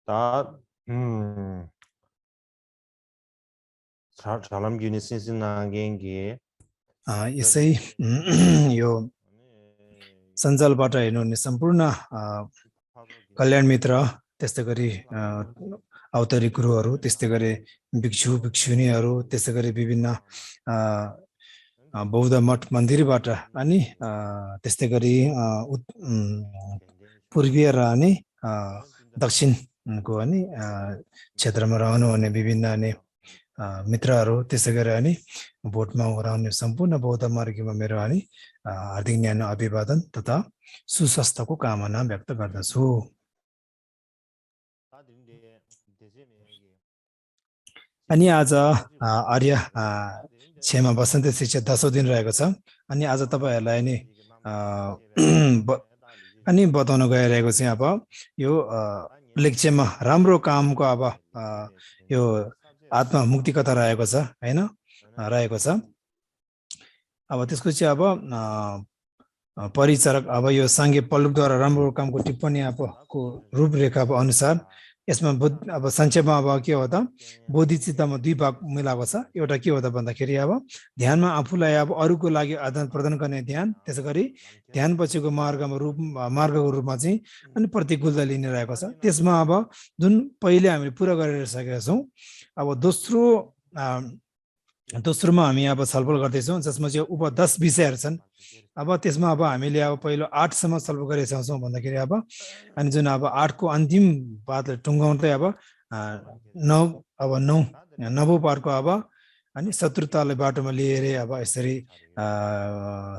다 사람 유니센스나 겐기 यसै यो सञ्जालबाट हेर्नुहुने सम्पूर्ण कल्याण मित्र त्यस्तै गरी अवतारी गुरुहरू त्यस्तै गरी भिक्षु भिक्षुनीहरू त्यस्तै गरी विभिन्न बौद्ध मठ मन्दिरबाट अनि त्यस्तै गरी पूर्वीय र अनि दक्षिणको अनि क्षेत्रमा रहनुहुने विभिन्न अनि मित्रहरू त्यसै गरी अनि भोटमा रहने सम्पूर्ण बौद्ध मार्गीमा मेरो अनि हार्दिक न्यानो अभिवादन तथा सुस्वास्थ्यको कामना व्यक्त गर्दछु। अनि आज आर्य क्षमा वसन्त शिक्षा 10औं दिन रहेको छ। अनि आज तपाईहरुलाई नि अनि बताउन गइरहेको चाहिँ अब यो लेक्चरमा राम्रो कामको अब यो आत्मा मुक्ति कथा रहेको छ हैन रहेको छ। अब त्यसको चाहिँ अब परिचारक अब यो सांगे पल्लुकद्वारा राम्रो कामको टिप्पणी को रूपरेखा अनुसार यसमा अब संक्षेपमा अब के हो त बोधिचित्तमा दुई भाग मिलाएको छ। एउटा के हो त भन्दाखेरि अब ध्यानमा आफूलाई अब अरूको लागि आदान प्रदान गर्ने ध्यान, त्यसैगरी ध्यान पछिको मार्गको रूपमा चाहिँ अनि प्रतिकूलता लिने रहेको छ। त्यसमा अब जुन पहिले हामीले पूरा गरेर सकेका छौं अब दोस्रोमा हामी अब छलफल गर्दैछौँ जसमा चाहिँ उप 10 विषयहरू छन्। अब त्यसमा अब हामीले अब पहिलो 8 सम्म छलफल गरेका छौँ भन्दाखेरि अब अनि जुन अब 8 को अन्तिम पातले टुङ्गाउँदै अब 9 पार्टको अब अनि शत्रुतालाई बाटोमा लिएर अब यसरी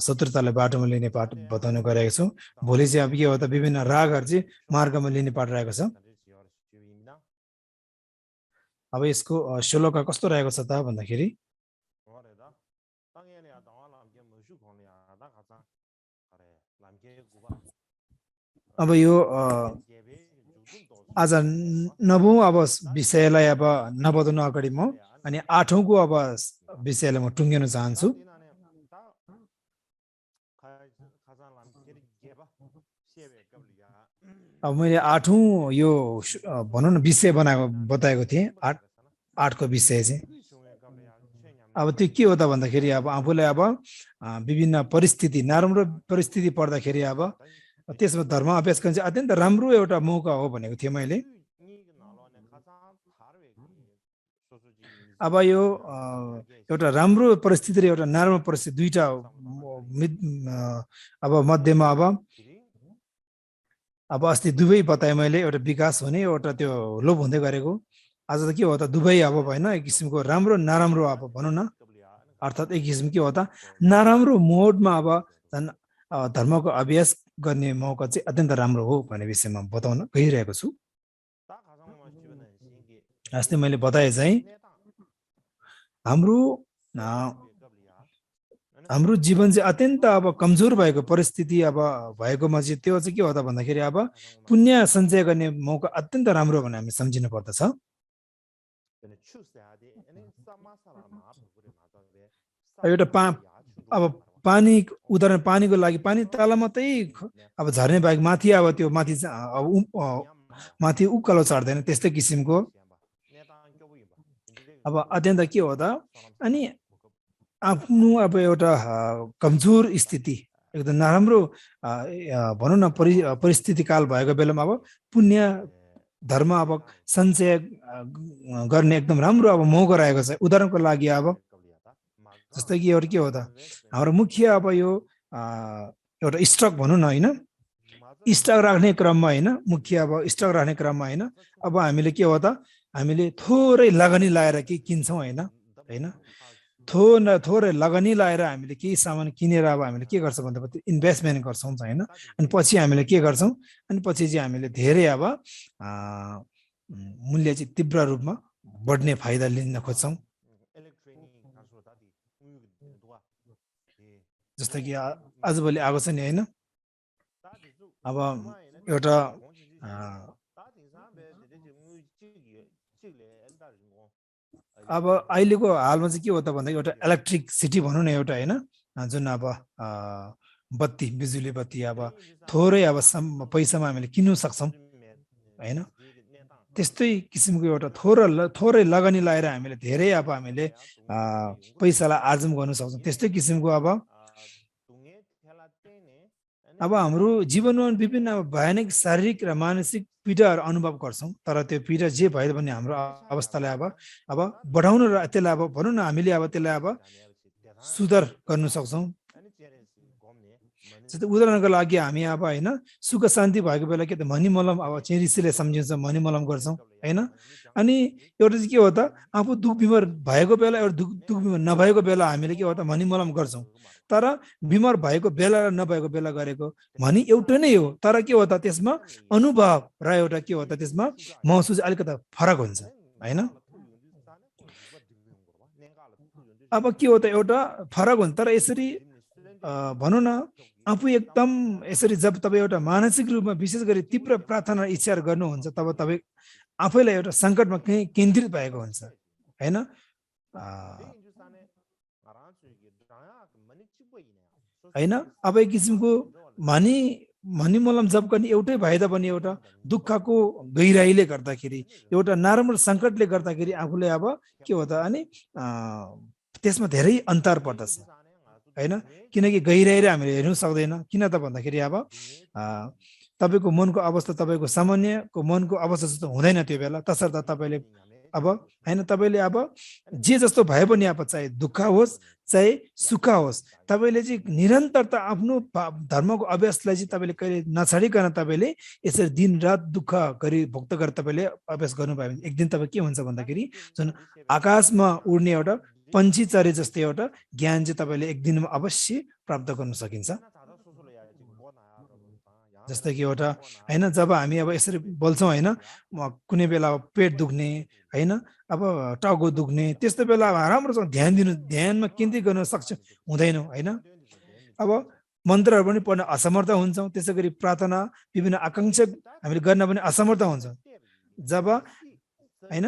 शत्रुतालाई बाटोमा लिने पाठ बताउन गएको छौँ। भोलि चाहिँ अब के हो त विभिन्न रागहरू चाहिँ मार्गमा लिने पाठ रहेको छ। अब यसको श्लोक कस्तो रहेको छ त भन्दाखेरि अब यो आज 9औं अब विषयलाई अब नबताउन अगाडि म अनि 8औं को अब विषयलाई म टुङ्गिन चाहन्छु। अब मैले 8औं यो भनौं न विषय बताएको थिएँ 8 को विषय चाहिँ अब त्यो के हो त भन्दाखेरि अब आफूलाई अब विभिन्न परिस्थिति नराम्रो परिस्थिति पर्दाखेरि अब त्यसमा धर्म अभ्यास गर्न चाहिँ अत्यन्त राम्रो एउटा मौका हो भनेको थिएँ मैले। अब यो एउटा राम्रो परिस्थिति र एउटा नराम्रो परिस्थिति दुईटा अब मध्यमा अब अस्ति दुवै बताएँ मैले, एउटा विकास हुने एउटा त्यो लोप हुँदै गरेको। आज त के हो त दुवै अब भएन एक किसिमको राम्रो नराम्रो अब भनौँ न, अर्थात् एक किसिम के हो त नराम्रो मोडमा अब धर्मको अभ्यास गर्ने मौका चाहिँ अत्यन्त राम्रो हो भन्ने विषयमा बताउन गइरहेको छु। अस्ति मैले बताए चाहिँ हाम्रो जीवन चाहिँ अत्यन्त अब कमजोर भएको परिस्थिति अब भएकोमा चाहिँ त्यो चाहिँ के हो त भन्दाखेरि अब पुण्य सञ्चय गर्ने मौका अत्यन्त राम्रो भनेर हामी सम्झिनु पर्दछ। एउटा अब पानी उदाहरण पानीको लागि पानी तल मात्रै अब झर्ने बाहेक माथि अब त्यो माथि उकालो चढ्दैन त्यस्तै किसिमको अब अत्यन्त के हो त अनि आफ्नो अब एउटा कमजोर स्थिति एकदम नराम्रो भनौँ न परिस्थिति काल भएको बेलामा अब पुण्य धर्म अब सञ्चय गर्ने एकदम राम्रो अब मौका रहेको छ। उदाहरणको लागि अब जस्तै कि एउटा के हो त हाम्रो मुख्य अब यो एउटा स्टक भनौँ न हैन, स्टक राख्ने क्रममा हैन, मुख्य अब स्टक राख्ने क्रममा हैन अब हामीले के हो त हामीले थोरै लगानी लाएर के किन्छौँ हैन थोरै लगानी लाएर हामीले केही सामान किनेर अब हामीले के गर्छौँ भन्दा इन्भेस्टमेन्ट गर्छौँ हैन। अनि पछि हामीले के गर्छौँ अनि पछि चाहिँ हामीले धेरै अब मूल्य चाहिँ तीव्र रूपमा बढ्ने फाइदा लिन खोज्छौँ। जस्तै कि आजभोलि आएको छ नि हैन, अब एउटा अब अहिलेको हालमा चाहिँ के हो त भन्दा एउटा इलेक्ट्रिक सिटी भनौँ न एउटा हैन, जुन अब बत्ती बिजुली बत्ती अब थोरै अब पैसामा हामीले किन्न सक्छौँ हैन। त्यस्तै किसिमको एउटा थोरै लगानी लगाएर हामीले धेरै अब हामीले पैसालाई आर्जन गर्न सक्छौँ। त्यस्तै किसिमको अब हाम्रो जीवनमा विभिन्न भयानक शारीरिक र मानसिक पीडाहरू अनुभव गर्छौँ। तर त्यो पीडा जे भए पनि हाम्रो अवस्थालाई अब बढाउन र त्यसलाई भनौँ न हामीले त्यसलाई सुधार गर्न सक्छौँ। जस्तै उदाहरणको लागि हामी होइन सुख शान्ति भएको बेला के त मनी मलम ऋषिले सम्झिन्छ, मनी मलम गर्छौँ होइन। अनि एउटा चाहिँ के हो त, आफू दुख बिमार भएको बेला एउटा दुख बिमार नभएको बेला हामीले के हो त मनी मलम गर्छौँ। तर बिमार भएको बेला र नभएको बेला गरेको भनी एउटा नै हो, तर के हो त त्यसमा अनुभव र एउटा के हो त त्यसमा महसुस अलिकति फरक हुन्छ होइन। अब के हो त एउटा फरक हुन्छ। तर यसरी भनौँ न आफू एकदम यसरी जब तपाईँ एउटा मानसिक रूपमा विशेष गरी तीव्र प्रार्थना इच्छा गर्नुहुन्छ तब तपाईँ आफैलाई एउटा सङ्कटमा कहीँ केन्द्रित भएको हुन्छ होइन। होइन अब एक किसिमको मनी मलम जब पनि एउटै भए तापनि एउटा दुःखको गहिराईले गर्दाखेरि एउटा नराम्रो सङ्कटले गर्दाखेरि आफूले के हो त अनि त्यसमा धेरै अन्तर पर्दछ होइन। किनकि गहिराई हामीले हेर्नु सक्दैन। किन त भन्दाखेरि तपाईँको मनको अवस्था तपाईँको सामान्यको मनको अवस्था जस्तो हुँदैन त्यो बेला। तसर्थ तपाईँले होइन तपाईँले जे जस्तो भए पनि चाहे दुःख होस् चाहे सुख होस् तपाईँले चाहिँ निरन्तरता आफ्नो धर्मको अभ्यासलाई चाहिँ तपाईँले कहिले नछाडिकन तपाईँले यसरी दिन रात दुःख गरी भोक्त गरेर तपाईँले अभ्यास गर्नुभयो भने एक दिन तपाईँ के हुन्छ भन्दाखेरि जुन आकाशमा उड्ने एउटा पन्छी चरे जस्तै एउटा ज्ञान चाहिँ तपाईँले एक दिनमा अवश्य प्राप्त गर्न सकिन्छ। जस्तै कि एउटा होइन जब हामी यसरी बोल्छौँ होइन कुनै बेला पेट दुख्ने होइन टाउको दुख्ने त्यस्तो बेला राम्रोसँग ध्यानमा केन्द्रित गर्न सक्छ हुँदैनौँ होइन। मन्त्रहरू पनि पढ्न असमर्थ हुन्छौँ। त्यसै गरी प्रार्थना विभिन्न आकाङ्क्षा हामीले गर्न पनि असमर्थ हुन्छौँ जब होइन।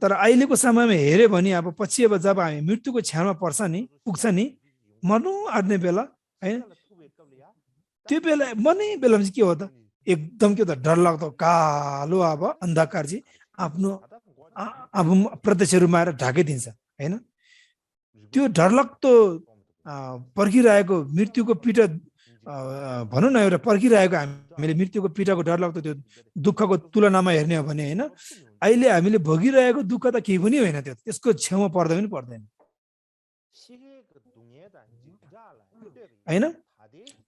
तर अहिलेको समयमा हेऱ्यो भने पछि जब हामी मृत्युको छेउमा पुग्छ नि मर्नु आँट्ने बेला होइन, त्यो बेलामा चाहिँ के हो त एकदम के त डरलाग्दो कालो अन्धकार चाहिँ आफ्नो प्रत्यक्ष रूपमा आएर ढाकिदिन्छ होइन। त्यो डरलाग्दो पर्खिरहेको मृत्युको पीडा भनौँ न एउटा पर्खिरहेको हामीले मृत्युको पीडाको डरलाग्दो त्यो दुःखको तुलनामा हेर्ने हो भने होइन अहिले हामीले भोगिरहेको दुःख त केही पनि होइन। त्यसको छेउमा पर्दै पनि पर्दैन होइन।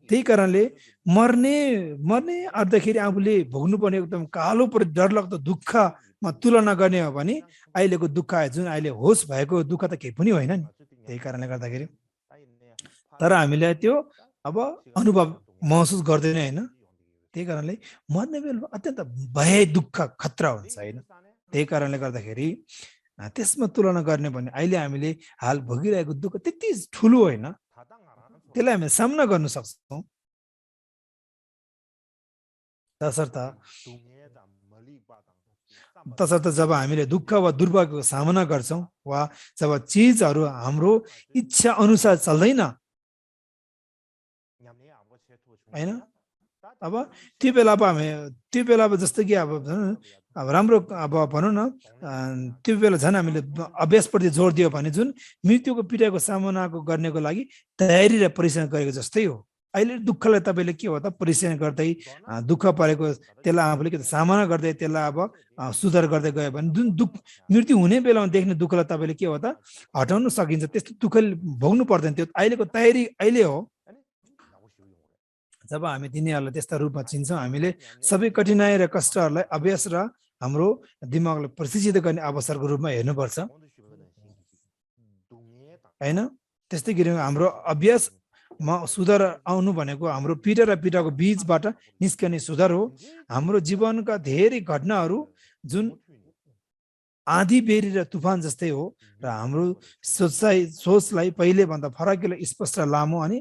त्यही कारणले मर्ने आँट्दाखेरि आफूले भोग्नुपर्ने एकदम कालो डरलाग्दो दुःखमा तुलना गर्ने हो भने अहिलेको दुःख जुन अहिले होस भएको दुःख त केही पनि होइन नि। त्यही कारणले गर्दाखेरि तर हामीले त्यो अनुभव महसुस गर्दैन होइन। त्यही कारणले मर्ने बेलामा अत्यन्त भय दुःख खतरा हुन्छ होइन। त्यही कारणले गर्दाखेरि त्यसमा तुलना गर्ने भने अहिले हामीले हाल भोगिरहेको दुःख त्यति ठुलो होइन, त्यसलाई हामीले सामना गर्न सक्छौँ। तसर्थ जब हामीले दुःख वा दुर्भाग्यको सामना गर्छौँ वा जब चिजहरू हाम्रो इच्छा अनुसार चल्दैन होइन त्यो बेला जस्तो कि राम्रो भनौँ न त्यो बेला झन् हामीले अभ्यासप्रति जोड दियो भने जुन मृत्युको पीडाको सामनाको गर्नको लागि तयारी र परिश्रम गरेको जस्तै हो। अहिले दुःखलाई तपाईँले के हो त परिश्रम गर्दै दुःख परेको त्यसलाई आफूले के त सामना गर्दै त्यसलाई सुधार गर्दै गयो भने जुन मृत्यु हुने बेलामा देख्ने दुःखलाई तपाईँले के हो त हटाउन सकिन्छ। त्यस्तो दुःख भोग्नु पर्दैन। त्यो अहिलेको तयारी अहिले हो। जब हामी तिनीहरूलाई त्यस्ता रूपमा चिन्छौँ हामीले सबै कठिनाइ र कष्टहरूलाई अभ्यास र हाम्रो दिमागलाई प्रशिक्षित गर्ने अवसरको रूपमा हेर्नुपर्छ होइन। त्यस्तै गरी हाम्रो अभ्यासमा सुधार आउनु भनेको हाम्रो पीडा र पीडाको बीचबाट निस्कने सुधार हो। हाम्रो जीवनका धेरै घटनाहरू जुन आँधी बेरी र तुफान जस्तै हो र हाम्रो सोचलाई पहिलेभन्दा फरकिलो स्पष्ट लामो अनि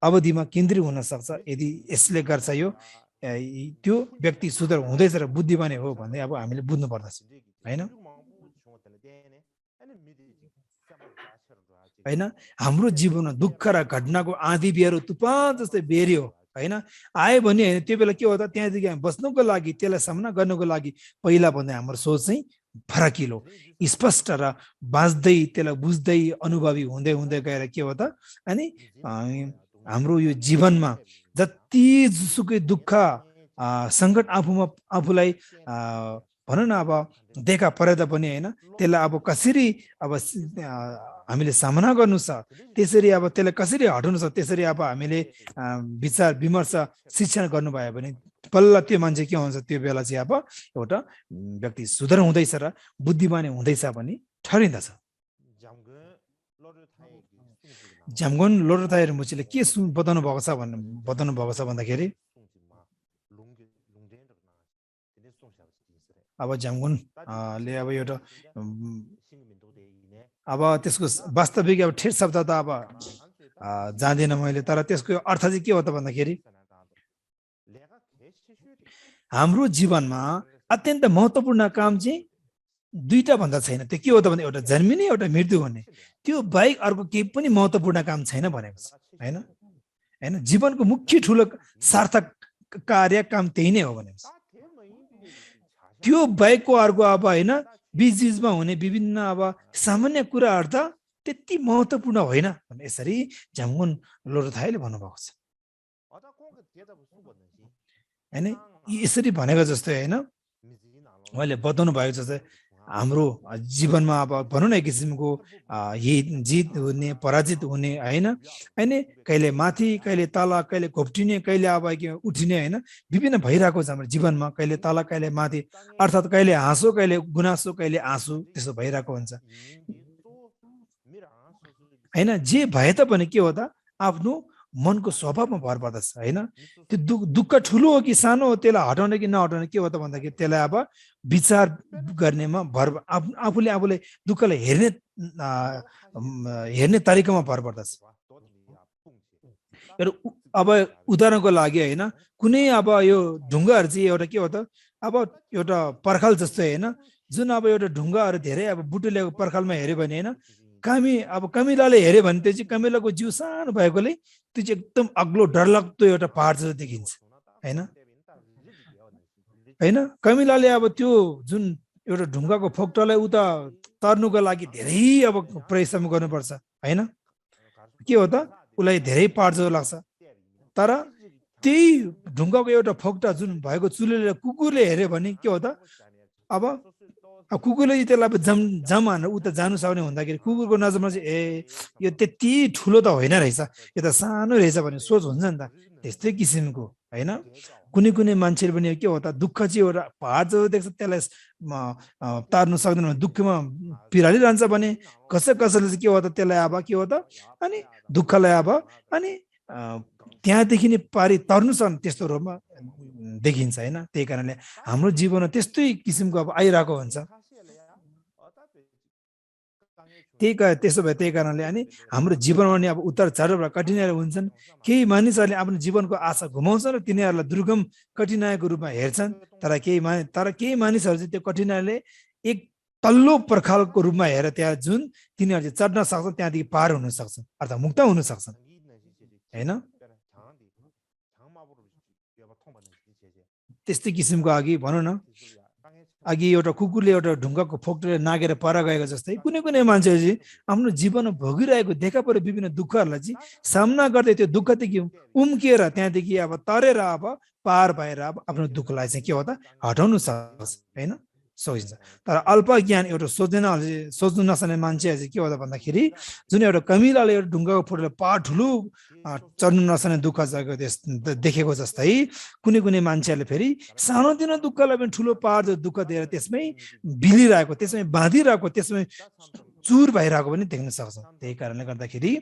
अवधिमा केन्द्रित हुन सक्छ। यदि यसले गर्छ यो त्यो व्यक्ति सुधार हुँदैछ र बुद्धिमानी हो भन्ने हामीले बुझ्नु पर्दछ होइन। होइन हाम्रो जीवनमा दुःख र घटनाको आँधी बेह्रो तुफान जस्तै बेह्री हो हैन। आयो भने हैन त्यो बेला के हो त त्यहाँदेखि हामी बस्नुको लागि त्यसलाई सामना गर्नुको लागि पहिला भन्दा हाम्रो सोच चाहिँ फरकिलो स्पष्ट र बाँच्दै त्यसलाई बुझ्दै अनुभवी हुँदै हुँदै गएर के हो त अनि हाम्रो यो जीवनमा जति सुकै दुःख सङ्कट आफूलाई भनौँ न अब देखा परे तापनि होइन त्यसलाई अब कसरी अब हामीले सामना गर्नु छ त्यसरी अब त्यसलाई कसरी हटाउनु छ त्यसरी अब हामीले विचार विमर्श शिक्षण गर्नुभयो भने बल्ल त्यो मान्छे के हुन्छ त्यो बेला चाहिँ अब एउटा व्यक्ति सुधार हुँदैछ र बुद्धिमानी हुँदैछ भने ठहरिँदछ। जामगोन लोडोथायर मुचीले के बताउनु भएको छ भन्दाखेरि अब जामगुनले अब एउटा अब त्यसको वास्तविक अब ठेट शब्द त अब जान्दिनँ मैले, तर त्यसको अर्थ चाहिँ के हो त भन्दाखेरि हाम्रो जीवनमा अत्यन्त महत्त्वपूर्ण काम चाहिँ दुईटा भन्दा छैन। त्यो के हो त भने एउटा जन्मिने एउटा मृत्यु हुने, त्यो बाहेक अर्को केही पनि महत्त्वपूर्ण काम छैन भनेको छ हैन। हैन जीवनको मुख्य ठुलो सार्थक कार्य काम त्यही नै हो भनेको छ। त्यो बाहेकको अर्को अब हैन बीच बीचमा हुने विभिन्न अब सामान्य कुराहरू त त्यति महत्त्वपूर्ण होइन भने यसरी जामगुन लोडोथायले भन्नुभएको छ हैन। यसरी भनेको जस्तै हैन उहाँले बताउनु भएको जस्तै हाम्रो जीवनमा अब भनौँ न एक किसिमको जित हुने पराजित हुने होइन होइन कहिले माथि कहिले तल कहिले घोप्टिने कहिले अब उठिने होइन विभिन्न भइरहेको छ हाम्रो जीवनमा, कहिले तल कहिले माथि, अर्थात् कहिले हाँसो कहिले गुनासो कहिले आँसु त्यस्तो भइरहेको हुन्छ होइन। जे भए तापनि के हो त आफ्नो मनको स्वभावमा भर पर्दछ होइन। त्यो दुःख ठुलो हो कि सानो हो त्यसलाई हटाउने कि नहटाउने के हो त भन्दाखेरि त्यसलाई अब विचार गर्नेमा भर आफूले दुःखलाई हेर्ने तरिकामा भर पर्दछ। अब उदाहरणको लागि होइन कुनै अब यो ढुङ्गाहरू चाहिँ एउटा के हो त अब एउटा पर्खाल जस्तो होइन, जुन अब एउटा ढुङ्गाहरू धेरै अब बुटुलेको पर्खालमा हेऱ्यो भने होइन कमिलाले हेऱ्यो भने त्यो चाहिँ कमिलाको जिउ सानो भएकोले त्यो चाहिँ एकदम अग्लो डरलाग्दो एउटा पहाड जस्तो देखिन्छ होइन। होइन कमिलाले अब त्यो जुन एउटा ढुङ्गाको फोक्टोलाई उता तर्नुको लागि धेरै अब परिश्रम गर्नुपर्छ होइन। के हो त उसलाई धेरै पहाड जस्तो लाग्छ, तर त्यही ढुङ्गाको एउटा फोक्टा जुन भएको चुलेले कुकुरले हेऱ्यो भने के हो त अब कुकुरले त्यसलाई अब जम हानेर उता जानु सक्ने हुँदाखेरि कुकुरको नजरमा चाहिँ यो त्यति ठुलो त होइन रहेछ, यो त सानो रहेछ भन्ने सोच हुन्छ नि त। त्यस्तै किसिमको होइन कुनै मान्छेले पनि के हो त दुःख चाहिँ एउटा पहाड जस्तो देख्छ, त्यसलाई तार्नु सक्दैन भने दुःखमा पिरालिरहन्छ भने कसैले चाहिँ के हो त त्यसलाई अब के हो त अनि दुःखलाई अब अनि त्यहाँदेखि नै पारि तर्नु सक्ने त्यस्तो रूपमा देखिन्छ होइन। त्यही कारणले हाम्रो जीवनमा त्यस्तै किसिमको अब आइरहेको हुन्छ। त्यसो भए त्यही कारणले अनि हाम्रो जीवनमा नि अब उतार चढाव र कठिनाइहरू हुन्छन्। केही मानिसहरूले आफ्नो जीवनको आशा गुमाउँछन् र तिनीहरूलाई दुर्गम कठिनाइको रूपमा हेर्छन्, तर केही मानिसहरू चाहिँ त्यो कठिनाइले एक तल्लो पर्खालको रूपमा हेरेर त्यहाँ जुन तिनीहरू चाहिँ चढ्न सक्छन् त्यहाँदेखि पार हुन सक्छन् अर्थात् मुक्त हुन सक्छन् होइन। त्यस्तै किसिमको अघि भनौँ न अघि एउटा कुकुरले एउटा ढुङ्गाको फोक्टोले नागेर पर गएको जस्तै कुनै मान्छेहरू चाहिँ आफ्नो जीवनमा भोगिरहेको देखा परे विभिन्न दुःखहरूलाई चाहिँ सामना गर्दै त्यो दुःखदेखि उम्किएर त्यहाँदेखि अब तरेर अब पार भएर अब आफ्नो दुःखलाई चाहिँ के हो त हटाउनु सक्छ होइन सकिन्छ। तर अल्प ज्ञान एउटा सोच्नु नसक्ने मान्छेहरू चाहिँ के हो त भन्दाखेरि जुन एउटा कमिलाले एउटा ढुङ्गाको फोटोले पहाड ठुलो चढ्नु नसक्ने दुःख देखेको जस्तै कुनै मान्छेहरूले फेरि सानोतिनो दुःखलाई पनि ठुलो पहाड दुःख दिएर त्यसमै बिलिरहेको त्यसमै बाँधिरहेको त्यसमै चुर भइरहेको पनि देख्न सक्छ। त्यही कारणले गर्दाखेरि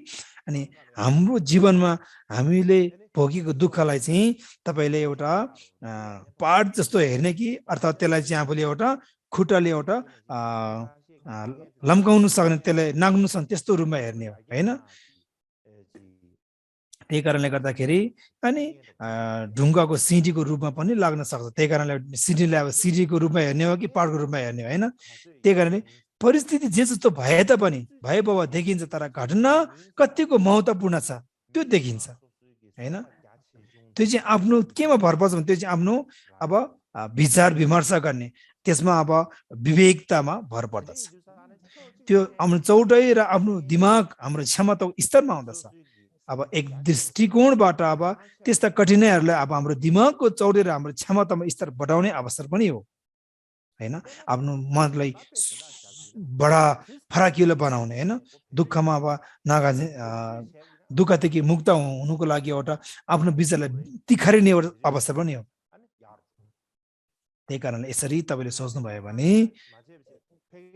अनि हाम्रो जीवनमा हामीले भोगेको दुःखलाई चाहिँ तपाईँले एउटा पहाड जस्तो हेर्ने कि अर्थात् त्यसलाई चाहिँ आफूले एउटा खुट्टाले एउटा लम्काउनु सक्ने त्यसलाई नाग्नु सक्ने त्यस्तो रूपमा हेर्ने हो होइन। त्यही कारणले गर्दाखेरि अनि ढुङ्गाको सिडीको रूपमा पनि लाग्न सक्छ। त्यही कारणले सिडीलाई अब सिडीको रूपमा हेर्ने हो कि पहाडको रूपमा हेर्ने हो होइन। त्यही कारणले परिस्थिति जे जस्तो भए तापनि भए बाबा देखिन्छ, तर घटना कतिको महत्त्वपूर्ण छ त्यो देखिन्छ होइन। त्यो चाहिँ आफ्नो केमा भर पर्छ भने त्यो चाहिँ आफ्नो अब विचार विमर्श गर्ने त्यसमा अब विवेकतामा भर पर्दछ। त्यो आफ्नो चौडाइ र आफ्नो दिमाग हाम्रो क्षमता स्तरमा हुँदछ। अब एक दृष्टिकोणबाट अब त्यस्ता कठिनाइहरूलाई अब हाम्रो दिमागको चौडाइ र हाम्रो क्षमतामा स्तर बढाउने अवसर पनि हो हैन। आफ्नो मनलाई बडा फराकिलो बनाउने हैन, दुःखमा अब दुःखदेखि मुक्त हुनुको लागि एउटा आफ्नो विचारलाई तिखारिने एउटा अवसर पनि हो। त्यही कारणले यसरी तपाईँले सोच्नुभयो भने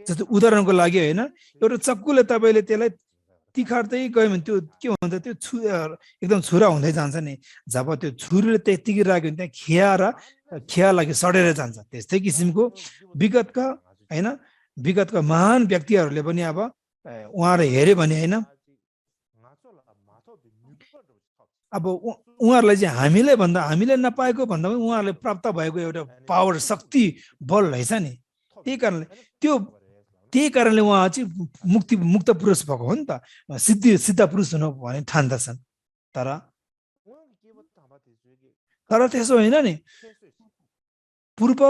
जस्तो उदाहरणको लागि होइन, एउटा चक्कुले तपाईँले त्यसलाई तिखार्दै गयो भने त्यो के हुन्छ, त्यो एकदम छुरा हुँदै जान्छ नि। जब त्यो छुरीले त्यतिकै राख्यो भने त्यहाँ खिया लागि सडेर जान्छ। त्यस्तै किसिमको विगतका होइन, विगतका महान व्यक्तिहरूले पनि अब उहाँहरू हेऱ्यो भने होइन, अब उहाँहरूलाई चाहिँ हामीले नपाएको भन्दा पनि उहाँहरूले प्राप्त भएको एउटा पावर, शक्ति, बल रहेछ नि। त्यही कारणले उहाँ चाहिँ मुक्त पुरुष भएको हो नि त, सिद्ध पुरुष हुनु भने ठान्दछन्। तर त्यसो होइन नि। पूर्व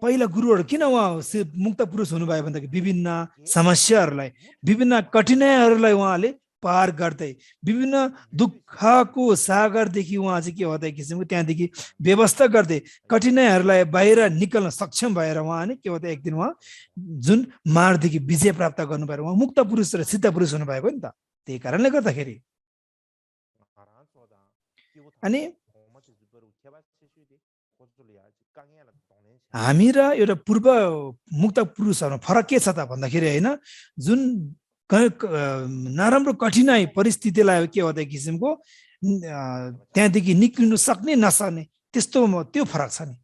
पहिला गुरुहरू किन उहाँ मुक्त पुरुष हुनुभयो भन्दाखेरि विभिन्न समस्याहरूलाई, विभिन्न कठिनाइहरूलाई उहाँले पार गर्दै, विभिन्न दुःखको सागरदेखि उहाँ चाहिँ के होता किसिमको त्यहाँदेखि व्यवस्था गर्दै कठिनाइहरूलाई बाहिर निकल्न सक्षम भएर उहाँ नि के होता एक दिन उहाँ जुन मारदेखि विजय प्राप्त गर्नु भएर उहाँ मुक्त पुरुष र सिद्ध पुरुष हुनुभएको नि त। त्यही कारणले गर्दाखेरि अनि हामी र एउटा पूर्व मुक्त पुरुषहरूमा फरक के छ त भन्दाखेरि होइन, जुन नराम्रो कठिनाइ परिस्थितिलाई के होता किसिमको त्यहाँदेखि निक्लिनु सक्ने नसक्ने त्यो फरक छ नि।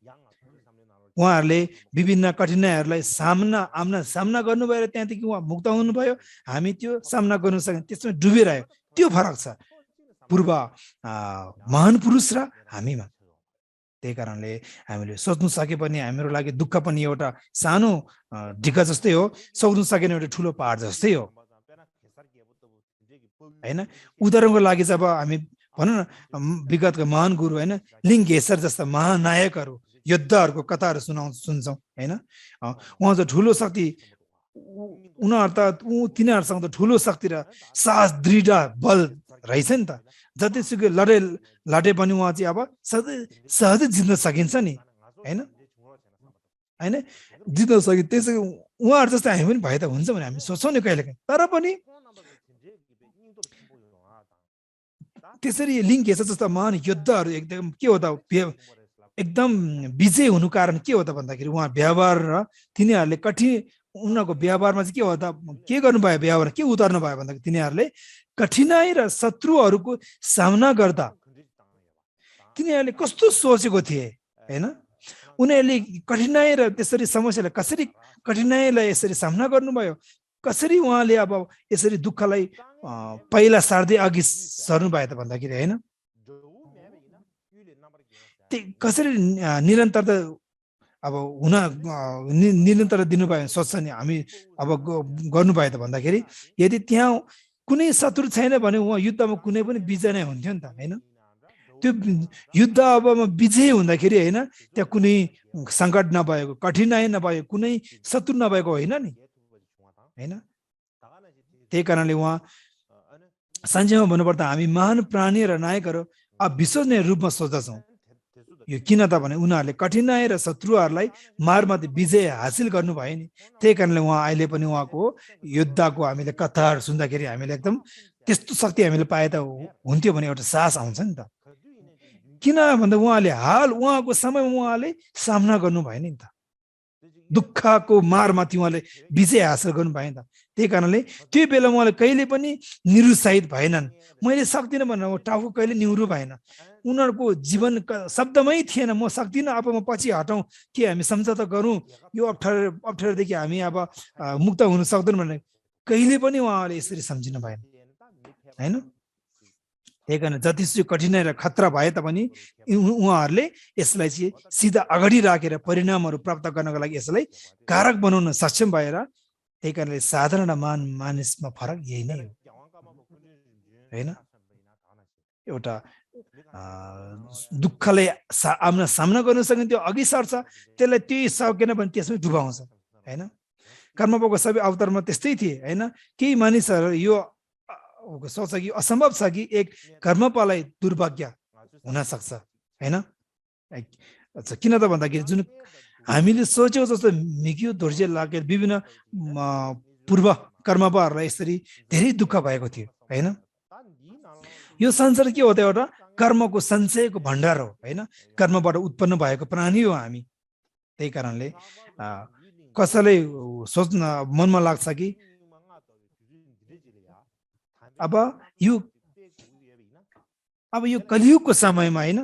उहाँहरूले विभिन्न कठिनाइहरूलाई सामना गर्नुभयो र त्यहाँदेखि उहाँ मुक्त हुनुभयो, हामी त्यो सामना गर्नु सक्ने त्यसमा डुबिरह्यो, त्यो फरक छ पूर्व महान पुरुष र हामीमा। त्यही कारणले हामीले सोच्नु सके पनि हाम्रो लागि दुःख पनि एउटा सानो ढिका जस्तै हो, सक्नु सकेन एउटा ठुलो पहाड जस्तै हो हैन। उदाहरणको लागि जब हामी भनौँ न विगतका महान गुरु होइन, लिङ्गेश्वर जस्ता महानायकहरू, योद्धाहरूको कथाहरू सुन्छौँ होइन। उहाँ चाहिँ ठुलो शक्ति, तिनीहरूसँग त ठुलो शक्ति र साहस, दृढ बल रहेछ नि त। जतिसुकै लडे पनि उहाँ चाहिँ अब सहजै जित्न सकिन्छ नि होइन, जित्न सकिन्छ। त्यसै उहाँहरू जस्तै हामी पनि भए त हुन्छ भने हामी सोच्छौँ नि कहिलेकाहीँ। तर पनि त्यसरी लिङ्गेश्वर जस्ता महान योद्धाहरू एकदम के हो त, एकदम विजय हुनु कारण के हो त भन्दाखेरि उहाँ व्यवहार र तिनीहरूले उनीहरूको व्यवहारमा चाहिँ के हो त, के गर्नुभयो, व्यवहार के उतार्नु भयो भन्दाखेरि तिनीहरूले कठिनाइ र शत्रुहरूको सामना गर्दा तिनीहरूले कस्तो सोचेको थिए होइन। उनीहरूले कठिनाइ र त्यसरी समस्यालाई कसरी, कठिनाइलाई यसरी सामना गर्नुभयो, कसरी उहाँले अब यसरी दुःखलाई पहिला सार्दै अघि सर्नु भयो त भन्दाखेरि होइन, कसरी निरन्तरता अब निरन्तर दिनुभयो सोच्छ नि हामी अब गर्नुभयो त भन्दाखेरि, यदि त्यहाँ कुनै शत्रु छैन भने उहाँ युद्धमा कुनै पनि विजय नै हुन्थ्यो नि त होइन। त्यो युद्ध अब विजय हुँदाखेरि होइन, त्यहाँ कुनै सङ्कट नभएको, कठिनाइ नभएको, कुनै शत्रु नभएको होइन नि होइन। त्यही कारणले उहाँ संक्षेपमा भन्नुपर्दा हामी महान प्राणी र नायकहरू अविश्वसनीय रूपमा सोच्दछौँ। यो किन त भने उनीहरूले कठिनाइ र शत्रुहरूलाई मारमाथि विजय हासिल गर्नुभयो नि। त्यही कारणले उहाँ अहिले पनि उहाँको योद्धाको हामीले कथाहरू सुन्दाखेरि हामीले एकदम त्यस्तो शक्ति हामीले पाए त हुन्थ्यो भने एउटा साहस आउँछ नि त। किन भन्दा उहाँको समयमा उहाँले सामना गर्नुभयो नि त, दुःखको मारमाथि उहाँले विजय हासिल गर्नुभयो नि त। त्यही कारणले त्यो बेला उहाँले कहिले पनि निरुत्साहित भएनन्, मैले सक्दिनँ भनेर टाउको कहिले निहुरो भएन। उनीहरूको जीवन शब्दमै थिएन, म सक्दिनँ, अब म पछि हटौँ, के हामी सम्झौता गरौँ, यो अप्ठ्यारोदेखि हामी अब मुक्त हुन सक्दैनौँ भनेर कहिले पनि उहाँले यसरी सम्झिनु भएन होइन। त्यही कारण जतिसुकै कठिनाइ र खतरा भए तापनि उहाँहरूले यसलाई चाहिँ सिधा अगाडि राखेर परिणामहरू प्राप्त गर्नको लागि यसलाई कारक बनाउन सक्षम भएर, त्यही कारणले साधारण मानिसमा फरक यही नै हो होइन। एउटा दुःखलाई सामना गर्न सक्ने त्यो अघि सर्छ, त्यसलाई त्यही सकेन भने त्यसमै डुबाउँछ हैन। कर्मपाको सबै अवतारमा त्यस्तै थिए हैन। केही मानिसहरू यो सोच्छ कि असम्भव छ कि एक कर्मपालाई दुर्भाग्य हुन सक्छ हैन। किन त भन्दाखेरि जुन हामीले सोच्यौ जस्तो मिक्यो धोर्जे लागेर विभिन्न पूर्व कर्मपाहरूलाई यसरी धेरै दुःख भएको थियो हैन। यो संसार के हो त, एउटा कर्मको सञ्चयको भण्डार हो हैन। कर्मबाट उत्पन्न भएको प्राणी हो हामी। त्यही कारणले कसैलाई सोच्न मनमा लाग्छ कि अब यो कलियुगको समयमा हैन,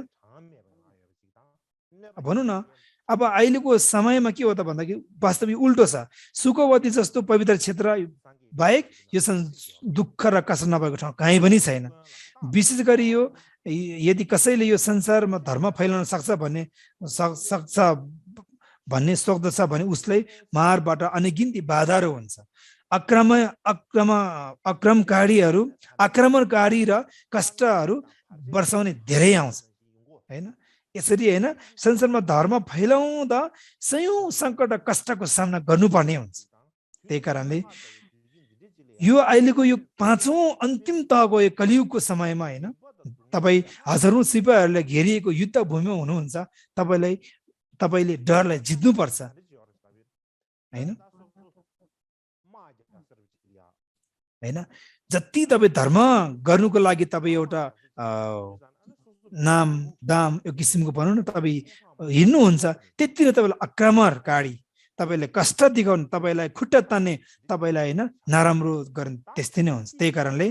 भनौँ न अब अहिलेको समयमा के हो त भन्दाखेरि वास्तविक उल्टो छ। सुखवती जस्तो पवित्र क्षेत्र बाहेक यो दुःख र कष्ट नभएको ठाउँ कहीँ पनि छैन। विशेष गरी यो यदि कसैले यो संसारमा धर्म फैलाउन सक्छ भन्ने सोच्दछ भने उसलाई मारबाट अनगिन्ती बाधाहरू हुन्छ। आक्रमणकारी र कष्टहरू वर्षाउने धेरै आउँछ हैन। यसरी हैन, संसारमा धर्म फैलाउँदा सयौं सङ्कट र कष्टको सामना गर्नुपर्ने हुन्छ। त्यही कारणले यो अहिलेको यो पाँचौं अन्तिम तहको यो कलियुगको समयमा हैन, तपाईँ हजारौं सिपाहीहरूले घेरिएको युद्ध भूमिमा हुनुहुन्छ। तपाईले डरलाई जित्नुपर्छ हैन। जति तपाईँ धर्म गर्नुको लागि तपाईँ एउटा नाम दाम यो किसिमको भनौँ न तपाईँ हिँड्नुहुन्छ, त्यति नै तपाईँलाई आक्रमणकारी, तपाईँले कष्ट दिखाउने, तपाईँलाई खुट्टा तान्ने, तपाईँलाई हैन नराम्रो गर्ने त्यस्तै नै हुन्छ। त्यही कारणले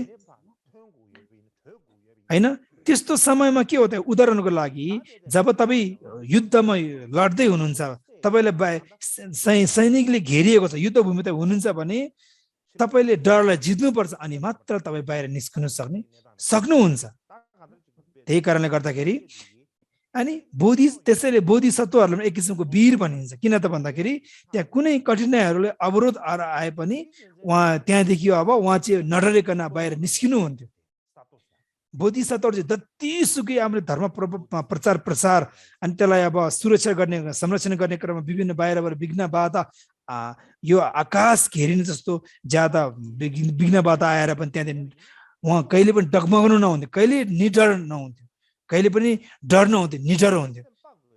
हैन, त्यस्तो समयमा के हो त, उदाहरणको लागि जब तपाईँ युद्धमा लड्दै हुनुहुन्छ, तपाईँलाई सैनिकले घेरिएको छ, युद्धभूमि त हुनुहुन्छ भने तपाईँले डरलाई जित्नुपर्छ अनि मात्र तपाईँ बाहिर निस्किन सक्नुहुन्छ। त्यही कारणले गर्दाखेरि अनि त्यसैले बोधिसत्वहरूलाई एक किसिमको वीर भनिन्छ। किन त भन्दाखेरि त्यहाँ कुनै कठिनाइहरूले अवरोध आए पनि त्यहाँदेखि अब उहाँ चाहिँ नडरिकन बाहिर निस्किनुहुन्थ्यो। बोधिसत्वहरू चाहिँ जतिसुकै हामीले धर्म प्रचार अनि त्यसलाई अब सुरक्षा गर्ने संरक्षण गर्ने क्रममा विभिन्न बाहिरबाट विघ्न बाधा, यो आकाश घेरिने जस्तो ज्यादा विघ्न बाधा आएर पनि त्यहाँदेखि उहाँ कहिले पनि डगमगाउनु नहुन्थ्यो, कहिले निडर नहुन्थ्यो, कहिले पनि डर नहुन्थ्यो, निडर हुन्थ्यो।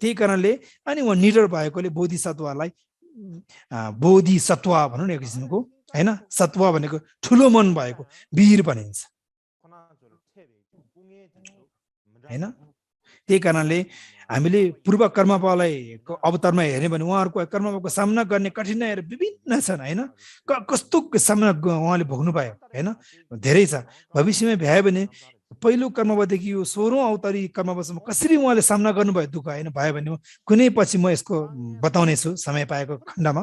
त्यही कारणले अनि उहाँ निडर भएकोले बोधिसत्वलाई बोधिसत्व भनौँ न एक किसिमको हैन, सत्व भनेको ठुलो मन भएको वीर भनिन्छ हैन। त्यही कारणले हामीले पूर्व कर्मपालाई अवतारमा हेर्ने भने उहाँहरूको कर्मपाको सामना गर्ने कठिनाइहरू विभिन्न छन् हैन। कस्तो सामना उहाँले भोग्नु पायो हैन, धेरै छ। भविष्यमा भ्यायो भने पहिलो कर्मपादेखि यो 16औं अवतारी कर्मपासम्म कसरी उहाँले सामना गर्नुभयो दुःख हैन, भयो भने कुनै पछि म यसको बताउने छु समय पाएको खण्डमा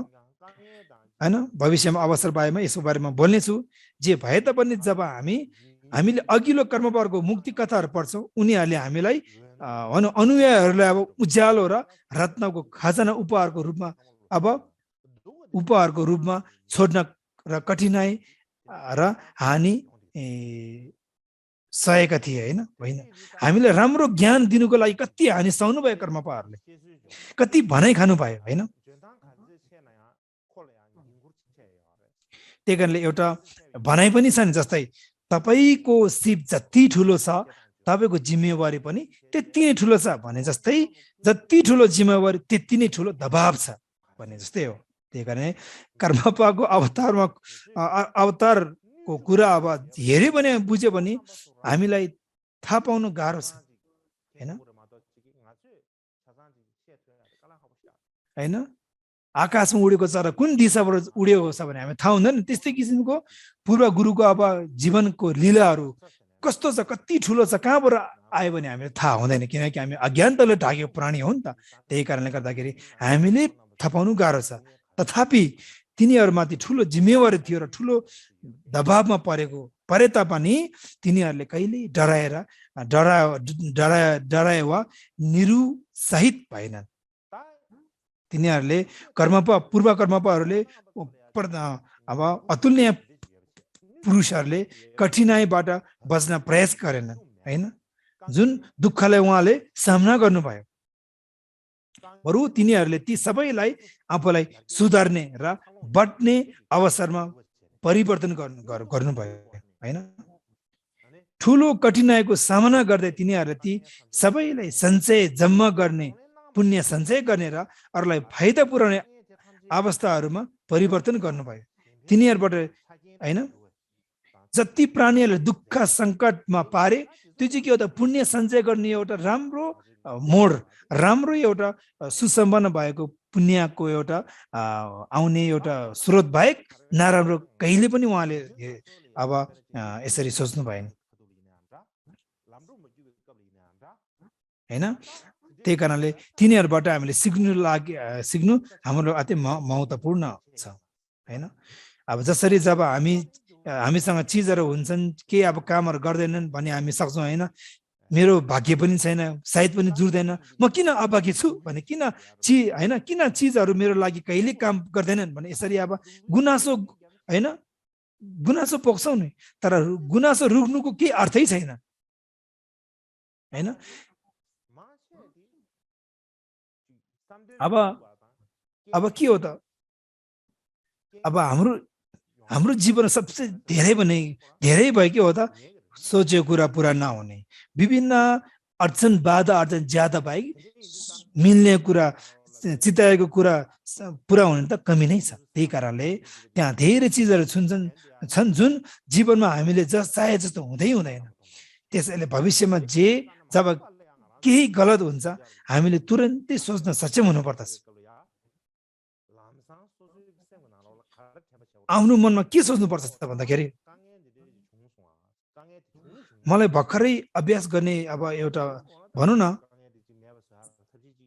हैन। भविष्यमा अवसर पाएमा यसको बारेमा बोल्ने छु। जे भए तापनि जब हामीले अघिल्लो कर्मपाको मुक्ति कथाहरू पढ्छौँ, उनीहरूले हामीलाई अनुयायीहरूलाई अब उज्यालो र रत्नको खजाना उपहारको रूपमा छोड्न र कठिनाइ र हानि सहेका थिए होइन। हामीलाई राम्रो ज्ञान दिनुको लागि कति हानि सहनु भयो कर्मपाहरूले, कति भनाइ खानु भयो होइन। त्यही कारणले एउटा भनाइ पनि छ नि, जस्तै तपाईको सिप जति ठुलो छ तपाईको जिम्मेवारी पनि त्यति नै ठुलो छ भने जस्तै, जति ठुलो जिम्मेवारी त्यति नै ठुलो दबाब छ भने जस्तै हो। त्यही कारण कर्मपाको अवतारको कुरा अब हेऱ्यो भने बुझ्यो भने हामीलाई थाहा पाउनु गाह्रो छ हैन। आकाशमा उडेको चरा कुन दिशाबाट उडेको छ भने हामी थाहा हुँदैन। त्यस्तै किसिमको पूर्व गुरुको अब जीवनको लीलाहरू कस्तो छ, कति ठुलो छ, कहाँबाट आयो भने हामीलाई थाहा हुँदैन, किनकि हामी अज्ञानताले ढाकेको प्राणी हो नि त। त्यही कारणले गर्दाखेरि हामीले थाहा पाउनु गाह्रो छ। तथापि तिनीहरूमाथि ठुलो जिम्मेवारी थियो र ठुलो दबावमा परे तापनि तिनीहरूले कहिले डराए वा निरुत्साहित भएनन्। तिनीहरूले पूर्व कर्मपाहरूले अब अतुलनीय पुरुषहरूले कठिनाइबाट बच्न प्रयास गरेनन् हैन। जुन दुःखलाई उहाँले सामना गर्नुभयो, बरु तिनीहरूले ती सबैलाई आफूलाई सुधार्ने र बट्ने अवसरमा परिवर्तन गर्नुभयो हैन। ठुलो कठिनाइको सामना गर्दै तिनीहरूले ती सबैलाई सञ्चय जम्मा गर्ने, पुण्य सञ्चय गर्ने र अरूलाई फाइदा पुर्याउने अवस्थाहरूमा परिवर्तन गर्नुभयो। तिनीहरूबाट हैन जति प्राणीहरूले दुःख सङ्कटमा पारे त्यो चाहिँ के हो त, पुण्य सञ्चय गर्ने एउटा राम्रो मोड, राम्रो एउटा सुसम्पन्न भएको पुण्यको एउटा आउने एउटा स्रोत बाहेक नराम्रो कहिले पनि उहाँले अब यसरी सोच्नु भएन हैन। त्यही कारणले तिनीहरूबाट हामीले सिक्नु हाम्रो अति महत्त्वपूर्ण छ हैन। अब जसरी जब हामीसँग चिजहरू हुन्छन्, के अब कामहरू गर्दैनन् भने हामी सक्छौँ हैन, मेरो भाग्य पनि छैन, सायद पनि जुर्दैन, म किन अभागी छु भने, किन चिजहरू मेरो लागि कहिले काम गर्दैनन् भने यसरी अब गुनासो हैन, गुनासो पोख्छौँ नि, तर गुनासो रुक्नुको केही अर्थै छैन हैन। अब के हो त, अब हाम्रो जीवन सबसे धेरै भयो के हो त, सोचेको कुरा पुरा नहुने, विभिन्न अडचन बाधा अडचन ज्यादा बाहेक मिल्ने कुरा, चिताएको कुरा पुरा हुने त कमी नै छ। त्यही कारणले त्यहाँ धेरै चिजहरू छन् जुन जीवनमा हामीले चाहे जस्तो हुँदैन। त्यसैले भविष्यमा जब केही गलत हुन्छ हामीले तुरन्तै सोच्न सक्षम हुनुपर्दछ। आफ्नो मनमा के सोच्नुपर्छ त भन्दाखेरि, मलाई भर्खरै अभ्यास गर्ने अब एउटा भनौँ न,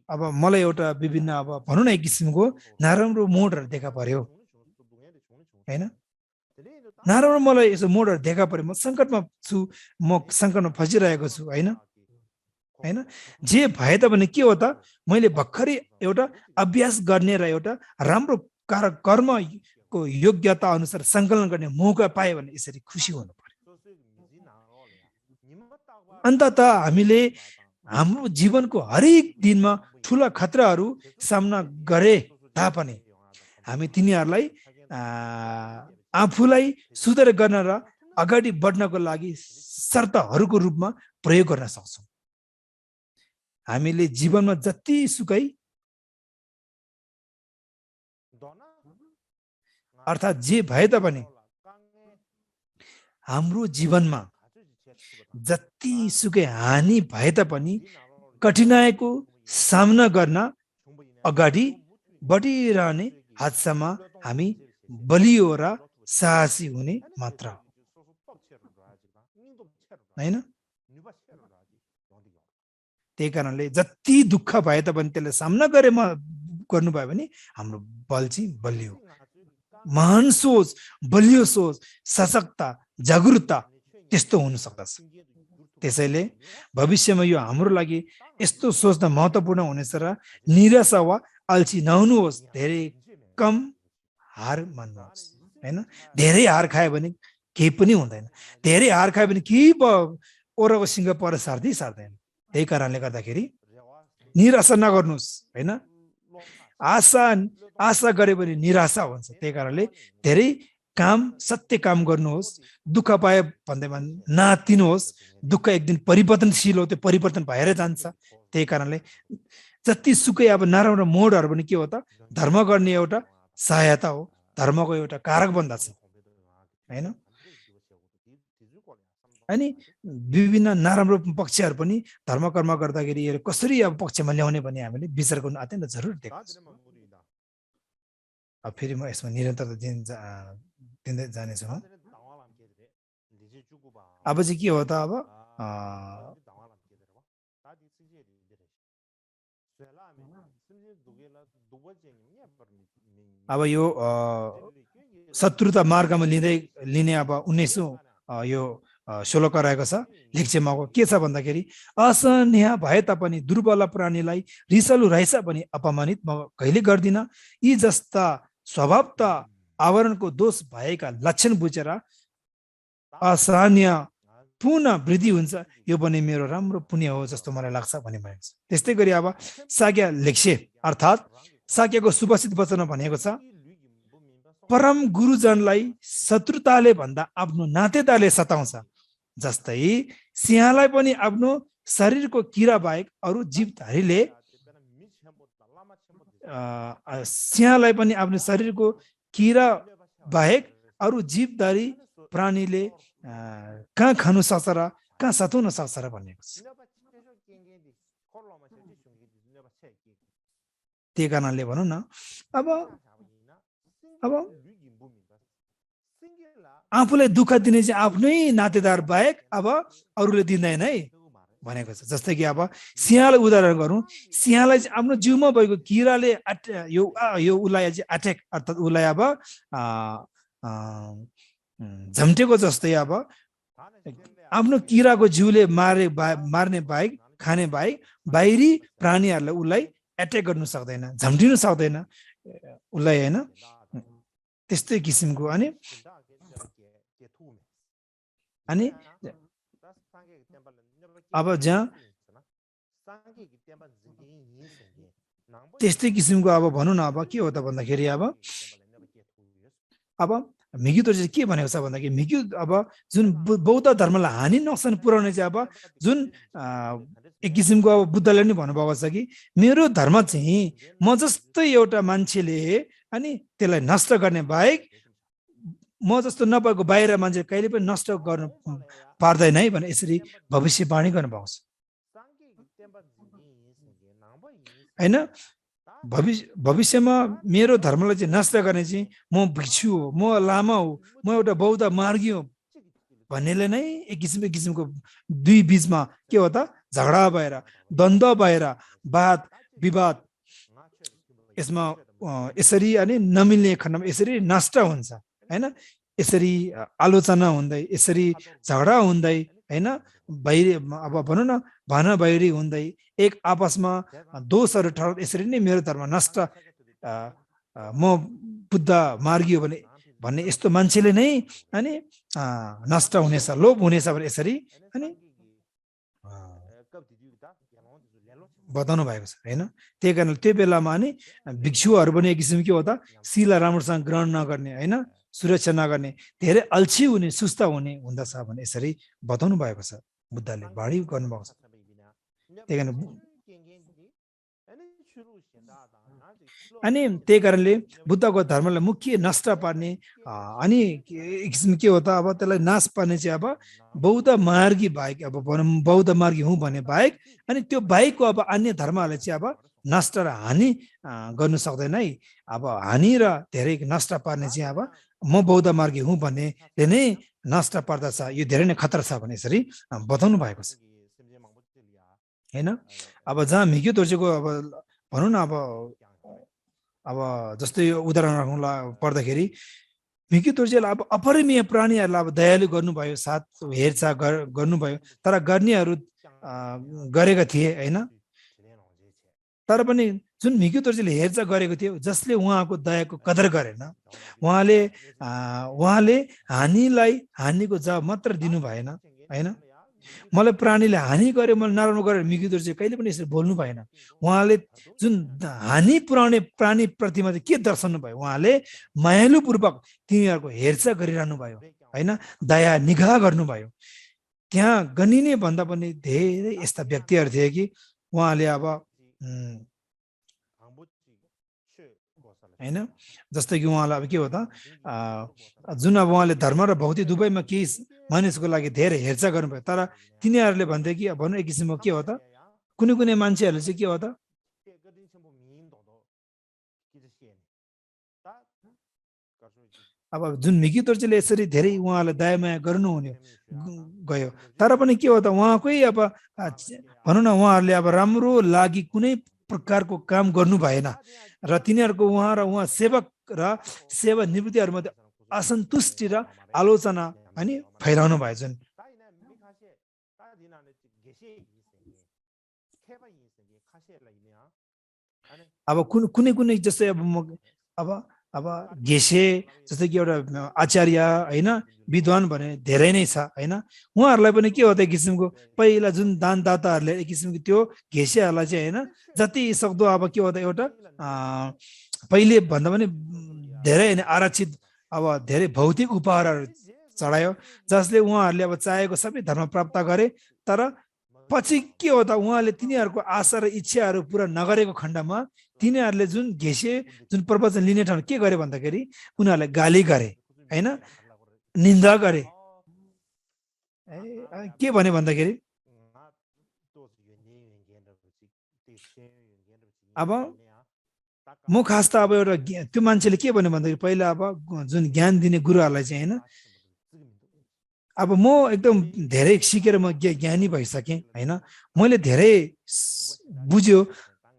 अब मलाई एउटा विभिन्न अब भनौँ न एक किसिमको नराम्रो मोडहरू देखा पर्यो हैन। नराम्रो मलाई यसो मोडहरू देखा पर्यो, म सङ्कटमा छु, म सङ्कटमा फसिरहेको छु हैन। जे भए त भने के हो त, मैले भर्खरै एउटा अभ्यास गर्ने र एउटा राम्रो कर्मको योग्यता अनुसार सङ्कलन गर्ने मौका पायो भने यसरी खुसी हुनु पर्यो। अन्तत हामीले हाम्रो जीवनको हरेक दिनमा ठुला खतराहरू सामना गरे तापनि हामी तिनीहरूलाई आफूलाई सुधार गर्न र अगाडि बढ्नको लागि शर्तहरूको रूपमा प्रयोग गर्न सक्छौँ। हामीले जीवनमा जति सुकै अर्थात् जे भए तापनि हाम्रो जीवनमा जति सुकै हानि भए तापनि कठिनाइको सामना गर्न अगाडि बढिरहने हदसम्म हामी बलियो र साहसी हुने मात्र हैन। त्यही कारणले जति दुःख भए तापनि त्यसलाई सामना गर्नुभयो भने हाम्रो बल चाहिँ बलियो, महान सोच, बलियो सोच, सशक्तता, जागरुकता त्यस्तो हुन सक्दछ। त्यसैले भविष्यमा यो हाम्रो लागि यस्तो सोच्न महत्त्वपूर्ण हुनेछ र निराशा वा अल्छी नहुनुहोस्, धेरै कम हार मान्नुहोस् हैन। धेरै हार खायो भने केही पनि हुँदैन, धेरै हार खायो भने केही ओरको सिंह पर सार्दैन। त्यही कारणले गर्दाखेरि निराशा नगर्नुहोस् हैन। आशा गरे भने निराशा हुन्छ। त्यही कारणले धेरै सत्य काम गर्नुहोस्, दुःख पाए भन्दैमा नातिनुहोस्। दुःख एक दिन परिवर्तनशील हो, त्यो परिवर्तन भएर जान्छ। त्यही कारणले जति सुकै अब नराम्रो मोडहरू पनि के हो त, धर्म गर्ने एउटा सहायता हो, धर्मको एउटा कारक बन्दछ हैन। अनि विभिन्न नराम्रो पक्षहरू पनि धर्म कर्म गर्दाखेरि कसरी अब पक्षमा ल्याउने भन्ने हामीले विचार गर्नु अत्यन्त जरुरी देख्छ। अब फेरि म यसमा निरन्तरता दिँदै जानेछु। अब चाहिँ के हो त, अब यो शत्रुता मार्गमा लिने अब 19औं यो श्लोक रहेको छ लेख्चेमा। के छ भन्दाखेरि, असन्याय भए तापनि दुर्बल प्राणीलाई रिसलु रहेछ भने अपमानित म कहिले गर्दिन। यी जस्ता स्वभावत आवरणको दोष भएका लक्षण बुझेर असहनीय पुनः वृद्धि हुन्छ, यो पनि मेरो राम्रो पुण्य हो जस्तो मलाई लाग्छ भन्ने भनेको छ। त्यस्तै गरी अब साग्या लेख्से अर्थात् साग्याको सुभाषित वचन भनेको छ, परम गुरुजनलाई शत्रुताले भन्दा आफ्नो नातेदारले सताउँछ, जस्तै सिंहलाई पनि आफ्नो शरीरको किरा बाहेक अरू जीवधारीले सिंहलाई पनि आफ्नो शरीरको किरा बाहेक अरू जीवधारी प्राणीले कहाँ खानु सक्छ र कहाँ सताउन सक्छ र भनेको छ। त्यही कारणले भनौँ न, अब आफूलाई दुःख दिने चाहिँ आफ्नै नातेदार बाहेक अब अरूले दिँदैन है भनेको छ। जस्तै कि अब सिंहलाई उदाहरण गरौँ, सिंहलाई चाहिँ आफ्नो जिउमा भएको किराले यो उसलाई चाहिँ अट्याक अर्थात् उसलाई अब झम्टेको जस्तै अब आफ्नो किराको जिउले मार्ने बाहेक खाने बाहेक बाहिरी प्राणीहरूलाई उसलाई एट्याक गर्नु सक्दैन, झम्टिनु सक्दैन उसलाई होइन। त्यस्तै किसिमको अनि अब जहाँ त्यस्तै किसिमको अब भनौँ न, अब के हो त भन्दाखेरि अब मिग्युतो चाहिँ के भनेको छ भन्दाखेरि, मिग्यु अब जुन बौद्ध धर्मलाई हानि नोक्सान पुर्याउने चाहिँ अब जुन एक किसिमको अब बुद्धले नि भन्नुभएको छ कि मेरो धर्म चाहिँ म जस्तै एउटा मान्छेले अनि त्यसलाई नष्ट गर्ने बाहेक म जस्तो नभएको बाहिर मान्छे कहिले पनि नष्ट गर्नु पार्दैन है भने यसरी भविष्यवाणी गर्नुभएको छ होइन। भविष्यमा मेरो धर्मलाई चाहिँ नष्ट गर्ने चाहिँ म भिक्षु हो, म लामा हो, म एउटा बौद्ध मार्गी हो भन्नेले नै एक किसिमको दुई बीचमा के हो त झगडा भएर द्वन्द्व भएर वाद विवाद यसमा यसरी अनि नमिल्ने खण्डमा यसरी नष्ट हुन्छ होइन। यसरी आलोचना हुँदै यसरी झगडा हुँदै होइन, बाहिरी अब भनौँ न भन बाहिरी हुँदै एक आपसमा दोषहरू ठहर यसरी नै मेरो धर्म नष्ट म बुद्ध मार्गी हो भन्ने यस्तो मान्छेले नै अनि नष्ट हुनेछ, लोभ हुनेछ भने यसरी अनि बताउनु भएको छ होइन। त्यही कारण त्यो बेलामा अनि भिक्षुहरू पनि एक किसिम के हो त शिला राम्रोसँग ग्रहण नगर्ने होइन, सुरक्षा नगर्ने, धेरै अल्छी हुने सुस्ता हुने हुँदछ भने यसरी बताउनु भएको छ, बुद्धले बाणी गर्नुभएको छ। त्यही कारण अनि त्यही कारणले बुद्धको धर्मलाई मुख्य नष्ट पार्ने अनि एक किसिम के हो त अब त्यसलाई नाश पार्ने चाहिँ अब बौद्ध मार्गी बाहेक अब भनौँ बौद्ध मार्गी हुँ भने बाहेक अनि त्यो बाहेकको अब अन्य धर्महरूले चाहिँ अब नष्ट र हानि गर्नु सक्दैन है। अब हानि र धेरै नष्ट पार्ने चाहिँ अब म बौद्ध मार्गी हुँ भन्नेले नै नष्ट पर्दछ, यो धेरै नै खतरा छ भने यसरी बताउनु भएको छ होइन। अब जहाँ मिग्यु दोर्जेको अब भनौँ न अब जस्तै यो उदाहरण राख्नुला पर्दाखेरि मिग्यु दोर्जेलाई अब अपरिमेय प्राणीहरूलाई अब दयालु गर्नुभयो, साथ हेरचाह गर्नुभयो, तर गर्नेहरू गरेका थिए होइन। तर पनि जुन मिग्यु दोर्जेले हेरचाह गरेको थियो जसले उहाँको दयाको कदर गरेन, उहाँले हानिको जवाब मात्र दिनु भएन होइन। मलाई प्राणीले हानि गर्यो मैले नराम्रो गरेर मिग्यु दोर्जे कहिले पनि यसरी बोल्नु भएन। उहाँले जुन हानि पुर्याउने प्राणी प्रतिमा चाहिँ के दर्शाउनु भयो, उहाँले मायालुपूर्वक तिनीहरूको हेरचाह गरिरहनु भयो होइन, दया निगाह गर्नुभयो। त्यहाँ गनिने भन्दा पनि धेरै यस्ता व्यक्तिहरू थिए कि उहाँले अब होइन, जस्तै कि उहाँलाई अब के हो त जुन अब उहाँले धर्म र भौतिक दुवैमा केही मानिसको लागि धेरै हेरचाह गर्नुभयो, तर तिनीहरूले भन्थे कि अब भनौँ एक किसिमको के हो त कुनै मान्छेहरूले चाहिँ के हो त अब जुन मिग्यु दोर्जेले यसरी धेरै उहाँलाई दयामाया गर्नुहुने गयो, तर पनि के हो त उहाँकै अब भनौँ न उहाँहरूले अब राम्रो लागि कुनै प्रकारको काम गर्नु भएन र तिनीहरूको उहाँ सेवक र सेवा निवृत्तिहरूमध्ये असन्तुष्टि र आलोचना अनि फैलाउनु भयो जुन। अब कुनै जस्तै अब अब घेसे जस्तै कि एउटा आचार्य हैन विद्वान भने धेरै नै छ हैन उहाँहरूलाई पनि के हो त एक किसिमको पहिला जुन दानदाताहरूले एक किसिमको त्यो घेसेहरूलाई चाहिँ हैन जति सक्दो अब के हो त एउटा पहिले भन्दा पनि धेरै हैन आरक्षित अब धेरै भौतिक उपहारहरू चढायो जसले उहाँहरूले अब चाहेको सबै धर्म प्राप्त गरे तर पछि के हो त उहाँले तिनीहरूको आशा र इच्छाहरू पुरा नगरेको खण्डमा तिनीहरूले जुन घेसे जुन प्रवचन लिने ठाउँ के गरे भन्दाखेरि उनीहरूलाई गाली गरे हैन निन्दा गरे के भने भन्दाखेरि अब म खास त अब एउटा त्यो मान्छेले के भन्यो भन्दाखेरि पहिला अब जुन ज्ञान दिने गुरुहरूलाई चाहिँ हैन अब म एकदम धेरै सिकेर म ज्ञानी भइसकेँ हैन मैले धेरै बुझ्यो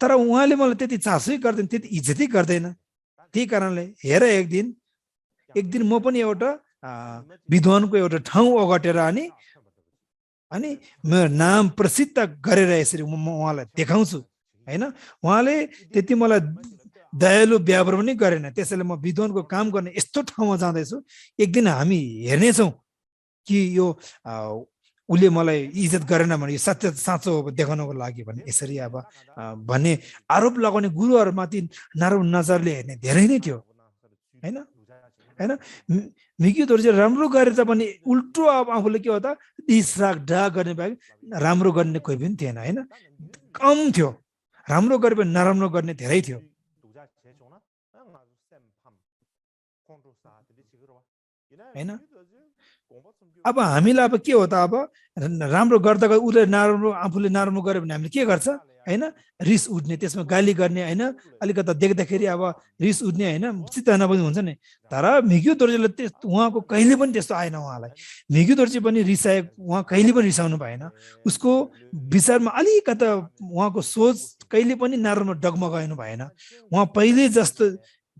तर उहाँले मलाई त्यति चासै गर्दैन त्यति इज्जतै गर्दैन त्यही कारणले हेर एक दिन म पनि एउटा विद्वानको एउटा ठाउँ ओगटेर अनि मेरो नाम प्रसिद्ध गरेर यसरी म उहाँलाई देखाउँछु हैन उहाँले त्यति मलाई दयालु व्यवहार पनि गरेन त्यसैले म विद्वानको काम गर्ने यस्तो ठाउँमा जाँदैछु एक दिन हामी हेर्नेछौँ कि यो उसले मलाई इज्जत गरेन भने यो सत्य साँचो देखाउनको लागि भने यसरी अब भन्ने आरोप लगाउने गुरुहरूमाथि नराम्रो नजरले हेर्ने धेरै नै थियो हैन हैन मिकी दोर्जे राम्रो गरे तापनि उल्टो अब आफूले के हो त रिस राग डा गर्ने बाहेक राम्रो गर्ने कोही पनि थिएन हैन कम थियो राम्रो गरे पनि नराम्रो गर्ने धेरै थियो हैन अब हामीलाई अब के हो त अब राम्रो गर्दा उसले नराम्रो आफूले नराम्रो गर्यो भने हामीले के गर्छ हैन रिस उठ्ने त्यसमा गाली गर्ने हैन अलिकता देख्दाखेरि अब रिस उठ्ने हैन चित्त नबुझ्ने हुन्छ नि तर मिग्यु दोर्जेले उहाँको कहिले पनि त्यस्तो आएन उहाँलाई मिग्यु दोर्जे पनि रिसाए उहाँ कहिले पनि रिसाउनु भएन उसको विचारमा अलिकता उहाँको सोच कहिले पनि नराम्रो डगमगाउनु भएन उहाँ पहिले जस्तो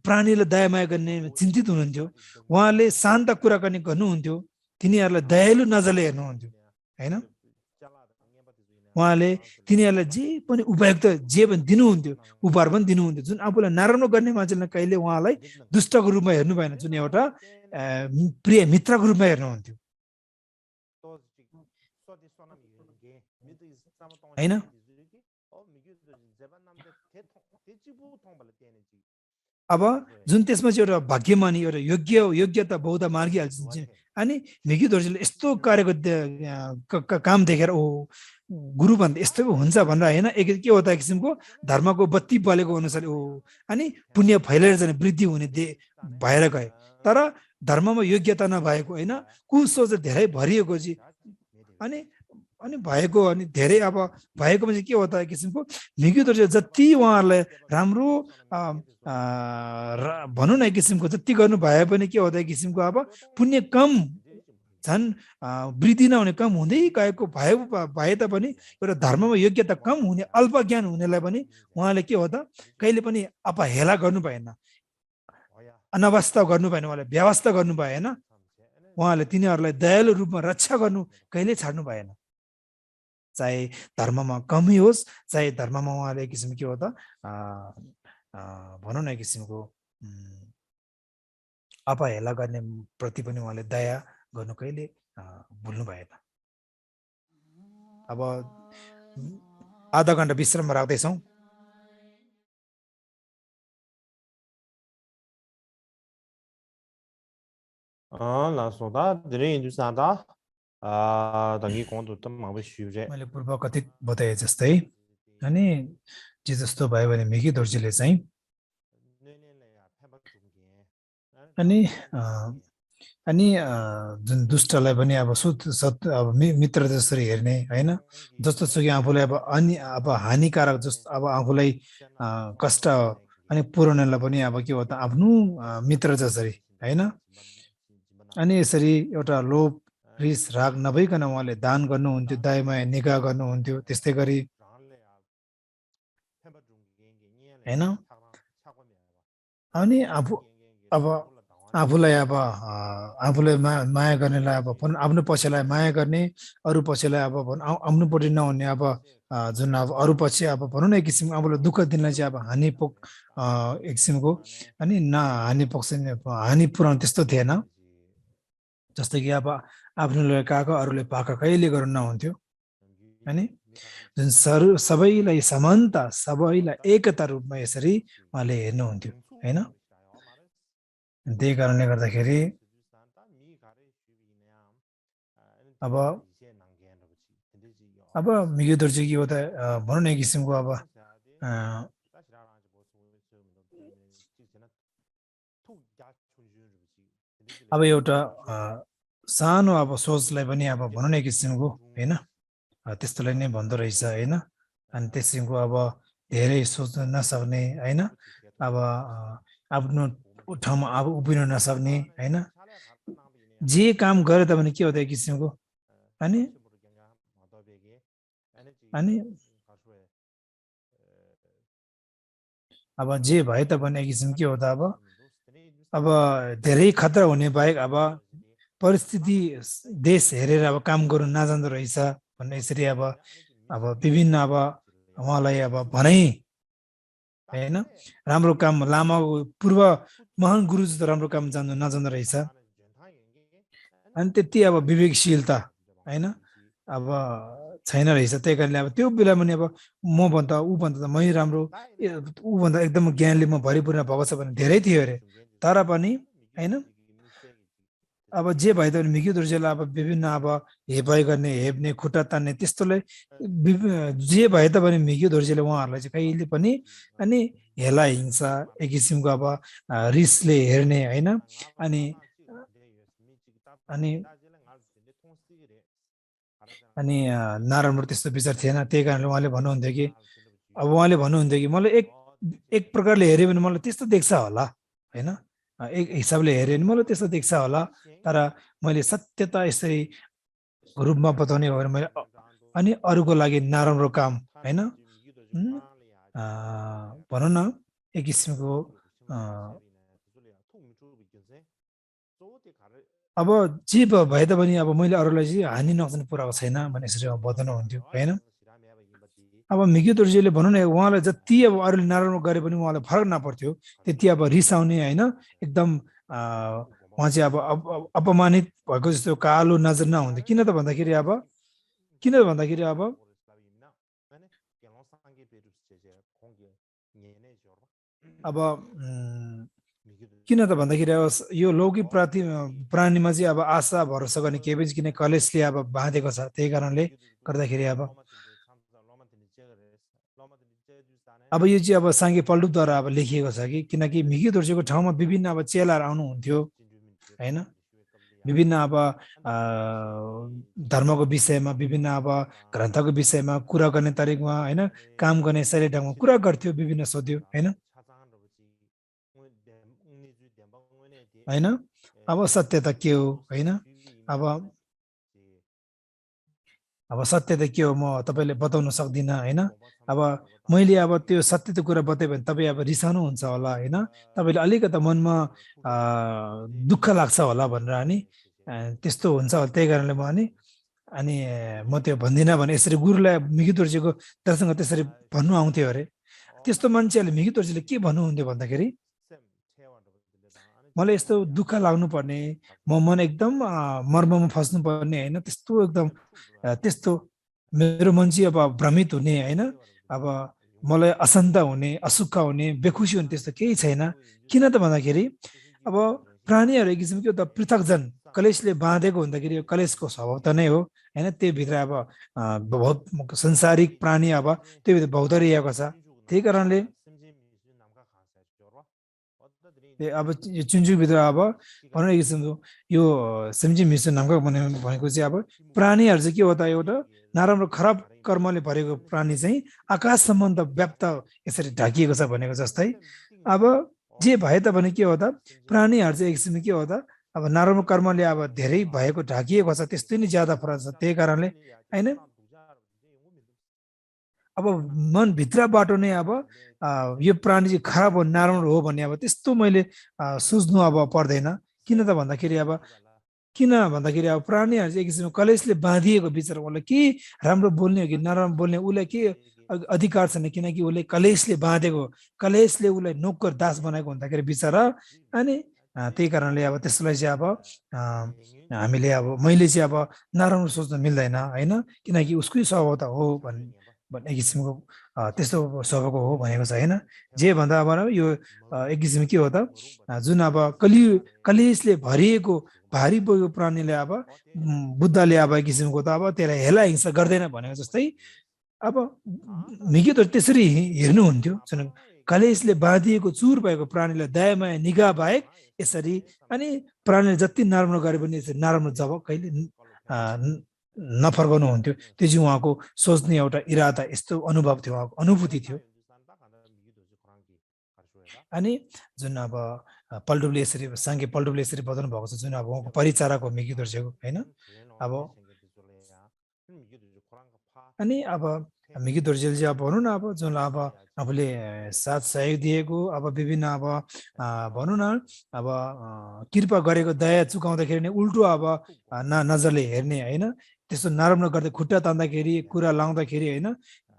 प्राणीलाई दयामाया गर्ने चिन्तित हुनुहुन्थ्यो उहाँले शान्त कुराकानी गर्नुहुन्थ्यो तिनीहरूलाई दयालु नजरले हेर्नुहुन्थ्यो हैन उहाँले तिनीहरूलाई जे पनि उपयुक्त जे पनि दिनुहुन्थ्यो उपहार पनि दिनुहुन्थ्यो जुन आफूलाई नराम्रो गर्ने मान्छेलाई कहिले उहाँलाई दुष्टको रूपमा हेर्नु भएन जुन एउटा प्रिय मित्रको रूपमा हेर्नुहुन्थ्यो हैन अब जुन त्यसमा चाहिँ एउटा भाग्यमानी एउटा योग्यता बौद्ध मार्गी हाल्छ अनि मिग्यु दोर्जेले यस्तो कार्यको काम देखेर ओ गुरु भन्दा यस्तो हुन्छ भनेर हैन एक के हो त किसिमको धर्मको बत्ती बलेको अनुसार ओ अनि पुण्य फैलिएर जाने वृद्धि हुने भएर गए तर धर्ममा योग्यता नभएको हैन कुसोच धेरै भरिएको चाहिँ अनि भएको अनि धेरै अब भएको चाहिँ के हो त किसिमको मिग्यु दोर्जे जति उहाँहरूलाई राम्रो भनौँ न एक किसिमको जति गर्नु भए पनि के हो त किसिमको अब पुण्य कम झन् वृद्धि नहुने कम हुँदै गएको भए तापनि एउटा धर्ममा योग्यता कम हुने अल्प ज्ञान हुनेलाई पनि उहाँले के हो त कहिले पनि अपहेला गर्नु भएन अनवस्था गर्नु भएन उहाँले व्यवस्था गर्नु भएन उहाँले तिनीहरूलाई दयालु रूपमा रक्षा गर्नु कहिले छाड्नु भएन चाहे धर्ममा कमी होस् चाहे धर्ममा उहाँले एक किसिम के हो त भनौँ न एक किसिमको अपहेला गर्ने प्रति पनि उहाँले दया गर्नु कहिले भुल्नु भएन अब आधा घण्टा विश्राम राख्दैछौँ मैले पूर्व कथित बताए जस्तै अनि जे जस्तो भयो भने मिग्यु दोर्जेले चाहिँ अनि जुन दुष्टलाई पनि अब अब मित्र जसरी हेर्ने हैन जस्तो छ कि आफूलाई अब हानिकारक जस्तो अब आफूलाई कष्ट अनि पुर्याउनलाई पनि अब के हो त आफ्नो मित्र जसरी हैन अनि यसरी एउटा लोभ रिस राग नभइकन उहाँले दान गर्नुहुन्थ्यो दयामाया निगाह गर्नुहुन्थ्यो त्यस्तै गरी हैन अनि आफूलाई माया गर्नेलाई अब आफ्नो पक्षलाई माया गर्ने अरू पक्षलाई अब आफ्नोपट्टि नहुने अब जुन अब अरू पछि अब भनौँ न एक किसिमको आफूलाई दुःख दिनलाई चाहिँ अब हानि एक किसिमको अनि हानि पक्ष हानि पुऱ्याउनु त्यस्तो थिएन। जस्तै कि अब आफ्नोले काका अरूले पाका कहिले गर्नु नहुन्थ्यो हैन। जुन सबैलाई समानता सबैलाई एकता रूपमा यसरी उहाँले हेर्नुहुन्थ्यो हैन। त्यही कारणले गर्दाखेरि अब मिग्यो दर्जी कि होता भनौँ न एक किसिमको अब एउटा सानो अब सोचलाई पनि अब भनौँ न एक किसिमको हैन त्यस्तोलाई नै भन्दो रहेछ हैन। अनि त्यसको अब धेरै सोच्न नसक्ने हैन, अब आफ्नो ठाउँमा अब उभिन नसक्ने हैन। जे काम गरे तापनि के हो त एक किसिमको अनि अनि अब जे भए तापनि एक किसिम के हो त अब धेरै खतरा हुने बाहेक अब परिस्थिति देश हेरेर अब काम गर्नु नजान्दो रहेछ भन्ने यसरी अब विभिन्न अब उहाँलाई अब भनाइ हैन। राम्रो काम लामा पूर्व महान गुरुजी त राम्रो काम नजान्दो रहेछ। अनि त्यति अब विवेकशीलता हैन अब छैन रहेछ। त्यही कारणले अब त्यो बेलामा नि अब म भन्दा ऊ भन्दा त मै राम्रो, ऊ भन्दा एकदम ज्ञानले म भरिपूर्ण भएको छ भने धेरै थियो अरे। तर पनि हैन अब जे भए तापनि मिग्यो दर्जीलाई अब विभिन्न अब हेपाइ गर्ने, हेप्ने, खुट्टा तान्ने त्यस्तोलाई जे भए तापनि मिग्यो दर्जीले उहाँहरूलाई चाहिँ कहिले पनि अनि हेला हिंसा एक किसिमको अब रिसले हेर्ने हैन। अनि अनि अनि नराम्रो त्यस्तो विचार थिएन। त्यही कारणले उहाँले भन्नुहुन्थ्यो कि अब उहाँले भन्नुहुन्थ्यो कि मलाई एक प्रकारले हेऱ्यो भने मलाई त्यस्तो देख्छ होला हैन, एक हिसाबले हेऱ्यो भने मलाई त्यस्तो देख्छ होला। तर मैले सत्यता यसरी रूपमा बताउने हो भने मैले अनि अरूको लागि नराम्रो काम हैन भनौँ न एक किसिमको अब जे भए तापनि अब मैले अरूलाई चाहिँ हानि नोक्सान पुऱ्याएको छैन भने यसरी बताउनुहुन्थ्यो हैन। अब मिग्यो दर्जीले भनौँ न उहाँलाई जति अब अरूले नराम्रो गरे पनि उहाँलाई फरक नपर्थ्यो, त्यति अब रिसाउने हैन। एकदम उहाँ चाहिँ अब अपमानित भएको जस्तो कालो नजर नहुन्थ्यो। किन त भन्दाखेरि अब किन त भन्दाखेरि अब यो लौकिक प्राणीमा चाहिँ अब आशा भरोसा गर्ने केही पनि किन कलेजले अब बाँधेको छ। त्यही कारणले गर्दाखेरि अब यो चाहिँ अब साङ्गे पल्टुद्वारा अब लेखिएको छ कि किनकि मिग्यो दर्जीको ठाउँमा विभिन्न अब चेलाहरू आउनुहुन्थ्यो हैन। विभिन्न अब धर्मको विषयमा, विभिन्न अब ग्रन्थको विषयमा कुरा गर्ने तरिकामा हैन, काम गर्ने शैली ढङ्गमा कुरा गर्थ्यो, विभिन्न सोध्यो हैन। अब सत्यता के हो हैन, अब सत्यता के हो म तपाईले बताउन सक्दिनँ हैन। अब मैले अब त्यो सत्यता कुरा बताएँ भने तपाईँ अब रिसाउनु हुन्छ होला हैन, तपाईले अलिकति मनमा दुःख लाग्छ होला भनेर अनि त्यस्तो हुन्छ। त्यही कारणले म अनि म त्यो भन्दिनँ भने यसरी गुरुलाई मिग्यो दर्जीको दर्शनसँग त्यसरी भन्नु आउँथ्यो अरे। त्यस्तो मान्छेहरूले मिग्यो दर्जीले के भन्नुहुन्थ्यो भन्दाखेरि मलाई यस्तो दुःख लाग्नु पर्ने, म मन एकदम मर्ममा फस्नु पर्ने हैन, त्यस्तो एकदम त्यस्तो मेरो मन चाहिँ अब भ्रमित हुने हैन, अब मलाई अशान्त हुने, असुख हुने, बेखुसी हुने त्यस्तो केही छैन। किन त भन्दाखेरि अब प्राणीहरू एक किसिमको त पृथकजन कलेशले बाँधेको हुँदाखेरि यो कलेशको स्वभाव त नै हो हैन। त्यो भित्र अब बहुत संसारिक प्राणी अब त्यो भित्र भौतारिएको छ। त्यही कारणले अब यो चुन्चुभित्र अब भनौँ एक किसिमको यो सिम्जी मिसो नामक भनेको चाहिँ अब प्राणीहरू चाहिँ के हो त एउटा नराम्रो खराब कर्मले भरेको प्राणी चाहिँ आकाशसम्म त व्याप्त यसरी ढाकिएको छ भनेको जस्तै अब जे भए तापनि के हो त प्राणीहरू चाहिँ एक किसिमको के हो त अब नराम्रो कर्मले अब धेरै भएको ढाकिएको छ, त्यस्तै नै ज्यादा फरक छ। त्यही कारणले हैन अब मनभित्रबाट नै अब यो प्राणी चाहिँ खराब हो, नराम्रो हो भन्ने अब त्यस्तो मैले सोच्नु अब पर्दैन। किन त भन्दाखेरि अब किन भन्दाखेरि अब प्राणीहरू चाहिँ एक किसिमको कलेशले बाँधिएको बिचरा उसलाई के राम्रो बोल्ने हो कि नराम्रो बोल्ने उसलाई के अधिकार छैन, किनकि उसले कलेशले बाँधेको, कलेशले उसलाई नोकर दास बनाएको हुँदाखेरि बिचरा। अनि त्यही कारणले अब त्यसलाई चाहिँ अब हामीले अब मैले चाहिँ अब नराम्रो सोच्न मिल्दैन होइन, किनकि उसकै स्वभाव त हो भन्ने किसिमको त्यस्तो स्वभावको हो भनेको छ होइन। जे भन्दा अब यो एक किसिम के हो त, जुन अब कलेशले भरिएको भारी बोकेको प्राणीले अब बुद्धले अब एक किसिमको त अब त्यसलाई हेला हिंसा गर्दैन भनेको जस्तै अब मिगे त त्यसरी हेर्नुहुन्थ्यो, जुन कलेशले बाँधिएको चुर भएको प्राणीलाई दयामाया निगाह बाहेक यसरी, अनि प्राणीले जति नराम्रो गरे पनि यसरी नराम्रो जब कहिले नफर्काउनुहुन्थ्यो। त्यो चाहिँ उहाँको सोच्ने एउटा इरादा, यस्तो अनुभव थियो, उहाँको अनुभूति थियो। अनि जुन अब पल्टुले यसरी साङ्गे पल्टुले यसरी बताउनु भएको छ, जुन अब उहाँको परिचारक हो मिगी दोर्जेको होइन। अब अनि अब मिगी दोर्जेल चाहिँ अब भनौँ न अब जुन अब आफूले साथ सहयोग दिएको अब विभिन्न अब भनौँ न अब कृपा गरेको दया चुकाउँदाखेरि नै उल्टो अब नजरले हेर्ने होइन, त्यस्तो नराम्रो गर्दै खुट्टा तान्दाखेरि कुरा लाउँदाखेरि होइन,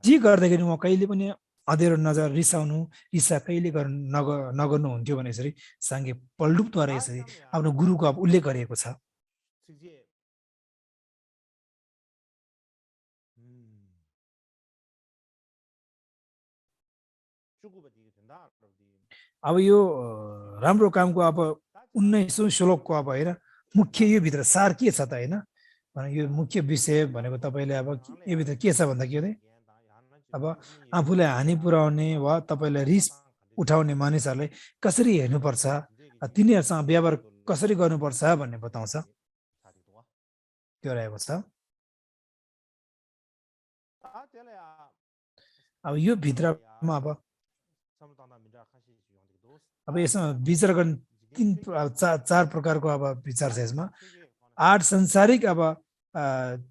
जे गर्दाखेरि उहाँ कहिले पनि अँधेरो नजर रिसाउनु रिसा कहिले नगर्नुहुन्थ्यो भने यसरी साङ्गे पल्डुपद्वारा यसरी आफ्नो गुरुको अब उल्लेख गरिएको छ। अब यो राम्रो कामको अब 19औं श्लोकको अब होइन मुख्य यो भित्र सार के छ त होइन, यो मुख्य विषय भनेको तपाईँले अब यो भित्र के छ भन्दा के अब आफूलाई हानि पुर्याउने वा तपाईँलाई रिस उठाउने मानिसहरूलाई कसरी हेर्नुपर्छ, तिनीहरूसँग व्यवहार कसरी गर्नुपर्छ भन्ने बताउँछ, त्यो रहेको छ। अब यो भित्रमा अब यसमा विचार गर्ने चार प्रकारको अब विचार छ यसमा। 8 संसारिक अब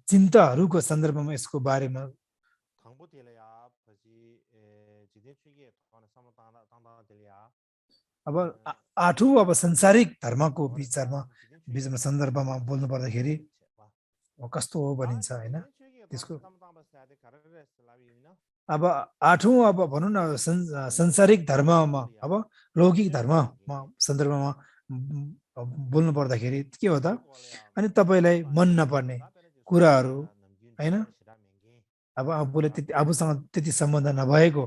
चिन्ताहरूको सन्दर्भमा यसको बारेमा अब 8औं अब संसारिक धर्मको विचारमा सन्दर्भमा बोल्नु पर्दाखेरि कस्तो हो भनिन्छ होइन त्यसको। अब 8औं अब भनौँ न संसारिक धर्ममा अब लौकिक धर्ममा सन्दर्भमा बोल्नु पर्दाखेरि के हो त, अनि तपाईँलाई मन नपर्ने कुराहरू होइन, अब आफूसँग त्यति सम्बन्ध नभएको,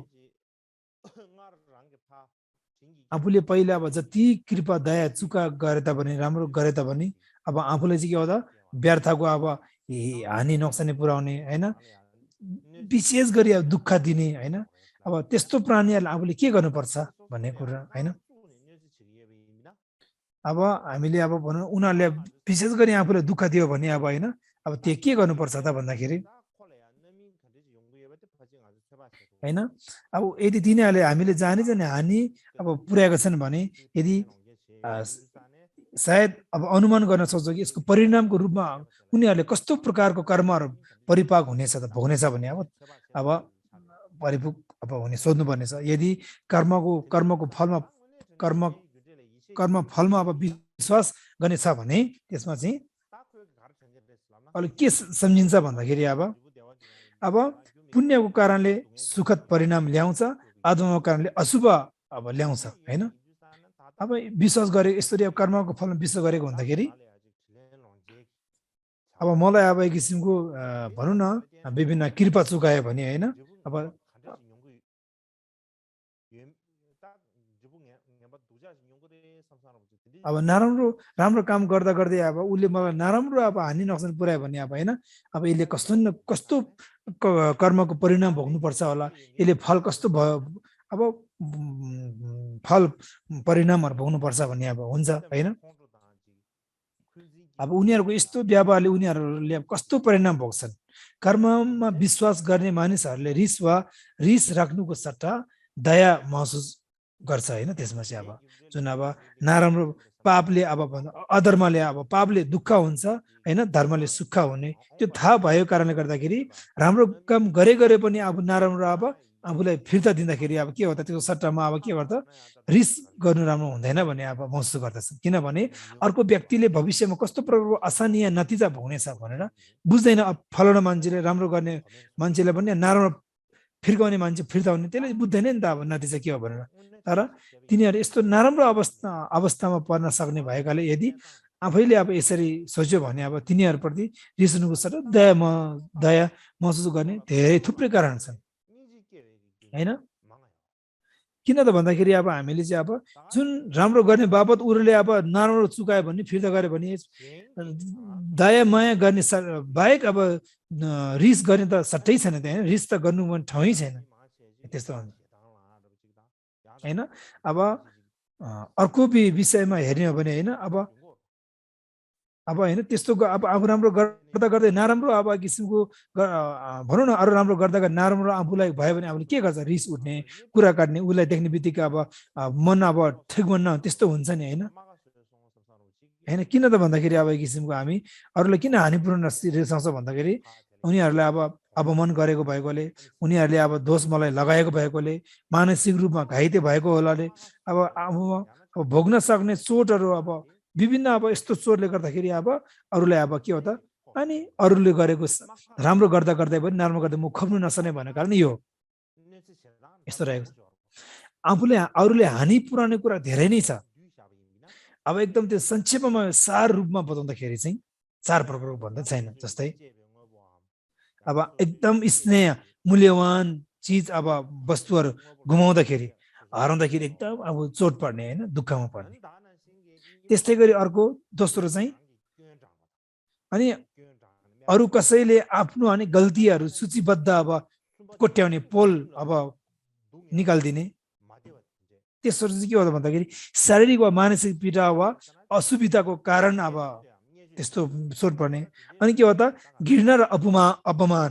आफूले पहिला अब जति कृपा दया चुका गरे तापनि राम्रो गरे तापनि अब आफूले चाहिँ के हो त व्यर्थको अब हानि नोक्सानी पुर्याउने होइन, विशेष गरी अब दुःख दिने होइन, अब त्यस्तो प्राणीहरूलाई आफूले के गर्नुपर्छ भन्ने कुरा होइन। अब हामीले अब भनौँ उनीहरूले विशेष गरी आफूले दुःख दियो भने अब होइन, अब त्यो के गर्नुपर्छ त भन्दाखेरि होइन, अब यदि तिनीहरूले हामीले जाने हानि अब पुर्याएका छन् भने यदि सायद अब अनुमान गर्न सक्छ कि यसको परिणामको रूपमा उनीहरूले कस्तो प्रकारको कर्महरू परिपाक हुनेछ त भोग्नेछ भने अब परिपुक अब हुने सोध्नुपर्नेछ। यदि कर्मको फलमा अब विश्वास गर्ने छ भने त्यसमा चाहिँ अहिले के सम्झिन्छ भन्दाखेरि अब पुण्यको कारणले सुखद परिणाम ल्याउँछ, अधर्मको कारणले अशुभ अब ल्याउँछ होइन। अब विश्वास गरे यसरी अब कर्मको फलमा विश्वास गरेको हुँदाखेरि अब मलाई अब एक किसिमको भनौँ न विभिन्न कृपा चुकायो भने होइन, अब राम्रो काम गर्दा गर्दै अब उसले मलाई नराम्रो अब हानि नोक्सान पुर्यायो भने अब होइन, अब यसले कस्तो कर्मको परिणाम भोग्नुपर्छ होला, यसले फल कस्तो भयो अब फल परिणामहरू भोग्नुपर्छ भन्ने अब हुन्छ होइन। अब उनीहरूको यस्तो व्यवहारले उनीहरूले कस्तो परिणाम भोग्छन्। कर्ममा विश्वास गर्ने मानिसहरूले रिस राख्नुको सट्टा दया महसुस गर्छ होइन। त्यसमा चाहिँ अब जुन अब नराम्रो पापले अब अधर्मले अब पापले दुःख हुन्छ होइन, धर्मले सुख हुने त्यो थाहा भएको कारणले गर्दाखेरि राम्रो काम गरे पनि अब नराम्रो अब आफूलाई फिर्ता दिँदाखेरि अब के हो त, त्यो सट्टामा अब के गर्छ, रिस गर्नु राम्रो हुँदैन भन्ने अब महसुस गर्दछ। किनभने अर्को व्यक्तिले भविष्यमा कस्तो प्रकारको असानीय नतिजा हुनेछ भनेर बुझ्दैन। अब फलाउन मान्छेले राम्रो गर्ने मान्छेले पनि नराम्रो फिर्काउने मान्छे फिर्ताउने, त्यसले बुझ्दैन नि त अब नतिजा के हो भनेर। तर तिनीहरू यस्तो नराम्रो अवस्थामा पर्न सक्ने भएकाले यदि आफैले अब यसरी सोच्यो भने अब तिनीहरूप्रति रिसाउनुको सट्टा दया महसुस गर्ने धेरै थुप्रै कारण छन् हैन। किन त भन्दाखेरि अब हामीले चाहिँ अब जुन राम्रो गर्ने बापत उनीहरूले अब नराम्रो चुकायो भने फिर्ता गर्यो भने दया माया गर्ने बाहेक अब रिस गर्ने त सट्टै छैन त्यहाँ, रिस त गर्नु मन ठाउँै छैन त्यस्तो हैन। अब अर्को विषयमा हेर्ने हो भने हैन, अब हैन त्यस्तो अब आफू राम्रो गर्दा गर्दै नराम्रो अब किसिमको भनौँ न, अरू राम्रो गर्दा नराम्रो आफूलाई भयो भने आफूले के गर्छ, रिस उठ्ने, कुरा काट्ने, उसलाई देख्ने बित्तिकै अब मन अब ठिक मन न त्यस्तो हुन्छ नि हैन। हैन किन त भन्दाखेरि अब किसिमको हामी अरूलाई किन हानिपूर्ण रिसाउँछ भन्दाखेरि उनीहरूलाई अब अपमान गरेको भएकोले, उनीहरूले अब दोष मलाई लगाएको भएकोले, मानसिक रूपमा घाइते भएको होलाले अब अब भोग्न सक्ने चोटहरू अब विभिन्न अब यस्तो चोटले गर्दाखेरि अब अरूलाई अब के हो त, अनि अरूले गरेको राम्रो गर्दा गर्दै पनि नराम्रो गर्दा मुख खोप्नु नसक्ने भन्ने कारण यो यस्तो रहेको छ। आफूले अरूले हानि पुर्याउने कुरा धेरै नै छ। अब एकदम त्यो संक्षेपमा सार रूपमा बताउँदाखेरि चाहिँ चार प्रकारको भन्दा छैन। जस्तै अब एकदम स्नेह मूल्यवान चिज अब वस्तुहरू गुमाउँदाखेरि, हराउँदाखेरि एकदम अब चोट पर्ने हैन, दुःखमा पर्ने। त्यस्तै गरी अर्को दोस्रो चाहिँ अनि अरू कसैले आफ्नो अनि गल्तीहरू सूचीबद्ध अब कोट्याउने पोल अब निकाल्दिने। तेस्रो चाहिँ के हो त भन्दाखेरि शारीरिक वा मानसिक पीडा वा असुविधाको कारण अब त्यस्तो चोट पर्ने। अनि के हो त घृणा र अपमान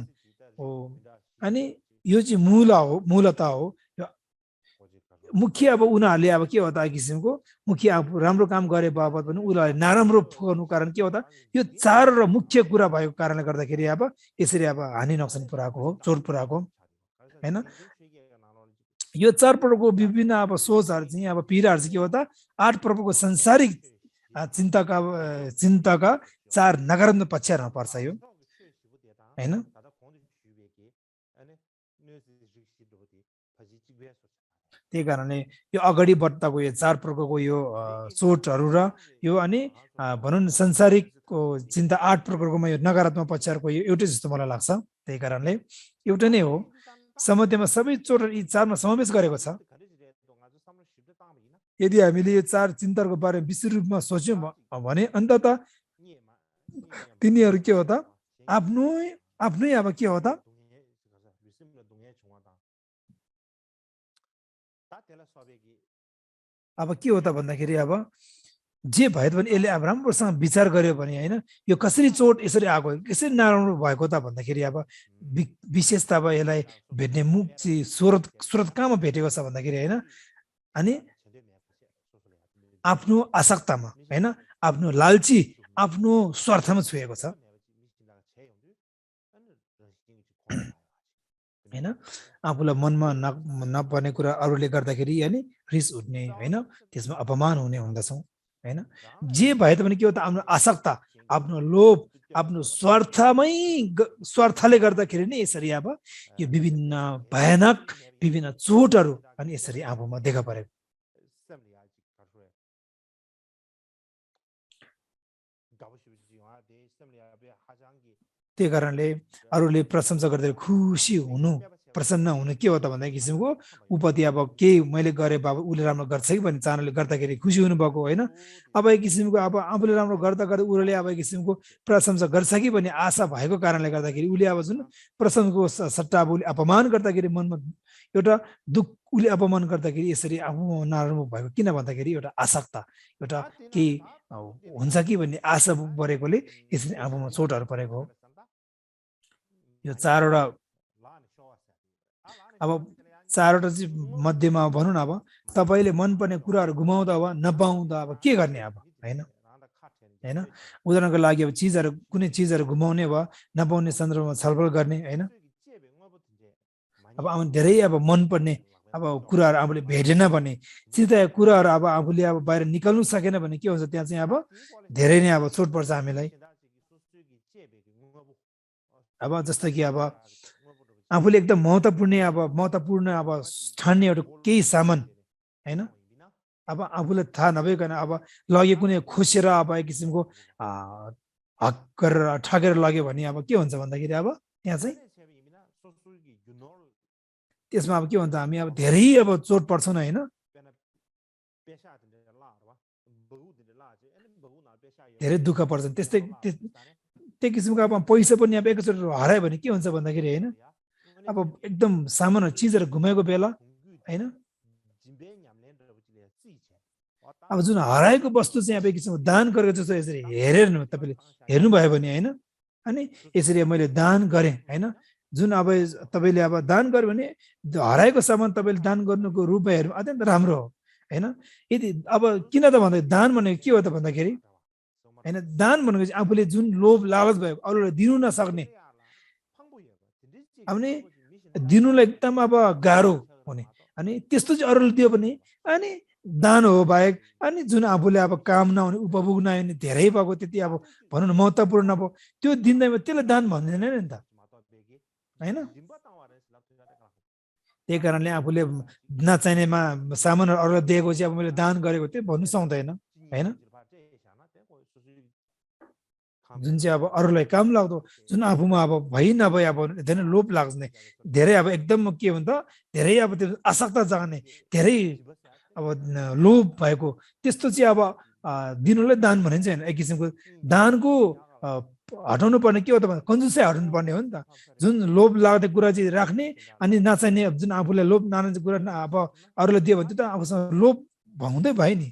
हो। अनि यो चाहिँ मूलता हो। मुख्य अब उनीहरूले अब के हो त किसिमको मुख्य अब राम्रो काम गरे बापत पनि उनीहरूले नराम्रो गर्नु कारण के हो त, यो चार र मुख्य कुरा भएको कारणले गर्दाखेरि अब यसरी अब हानि नोक्सान पुऱ्याएको हो, चोट पुऱ्याएको हैन। यो चार प्रकारको विभिन्न अब सोचहरू चाहिँ अब पीडाहरू चाहिँ के हो त, 8 प्रकारको संसारिक चिन्ताका 4 नकारात्मक पक्षहरूमा पर्छ यो हैन। त्यही कारणले यो अगाडि बढ्दाको यो 4 प्रकारको यो चोटहरू र यो अनि भनौँ न संसारिकको चिन्ता 8 प्रकारकोमा यो नकारात्मक पक्षहरूको यो एउटै जस्तो मलाई लाग्छ। त्यही कारणले एउटै नै हो। सम्बन्धमा सबै चोटहरू यी 4मा समावेश गरेको छ। यदि हामीले यो 4 चिन्ताहरूको बारेमा विस्तृत रूपमा सोच्यौँ भने अन्तत तिनीहरू के हो त, आफ्नै अब के हो त अब के हो त भन्दाखेरि अब जे भयो पनि यसले अब राम्रोसँग विचार गर्यो भने हैन, यो कसरी चोट यसरी आएको, कसरी नराम्रो भएको त भन्दाखेरि अब विशेष त अब यसलाई भेट्ने मुख्य स्रोत कहाँमा भेटेको छ भन्दाखेरि हैन, अनि आफ्नो आसक्तामा हैन, आफ्नो लालची, आफ्नो स्वार्थमा छुएको छ हैन। आफूलाई मनमा नपर्ने कुरा अरूले गर्दाखेरि अनि रिस उठ्ने हैन, त्यसमा अपमान हुने हुँदछौँ हैन। जे भए पनि के हो त, आफ्नो आसक्ता, आफ्नो लोभ, आफ्नो स्वार्थले गर्दाखेरि नै यसरी अब यो विभिन्न भयानक विभिन्न चोटहरू अनि यसरी आफूमा देखा परेको। त्यही कारणले अरूले प्रशंसा गर्दै खुसी हुनु, प्रसन्न हुनु के हो त भन्दा किसिमको उपति अब केही मैले गरेँ बाबा उसले राम्रो गर्छ कि भन्ने चाहनाले गर्दाखेरि खुसी हुनुभएको होइन। अब एक किसिमको अब आफूले राम्रो गर्दा गर्दै उसले अब एक किसिमको प्रशंसा गर्छ कि भन्ने आशा भएको कारणले गर्दाखेरि उसले अब जुन प्रशंसाको सट्टा अब उसले अपमान गर्दाखेरि मनमा एउटा दुःख, उसले अपमान गर्दाखेरि यसरी आफू नराम्रो भएको किन भन्दाखेरि एउटा आसक्ता, एउटा केही हुन्छ कि भन्ने आशा परेकोले यसरी आफूमा चोटहरू परेको हो। यो 4वटा अब 4वटा चाहिँ मध्येमा भनौँ न, अब तपाईँले मनपर्ने कुराहरू गुमाउँदा वा नपाउँदा अब के गर्ने अब हैन। उदाहरणको लागि अब कुनै चिजहरू गुमाउने वा नपाउने सन्दर्भमा छलफल गर्ने हैन। अब अब धेरै अब मनपर्ने अब कुराहरू आफूले भेटेन भने, सिधा कुराहरू अब आफूले अब बाहिर निकाल्नु सकेन भने के हुन्छ, त्यहाँ चाहिँ अब धेरै नै अब चोट पर्छ हामीलाई। अब जस्तो कि अब आफूले एकदम महत्त्वपूर्ण अब ठान्ने एउटा केही सामान हैन, अब आफूलाई थाहा नभइकन अब लगे कुनै खोसेर अब एक किसिमको हक गरेर ठगेर लग्यो भने अब के हुन्छ भन्दाखेरि अब त्यहाँ चाहिँ त्यसमा अब के भन्छ, हामी अब धेरै अब चोट पर्छौँ हैन। धेरै दुःख पर्छ। त्यस्तै त्यो किसिमको अब पैसा पनि अब एकचोटि हरायो भने के हुन्छ भन्दाखेरि हैन, अब एकदम सामान चिजहरू गुमाएको बेला हैन, अब जुन हराएको वस्तु चाहिँ अब एक किसिमको दान गरेको जस्तो यसरी हेरेर तपाईँले हेर्नुभयो भने हैन, अनि यसरी मैले दान गरेँ हैन, जुन अब तपाईँले अब दान गर्यो भने हराएको सामान तपाईँले दान गर्नुको रूपमा हेर्नु अत्यन्त राम्रो हो हैन। यदि अब किन त भन्दा दान भनेको के हो त भन्दाखेरि हैन, दान भनेको चाहिँ आफूले जुन लोभ लालच भयो अरूलाई दिनु नसक्ने, अब नि दिनुलाई एकदम अब गाह्रो हुने, अनि त्यस्तो चाहिँ अरूले दियो भने अनि दान हो बाहेक, अनि जुन आफूले अब काम नहुने उपभोग नहुने धेरै भएको त्यति अब भनौँ न महत्त्वपूर्ण अब त्यो दिँदैमा त्यसलाई दान भन्दैन नि त हैन। त्यही कारणले आफूले नचाहिनेमा सामानहरू अरूलाई दिएको चाहिँ अब मैले दान गरेको त्यो भन्नु सक्दैन हैन। जुन चाहिँ अब अरूलाई काम लाग्दो, जुन आफूमा अब भइ नभए अब धेरै लोभ लाग्ने, धेरै अब एकदम के भन्छ धेरै अब त्यो आसक्ता जाने, धेरै अब लोभ भएको त्यस्तो चाहिँ अब दिनुलाई दान भनिन्छ हैन। एक किसिमको दानको हटाउनु पर्ने के हो त भन्दा कन्जुसै हटाउनु पर्ने हो नि त। जुन लोभ लाग्ने कुरा चाहिँ राख्ने, अनि नचाहिने जुन आफूलाई लोभ नलाग्ने कुरा अब अरूलाई दियो भने त्यो त आफूसँग लोभ हुँदै भयो नि,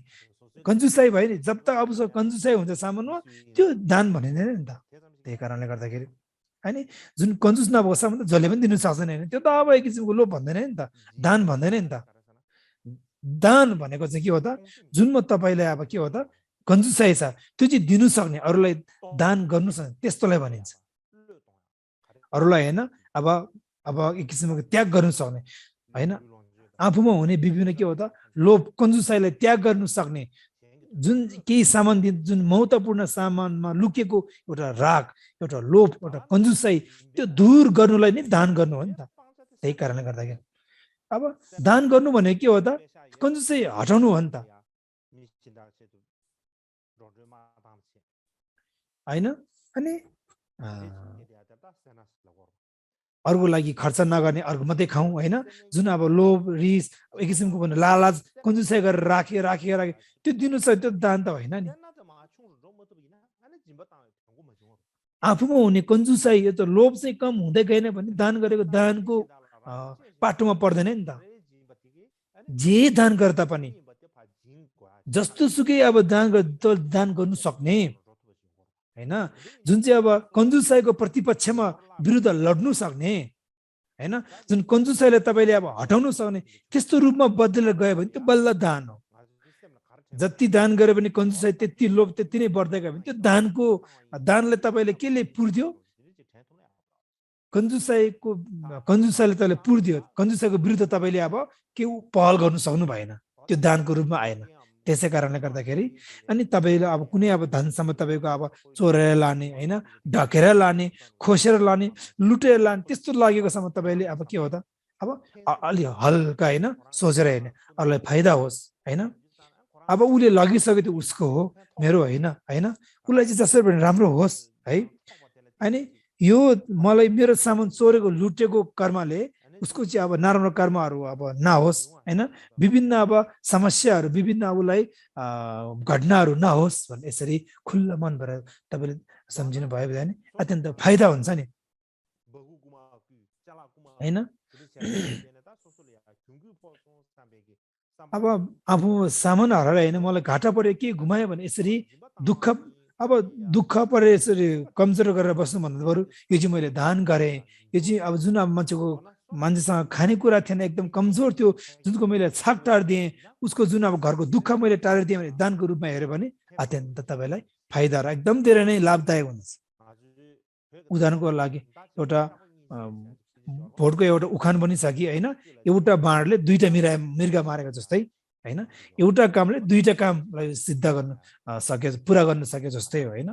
कन्जुसाइ भयो नि। जब तक अब कन्जुसाइ हुन्छ सामानमा त्यो दान भनिँदैन नि त। त्यही कारणले गर्दाखेरि हैन, जुन कन्जुस नभएको सामान त जसले पनि दिनु सक्दैन हैन, त्यो त अब एक किसिमको लोभ भन्दैन नि त, दान भन्दैन नि त। दान भनेको चाहिँ के हो त, जुन म तपाईँलाई अब के हो त कन्जुसाइ छ त्यो चाहिँ दिनु सक्ने, अरूलाई दान गर्नु सक्ने, त्यस्तोलाई भनिन्छ। अरूलाई हैन अब एक किसिमको त्याग गर्नु सक्ने हैन, आफूमा हुने विभिन्न के हो त लोभ कन्जुसाइलाई त्याग गर्नु सक्ने, जुन केही सामान जुन महत्त्वपूर्ण सामानमा लुकेको एउटा राग, एउटा लोभ, एउटा कन्जुसाइ त्यो दूर गर्नुलाई नै दान गर्नु हो नि त। त्यही कारणले गर्दाखेरि अब दान गर्नु भने के हो त, कन्जुसाइ हटाउनु हो नि त हैन। अनि अरूको लागि खर्च नगर्ने, अरूको मात्रै खाउँ हैन, जुन अब लोभ रिस एक किसिमको भने लालच कन्जुसाइ गरेर राखे त्यो दिनु छ, त्यो दान त होइन नि। आफूमा हुने कन्जुसाइ यो त लोभ चाहिँ कम हुँदै गएन भने दान गरेको दानको पाटोमा पर्दैन नि त। जे दान गर्दा पनि जस्तो सुकै अब दान गर्नु सक्ने हैन, जुन चाहिँ अब कन्जुसाइको प्रतिपक्षमा विरुद्ध लड्नु सक्ने हैन, जुन कन्जुसाइलाई तपाईँले अब हटाउनु सक्ने त्यस्तो रूपमा बदलेर गयो भने त्यो बल्ल दान हो। जति दान गरे पनि कन्जुसाइ त्यति लोभ त्यति नै बढ्दै गयो भने त्यो दानलाई तपाईँले केले पुर्दियो, कन्जुसाइले तपाईँले पुर्दियो, कन्जुसाइको विरुद्ध तपाईँले अब के पहल गर्नु सक्नु भएन, त्यो दानको रूपमा आएन। त्यसै कारणले गर्दाखेरि अनि तपाईँले अब कुनै अब धनसम्म तपाईँको अब चोरेर लाने हैन, ढकेर लाने, खोसेर लाने, लुटेर लाने त्यस्तो लागेकोसम्म तपाईँले अब के हो त अब अलि हल्का हैन सोचेर हेर्ने, अरूलाई फाइदा होस् हैन। अब उसले लगिसक्यो त्यो उसको हो, मेरो होइन हैन, उसलाई चाहिँ जसरी पनि राम्रो होस् है। अनि यो मलाई मेरो सामान चोरेको लुटेको कर्मले उसको चाहिँ अब नराम्रो कर्महरू अब नहोस् हैन, विभिन्न अब समस्याहरू विभिन्न उसलाई घटनाहरू नहोस् भन्ने यसरी खुल्ला मन भएर तपाईँले सम्झिनु भयो भने अत्यन्त फाइदा हुन्छ नि हैन। अब आफू सामान हराएर होइन मलाई घाटा पऱ्यो के घुमायो भने यसरी दुःख परे यसरी कमजोर गरेर बस्नु भन्दा बरु यो चाहिँ मैले दान गरेँ, यो चाहिँ अब जुन अब मान्छेसँग खानेकुरा थिएन एकदम कमजोर थियो, जुनको मैले छाक टारिदिएँ, उसको जुन अब घरको दुःख मैले टारिदिएँ भने दानको रूपमा हेऱ्यो भने अत्यन्त तपाईँलाई फाइदा र एकदम धेरै नै लाभदायक हुन्छ। उदाहरणको लागि एउटा भोटको एउटा उखान पनि छ कि होइन, एउटा बाणले दुईटा मृगा मारेको जस्तै होइन, एउटा कामले दुईटा कामलाई सिद्ध गर्न सके, पुरा गर्न सके जस्तै हो होइन।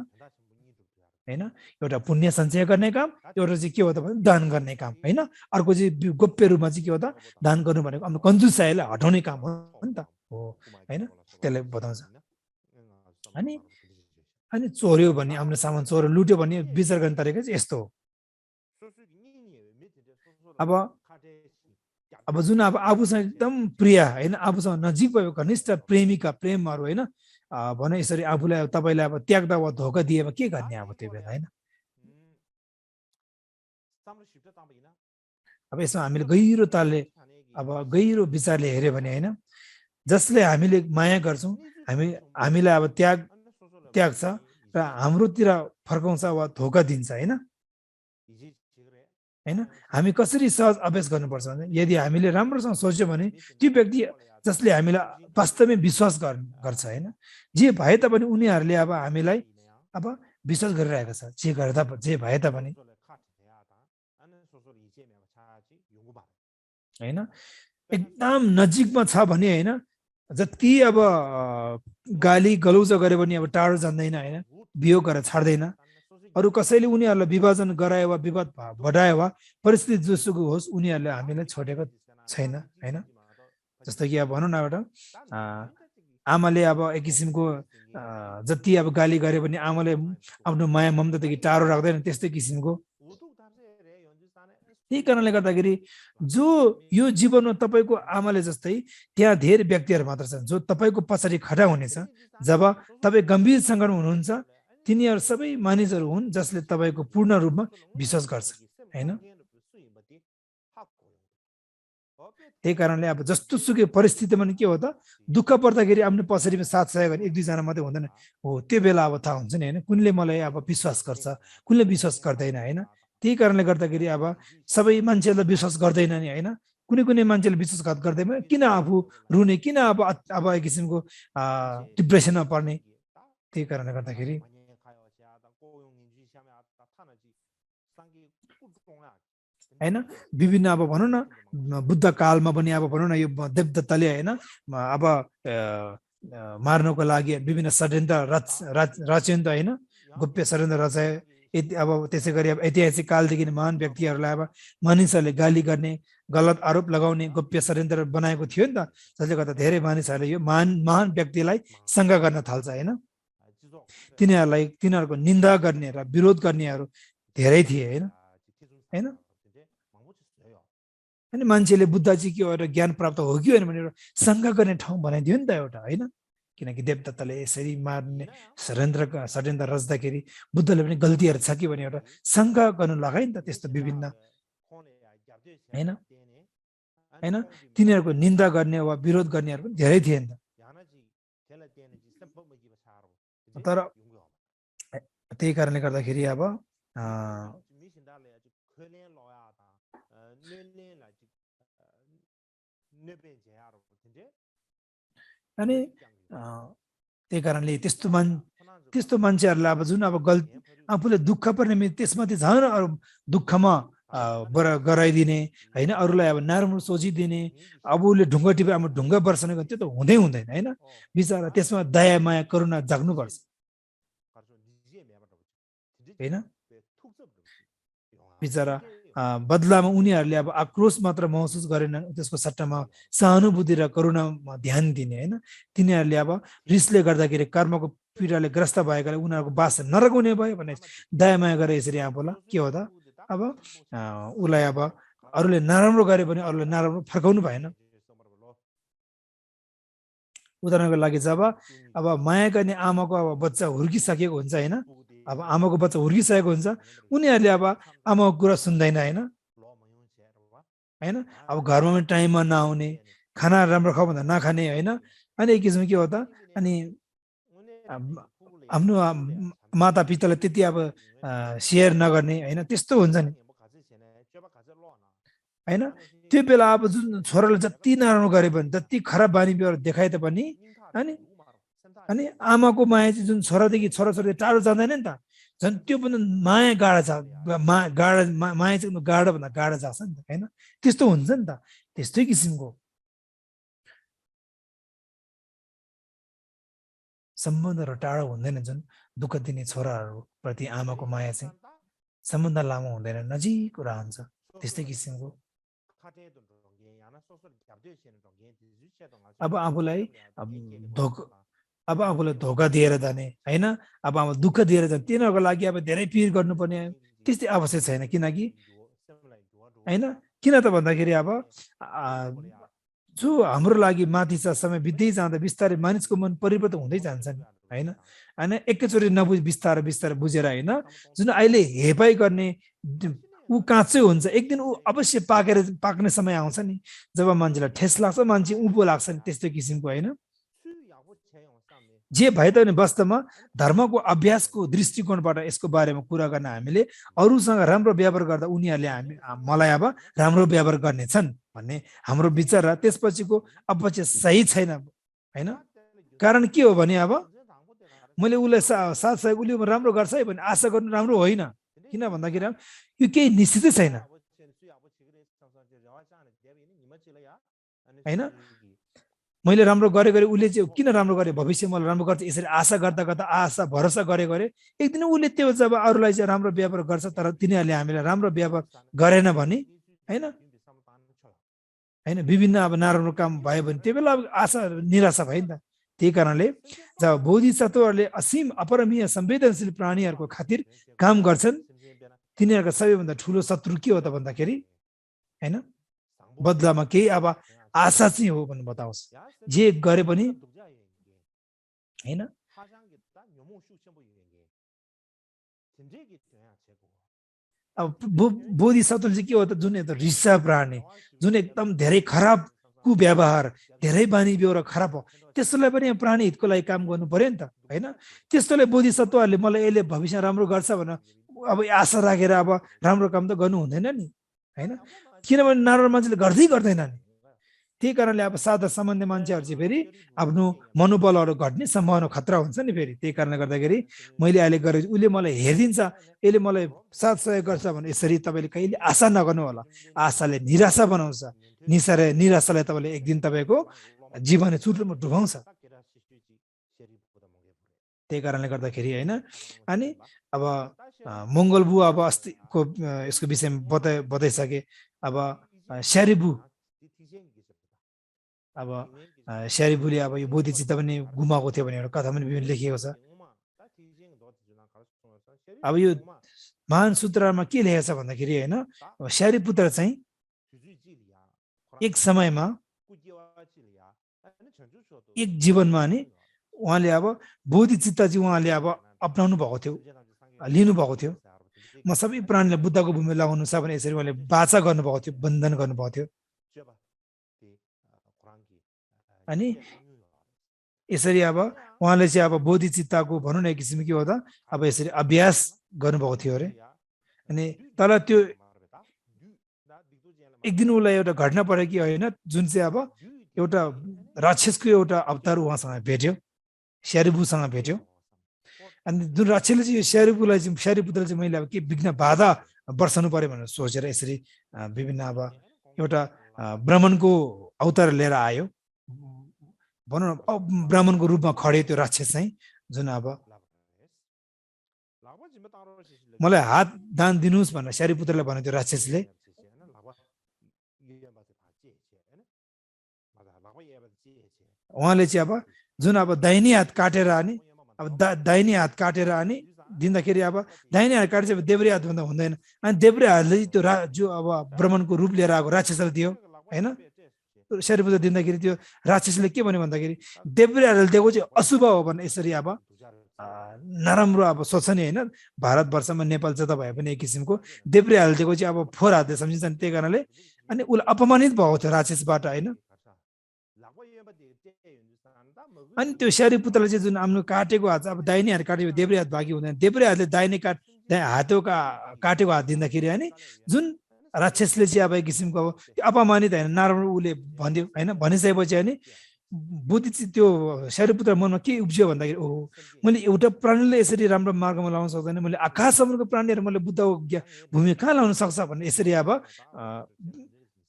होइन, एउटा पुण्य सञ्चय गर्ने काम, एउटा चाहिँ के हो त भने दान गर्ने काम होइन। अर्को चाहिँ गोप्य रूपमा चाहिँ के हो त, दान गर्नु भनेको आफ्नो कन्जुसाइलाई हटाउने काम हो नि त, हो होइन, त्यसलाई बताउँछ। अनि अनि चोर्यो भने, आफ्नो सामान चोर्यो लुट्यो भने विचार गर्ने तरिका चाहिँ यस्तो हो। अब जुन अब आफूसँग एकदम प्रिय होइन, आफूसँग नजिक भएको घनिष्ठ प्रेमिका प्रेमहरू होइन, भने यसरी आफूलाई तपाईँलाई अब त्याग्दा वा धोका दिएमा के गर्ने अब त्यो बेला होइन। अब यसमा हामीले गहिरो तालले अब गहिरो विचारले हेऱ्यो भने होइन, जसले हामीले माया गर्छौँ हामीलाई अब त्याग्छ र हाम्रोतिर फर्काउँछ वा धोका दिन्छ होइन। होइन, हामी कसरी सहज अभ्यास गर्नुपर्छ भने, यदि हामीले राम्रोसँग सोच्यो भने त्यो व्यक्ति जसले हामीलाई वास्तवमै विश्वास गर्छ होइन, जे भए तापनि उनीहरूले अब हामीलाई अब विश्वास गरिरहेको छ, जे भए तापनि होइन। एकदम नजिकमा छ भने होइन, जति अब गाली गलौज गरे पनि अब टाढो जाँदैन होइन, वियोग गरेर छाड्दैन। अरू कसैले उनीहरूलाई विभाजन गरायो वा विवाद बढायो वा परिस्थिति जोसुकै होस्, उनीहरूले हामीलाई छोडेको छैन होइन। जस्तो कि अब भनौँ न, एउटा आमाले अब एक किसिमको जति अब गाली गरे पनि आमाले आफ्नो माया ममतादेखि टाढो राख्दैन, त्यस्तै किसिमको। त्यही कारणले गर्दाखेरि जो यो जीवनमा तपाईँको आमाले जस्तै त्यहाँ धेरै व्यक्तिहरू मात्र छन् जो तपाईँको पछाडि खडा हुनेछ जब तपाईँ गम्भीर सङ्कटमा हुनुहुन्छ। तिनीहरू सबै मानिसहरू हुन् जसले तपाईँको पूर्ण रूपमा विश्वास गर्छ होइन। त्यही कारणले अब जस्तो सुकै परिस्थितिमा के हो त, दुःख पर्दाखेरि आफ्नो पछाडिमा साथ सहयोग गर्ने एक दुईजना मात्रै हुँदैन हो। त्यो बेला अब थाहा हुन्छ नि होइन, कुनले मलाई अब विश्वास गर्छ, कुनले विश्वास गर्दैन होइन। त्यही कारणले गर्दाखेरि अब सबै मान्छेहरूलाई विश्वास गर्दैन नि होइन, कुनै कुनै मान्छेले विश्वासघात गर्दैन, किन आफू रुने, किन अब एक किसिमको डिप्रेसनमा पर्ने। त्यही कारणले गर्दाखेरि होइन, विभिन्न अब भनौँ न बुद्ध कालमा पनि अब भनौँ न यो देवदत्तले होइन अब मार्नको लागि विभिन्न षड्यन्त्र रच्यो नि त होइन, गोप्य षड्यन्त्र रचाए। अब त्यसै गरी अब ऐतिहासिक कालदेखि महान व्यक्तिहरूलाई अब मानिसहरूले गाली गर्ने, गलत आरोप लगाउने गोप्य षड्यन्त्र बनाएको थियो नि त, जसले गर्दा धेरै मानिसहरूले यो महान व्यक्तिलाई शङ्का गर्न थाल्छ होइन। तिनीहरूको निन्दा गर्ने र विरोध गर्नेहरू धेरै थिए होइन। होइन, अनि मान्छेले बुद्ध चाहिँ के एउटा ज्ञान प्राप्त हो कि होइन भनेर शङ्का गर्ने ठाउँ बनाइदियो नि त एउटा होइन। किनकि देवदत्तले यसरी मार्ने षड्यन्त्र रच्दाखेरि बुद्धले पनि गल्तीहरू छ कि भने एउटा शङ्का गर्नु लगायो नि त, त्यस्तो विभिन्न होइन। होइन, तिनीहरूको निन्दा गर्ने वा विरोध गर्नेहरू पनि धेरै थिए नि त। तर त्यही कारणले गर्दाखेरि अब अनि त्यही कारणले त्यस्तो मान्छेहरूलाई अब जुन अब आफूले दुःख पर्ने त्यसमाथि झन् अरू दुःखमा गराइदिने होइन, अरूलाई अब नराम्रो सोचिदिने, अब उसले ढुङ्गा टिपे अब ढुङ्गा वर्षने त्यो त हुँदैन होइन। बिचरा त्यसमा दया माया करुणा जाग्नुपर्छ होइन। बिचरा बदलामा उनीहरूले अब आक्रोश मात्र महसुस गरेनन्, त्यसको सट्टामा सहानुभूति र करुणामा ध्यान दिने होइन। तिनीहरूले अब रिसले गर्दाखेरि कर्मको पीडाले ग्रस्त भएकाले उनीहरूको बास नरगाउने भयो भने दयामाया गरे यसरी आफूलाई के हो त, अब उसलाई अब अरूले नराम्रो गरे भने अरूले नराम्रो फर्काउनु भएन। उदाहरणको लागि जब अब माया गर्ने आमाको अब बच्चा हुर्किसकेको हुन्छ होइन, अब आमाको बच्चा हुर्किसकेको हुन्छ, उनीहरूले अब आमाको कुरा सुन्दैन होइन। होइन, अब घरमा पनि टाइममा नआउने, खाना राम्रो खाऊ भन्दा नखाने होइन। अनि एक किसिमको के हो त, अनि आफ्नो माता पितालाई त्यति अब सेयर नगर्ने होइन, त्यस्तो हुन्छ नि होइन। त्यो बेला अब जुन छोराले जति नराम्रो गरे पनि, जति खराब बानी व्यवहार देखाए तापनि अनि आमाको माया चाहिँ जुन छोरादेखि छोराछोरी टाढो जाँदैन नि त, झन् त्यो पनि माया गाडा छ, माया चाहिँ गाडा भन्दा गाडा जान्छ नि त हैन, त्यस्तो हुन्छ नि त, त्यस्तै किसिमको सम्बन्धहरू टाढो हुँदैन। जुन दुःख दिने छोराहरू प्रति आमाको माया चाहिँ सम्बन्ध लामो हुँदैन, नजिक रहन्छ, त्यस्तै किसिमको। अब आफूलाई धोका दिएर जाने हैन, अब दुःख दिएर जाने, तिनीहरूको लागि अब धेरै पिर गर्नुपर्ने त्यस्तै आवश्यक छैन। किनकि हैन, किन त भन्दाखेरि अब जो हाम्रो लागि माथि छ, समय बित्दै जाँदा बिस्तारै मानिसको मन परिवर्तन हुँदै जान्छ नि हैन। हैन एकैचोटि नबुझ बिस्तारै बिस्तारै बुझेर हैन, जुन अहिले हेपाइ गर्ने ऊ काँचै हुन्छ, एक दिन ऊ अवश्य पाक्ने समय आउँछ नि, जब मान्छेलाई ठेस लाग्छ, मान्छे उँभो लाग्छ नि, त्यस्तो किसिमको हैन। जे भए पनि वास्तवमा धर्मको अभ्यासको दृष्टिकोणबाट यसको बारेमा कुरा गर्न हामीले अरूसँग राम्रो व्यवहार गर्दा उनीहरूले मलाई अब राम्रो व्यवहार गर्नेछन् भन्ने हाम्रो विचार र त्यसपछिको अवश्य सही छैन हैन। कारण के हो भने अब मैले उसलाई साथ सहयोग उसले राम्रो गर्छ है भने आशा गर्नु राम्रो होइन। किन भन्दाखेरि यो केही निश्चितै छैन हैन। मैले राम्रो गरे उसले चाहिँ किन राम्रो गरे, भविष्य मलाई राम्रो गर्छ यसरी आशा गर्दा गर्दा आशा भरोसा गरे एक दिन उसले त्यो जब अरूलाई चाहिँ राम्रो व्यवहार गर्छ, तर तिनीहरूले हामीलाई राम्रो व्यवहार गरेन भने हैन हैन विभिन्न अब नराम्रो काम भयो भने त्यो बेला अब आशा निराशा भयो नि त। त्यही कारणले जब बोधिसत्वहरूले असीम अपरमीय संवेदनशील प्राणीहरूको खातिर काम गर्छन्, तिनीहरूको सबैभन्दा ठुलो शत्रु के हो त भन्दाखेरि हैन बदलामा केही अब आशा चाहिँ हो भन्ने बताओस्। जे गरे पनि हैन अब बोधिसत्वले चाहिँ के हो त, जुन एउटा रिसा प्राणी, जुन एकदम धेरै खराब कुव्यवहार, धेरै बानी बेहोरा खराब हो, त्यसलाई पनि प्राणी हितको लागि काम गर्नु पर्यो नि त हैन। त्यस्तोले बोधिसत्वहरूले मलाई यसले भविष्य राम्रो गर्छ भनेर अब आशा राखेर अब राम्रो काम त गर्नु हुँदैन नि हैन, किनभने नराम्रो मान्छेले गर्दैन नि। त्यही कारणले अब सादा सामान्य मान्छेहरू चाहिँ फेरि आफ्नो मनोबलहरू घट्ने सम्भावना खतरा हुन्छ नि फेरि। त्यही कारणले गर्दाखेरि मैले अहिले गरेँ, उसले मलाई हेरिदिन्छ, यसले मलाई साथ सहयोग गर्छ भने यसरी तपाईँले कहिले आशा नगर्नु होला। आशाले निराशा बनाउँछ, निराशाले तपाईँले एक दिन तपाईँको जीवन चुटोमा डुबाउँछ। त्यही कारणले गर्दाखेरि होइन। अनि अब मङ्गल बु अब अस्तिको यसको विषयमा बताइसके। अब स्यारिबु अब स्यारिबुले अब यो बोधिचित्त पनि गुमाएको थियो भने एउटा कथा पनि विभिन्न लेखिएको छ। अब यो महान सूत्रमा के लेखेको छ भन्दाखेरि होइन, स्यारिपुत्र चाहिँ एक समयमा एक जीवनमा नि उहाँले अब बोधिचित्त चाहिँ उहाँले अब अपनाउनु भएको थियो, लिनुभएको थियो। म सबै प्राणीलाई बुद्धको भूमिमा लगाउनु छ भने यसरी उहाँले बाचा गर्नुभएको थियो, बन्धन गर्नुभएको थियो। अनि यसरी अब उहाँले चाहिँ अब बोधिचित्तको भनौँ न एक किसिम के हो त, अब यसरी अभ्यास गर्नुभएको थियो अरे। अनि तर त्यो एक दिन उसलाई एउटा घटना पऱ्यो कि होइन, जुन चाहिँ अब एउटा राक्षसको एउटा अवतार उहाँसँग भेट्यो, स्यारिबुसँग भेट्यो। अनि जुन राक्षसले चाहिँ यो स्यारिपुत्रलाई चाहिँ मैले अब के विघ्न बाधा वर्षाउनु पर्यो भनेर सोचेर यसरी विभिन्न अब एउटा ब्राह्मणको अवतार लिएर आयो, भनौँ न ब्राह्मणको रूपमा खडे त्यो राक्षस चाहिँ, जुन अब मलाई हात दान दिनुहोस् भनेर स्यारिपुत्रलाई भन्यो त्यो राक्षसले। उहाँले चाहिँ अब जुन अब दाहिने हात काटेर अनि अब दाहिने हात काटेर अनि दिँदाखेरि अब दाहिने हात काटेर देब्रे हात भन्दा हुँदैन। अनि देब्रे हातले त्यो जो अब ब्राह्मणको रूप लिएर आएको राक्षसलाई दियो होइन। स्यारिपुत्र दिँदाखेरि त्यो राक्षसले के भन्यो भन्दाखेरि देब्रे हातले दिएको चाहिँ अशुभ हो भने यसरी अब नराम्रो अब सोच्छ नि होइन। भारतवर्षमा नेपाल जता भए पनि एक किसिमको देब्रे हातले दिएको चाहिँ अब फोहोर हातले सम्झिन्छ नि। त्यही कारणले अनि उसलाई अपमानित भएको थियो राक्षसबाट होइन। अनि त्यो स्यारिपुत्रले चाहिँ जुन आफ्नो काटेको हात अब दाहिने हात काटेको देब्रे हात बाँकी हुँदैन, देब्रे हातले दाहिने काटेको हात दिँदाखेरि अनि जुन राक्षसले चाहिँ अब एक किसिमको अब अपमानित होइन नराम्रो उसले भन्यो होइन। भनिसकेपछि अनि बोधी चाहिँ त्यो शैलपुत्र मनमा के उब्जियो भन्दाखेरि ओहो मैले एउटा प्राणीले यसरी राम्रो मार्गमा लाउन सक्दैन, मैले आकाशसम्मको प्राणीहरू मैले बुद्धको भूमि कहाँ लाउन सक्छ भन्ने यसरी अब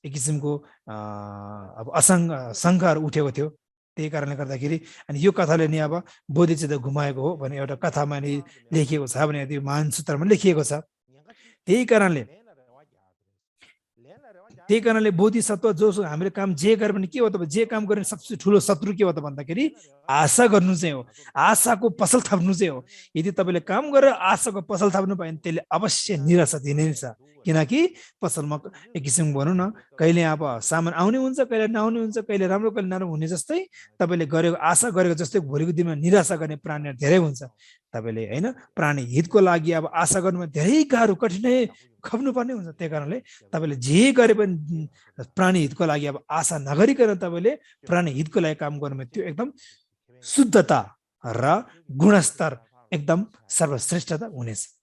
एक किसिमको अब शङ्काहरू उठेको थियो। त्यही कारणले गर्दाखेरि अनि यो कथाले नि अब बोधिचित्त घुमाएको हो भने एउटा कथामा नि लेखिएको छ भने त्यो महान सूत्रमा लेखिएको छ। त्यही कारणले बोधिसत्व जो हामीले काम जे गरे पनि के हो त, जे काम गर्ने सबसे ठुलो शत्रु के हो त भन्दाखेरि आशा गर्नु चाहिँ हो, आशाको पसल थप्नु चाहिँ हो। यदि तपाईँले काम गरेर आशाको पसल थप्नु भयो भने त्यसले अवश्य निराशा दिने नै छ। किनकि पसलमा एक किसिम भनौँ न कहिले अब सामान आउने हुन्छ, कहिले नआउने हुन्छ, कहिले राम्रो कहिले नराम्रो हुने जस्तै तपाईँले गरेको आशा गरेको जस्तै भोलिको दिनमा निराशा गर्ने प्राणीहरू धेरै हुन्छ। तपाईँले होइन प्राणी हितको लागि अब आशा गर्नुमा धेरै गाह्रो कठिनाइ खप्नुपर्ने हुन्छ। त्यही कारणले तपाईँले जे गरे पनि प्राणी हितको लागि अब आशा नगरिकन तपाईँले प्राणी हितको लागि काम गर्नुमा त्यो एकदम शुद्धता र गुणस्तर एकदम सर्वश्रेष्ठता हुनेछ।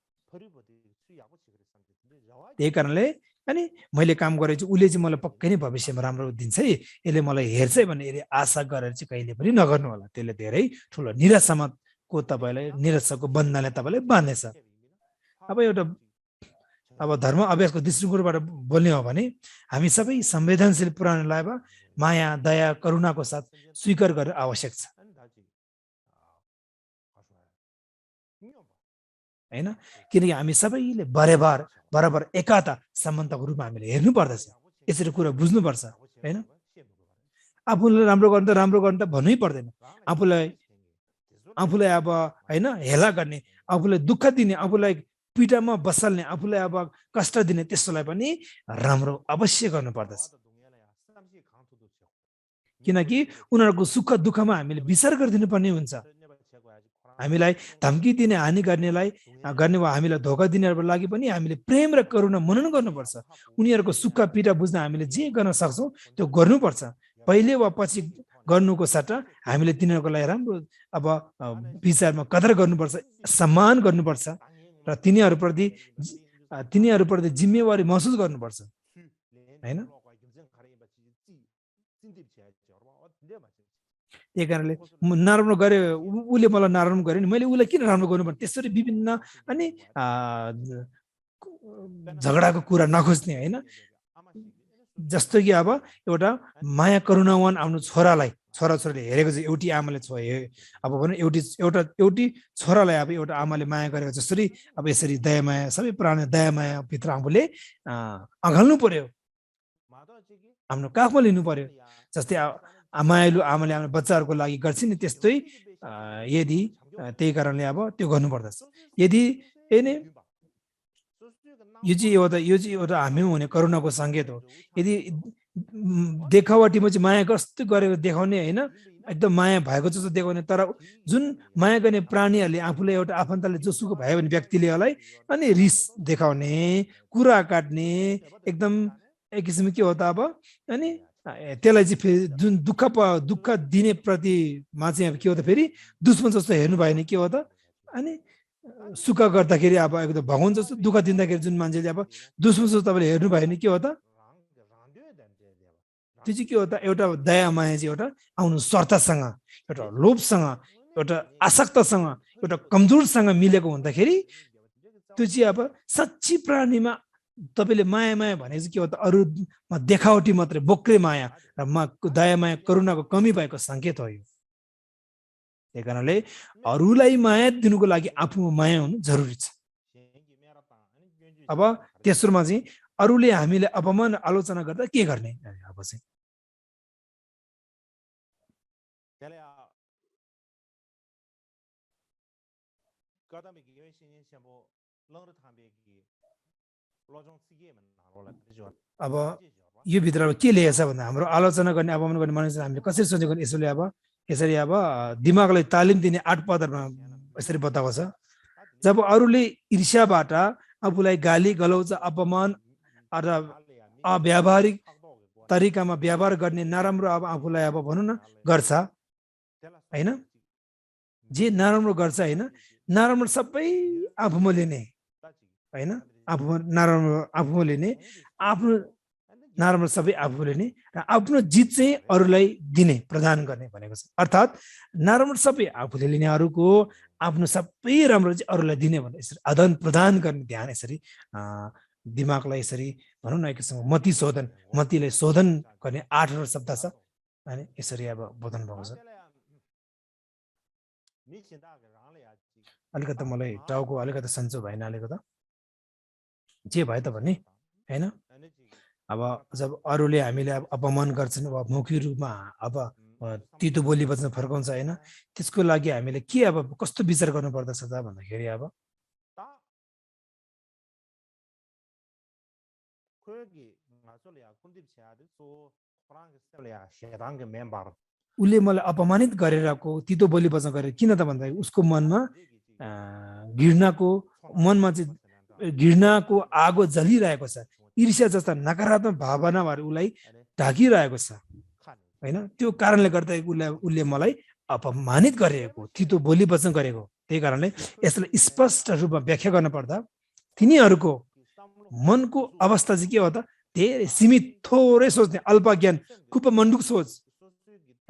त्यही कारणले अनि मैले काम गरेर चाहिँ उसले चाहिँ मलाई पक्कै नै भविष्यमा राम्रो दिन्छ है, यसले मलाई हेर्छ है भन्ने आशा गरेर चाहिँ कहिले पनि नगर्नु होला। त्यसले धेरै ठुलो निराशामा को तपाईँलाई निराशाको बन्धनले तपाईँलाई बाँध्नेछ। अब एउटा अब धर्म अभ्यासको दृष्टिकोणबाट बोल्ने हो भने हामी सबै संवेदनशील पुराणलाई अब माया दया करुणाको साथ स्वीकार गरेर आवश्यक छ होइन। किनकि हामी सबैले बराबर एकाता सम्बन्धको रूपमा हामीले हेर्नु पर्दछ, यसरी कुरा बुझ्नुपर्छ होइन। आफूलाई राम्रो गर्नु त भन्नै पर्दैन। आफूलाई अब होइन हेला गर्ने, आफूलाई दुःख दिने, आफूलाई पिटामा बसाल्ने, आफूलाई अब कष्ट दिने त्यस्तोलाई पनि राम्रो अवश्य गर्नु पर्दछ। किनकि उनीहरूको सुख दुःखमा हामीले विचार गरिदिनु पर्ने हुन्छ। हामीलाई धम्की दिने हानि गर्ने वा हामीलाई धोका दिनेहरूको लागि पनि हामीले प्रेम र करुणा मनन गर्नुपर्छ। उनीहरूको सुख पीडा बुझ्न हामीले जे गर्न सक्छौँ त्यो गर्नुपर्छ। पहिले वा पछि गर्नुको सट्टा हामीले तिनीहरूको लागि राम्रो अब विचारमा कदर गर्नुपर्छ, सम्मान गर्नुपर्छ र तिनीहरूप्रति जिम्मेवारी महसुस गर्नुपर्छ होइन। त्यही कारणले नराम्रो गरे उसले मलाई नराम्रो गर्यो नि मैले उसलाई किन राम्रो गर्नु पर्ने, त्यसरी विभिन्न अनि झगडाको कुरा नखोज्ने होइन। जस्तो कि अब एउटा माया करुणावान आफ्नो छोराछोरीले हेरेको चाहिँ एउटी आमाले अब भनौँ एउटी छोरालाई अब एउटा आमाले माया गरेको जसरी अब यसरी दयामाया सबै प्राणी दयामाया भित्र आफूले अँगाल्नु पर्यो, आफ्नो काखमा लिनु पर्यो। जस्तै मायालु आमाले आफ्नो बच्चाहरूको लागि गर्छ नि त्यस्तै यदि त्यही कारणले अब त्यो गर्नुपर्दछ। यदि यो चाहिँ एउटा हामीमा हुने करुणाको सङ्केत हो। यदि देखावटीमा चाहिँ माया कस्तो गरेको देखाउने होइन, एकदम माया भएको जस्तो देखाउने, तर जुन माया गर्ने प्राणीहरूले आफूलाई एउटा आफन्तले जोसुको भयो भने व्यक्तिले अनि रिस देखाउने, कुरा काट्ने, एकदम एक किसिमको के हो त अब अनि त्यसलाई चाहिँ फेरि जुन दुःख दिने प्रतिमा चाहिँ अब के हो त फेरि दुश्मन जस्तो हेर्नु भयो भने के हो त, अनि सुख गर्दाखेरि अब एकदम भगवान जस्तो, दुःख दिँदाखेरि जुन मान्छेले अब दुश्मन जस्तो तपाईँले हेर्नु भयो भने के हो त, त्यो चाहिँ के हो त एउटा दया माया चाहिँ एउटा आउनु स्वार्थसँग, एउटा लोभसँग, एउटा आसक्तसँग, एउटा कमजोरसँग मिलेको हुँदाखेरि त्यो चाहिँ अब साँच्ची प्राणीमा तपाईँले माया भने चाहिँ के हो त अरूमा देखावटी मात्रै बोक्रे माया र दया माया करुणाको कमी भएको सङ्केत हो यो। त्यही कारणले अरूलाई माया दिनुको लागि आफूमा माया हुनु जरुरी छ। अब तेस्रोमा चाहिँ अरूले हामीले अपमान आलोचना गर्दा के गर्ने, अब चाहिँ अब यो भित्र के लिएछ भन्दा हाम्रो आलोचना गर्ने अपमान गर्ने मानिस हामीले कसरी सोचेको यसरी अब दिमागलाई तालिम दिने 8 पदमा यसरी बताएको छ। जब अरूले ईर्ष्याबाट आफूलाई गाली गलौज अपमान र अव्यावहारिक तरिकामा व्यवहार गर्ने नराम्रो अब आफूलाई अब भनौँ न गर्छ होइन, जे नराम्रो गर्छ होइन, नराम्रो सबै आफूमा लिने होइन, आफूमा लिने आफ्नो नराम्रो सबै आफूले नै र आफ्नो जित चाहिँ अरूलाई दिने प्रदान गर्ने भनेको छ। अर्थात् नराम्रो सबै आफूले लिने अरूको आफ्नो सबै राम्रो चाहिँ अरूलाई दिने भने यसरी आदान प्रदान गर्ने ध्यान यसरी दिमागलाई यसरी भनौँ न एक किसिमको मतिलाई शोधन गर्ने 8 शब्द छ अनि यसरी अब बोधन भएको छ। अलिकति मलाई टाउको अलिकति सन्चो भएन अलिकति जे भयो त भन्ने हैन। अब जब अरूले हामीले अब अपमान गर्छन् वा मौखिक रूपमा अब तितो बोली बच्न फर्काउँछ हैन, त्यसको लागि हामीले के अब कस्तो विचार गर्नु पर्दछ त भन्दाखेरि अब उसले मलाई अपमानित गरेरको तितो बोली बच्न गरे किन त भन्दाखेरि उसको मनमा घृणाको आगो जलिरहेको छ, ईर्ष्या जस्ता नकारात्मक भावनाहरू उसलाई ढाकिरहेको छ हैन। त्यो कारणले गर्दा उसले मलाई अपमानित गरेको, तितो बोली बच्न गरेको। त्यही कारणले यसलाई स्पष्ट रूपमा व्याख्या गर्न पर्दा तिनीहरूको मनको अवस्था चाहिँ के हो त, धेरै सीमित थोरै सोच्ने अल्पज्ञान कुपमण्डुक सोच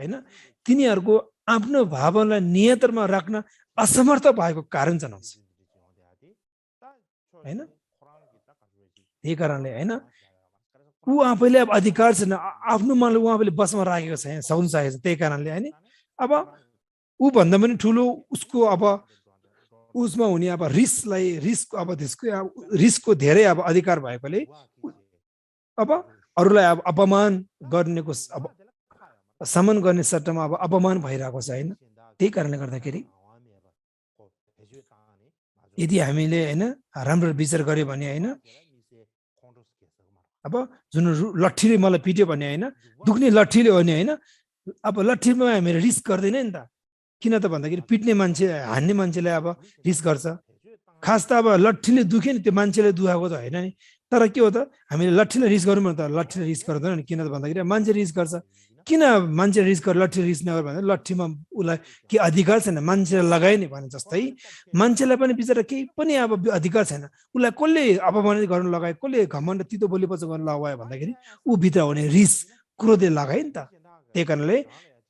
हैन। तिनीहरूको आफ्नो भावनालाई नियन्त्रणमा राख्न असमर्थ भएको कारण जनाउँछ हैन। त्यही कारणले हैन ऊ आफैले अब अधिकार छैन, आफ्नो मनलाई ऊ आफैले बसमा राखेको छैन, सक्नु सकेको छ। त्यही कारणले हैन अब ऊ भन्दा पनि ठुलो उसको अब उसमा हुने अब रिस्क अब त्यसको रिस्कको धेरै अब अधिकार भएकोले अब अरूलाई अब अपमान गर्नेको अब सम्मान गर्ने सट्टामा अब अपमान भइरहेको छ हैन। त्यही कारणले गर्दाखेरि यदि हामीले हैन राम्रो विचार गर्यो भने हैन, अब जुन लट्ठीले मलाई पिट्यो भने हैन, दुख्ने लट्ठीले हो नि हैन, अब लट्ठीमा हामीले रिस्क गर्दैन नि त। किन त भन्दाखेरि पिट्ने मान्छे हान्ने मान्छेलाई अब रिस्क गर्छ, खास त अब लट्ठीले दुख्यो नि त्यो मान्छेले दुखाएको त होइन नि। तर के हो त हामीले लट्ठीले रिस्क गरौँ भने त लट्ठीले रिस्क गर्दैन नि। किन त भन्दाखेरि मान्छे रिस्क गर्छ, किन मान्छे रिस्क गरेर लट्ठी रिस्क नगर भने लट्ठीमा उसलाई के अधिकार छैन, मान्छेलाई लगाए नि भने जस्तै मान्छेलाई पनि बिचरा केही पनि अब अधिकार छैन, उसलाई कसले अपमानित गर्नु लगायो, कसले घमण्ड तितो बोली बच्चा गर्नु लगायो भन्दाखेरि ऊ भित्र हुने रिस क्रोधले लगायो नि त। त्यही कारणले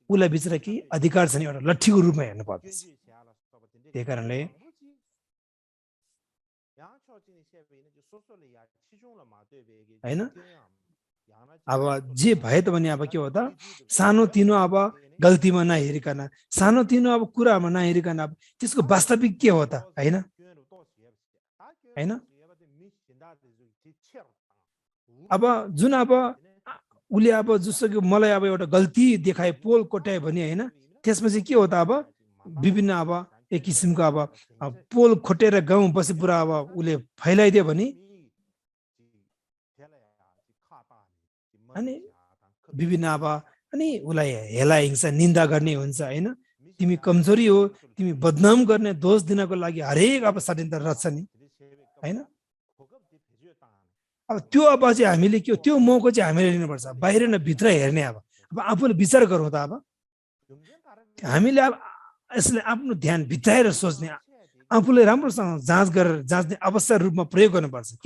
उसलाई बिचरा केही अधिकार छैन, एउटा लट्ठीको रूपमा हेर्नु पर्दछ। त्यही कारणले हैन अब जे भए त भने अब के हो त सानो तिनो अब गल्तीमा नहेरिकन, सानो तिनो अब कुरामा नहेरिकन अब त्यसको वास्तविक के हो त हैन हैन। अब जुन अब उसले अब जस्तो कि मलाई अब एउटा गल्ती देखाए, पोल कोट्यायो भने हैन, त्यसमा चाहिँ के हो त अब विभिन्न अब एक किसिमको अब पोल खोटेर गाउँ बसे पुरा अब उसले फैलाइदियो भने अनि विभिन्न अब अनि उसलाई हेला हिंसा निन्दा गर्ने हुन्छ हैन। तिमी कमजोरी हो, तिमी बदनाम गर्ने, दोष दिनको लागि हरेक अब षड्यन्त्र रच्छ नि हैन। अब त्यो अब चाहिँ हामीले के त्यो मौका चाहिँ हामीले लिनुपर्छ, बाहिर न भित्र हेर्ने। अब आफूले विचार गरौँ त, अब हामीले अब यसले आफ्नो ध्यान भित्राएर सोच्ने, आफूले राम्रोसँग जाँच्ने अवसर रूपमा प्रयोग गर्नुपर्छ।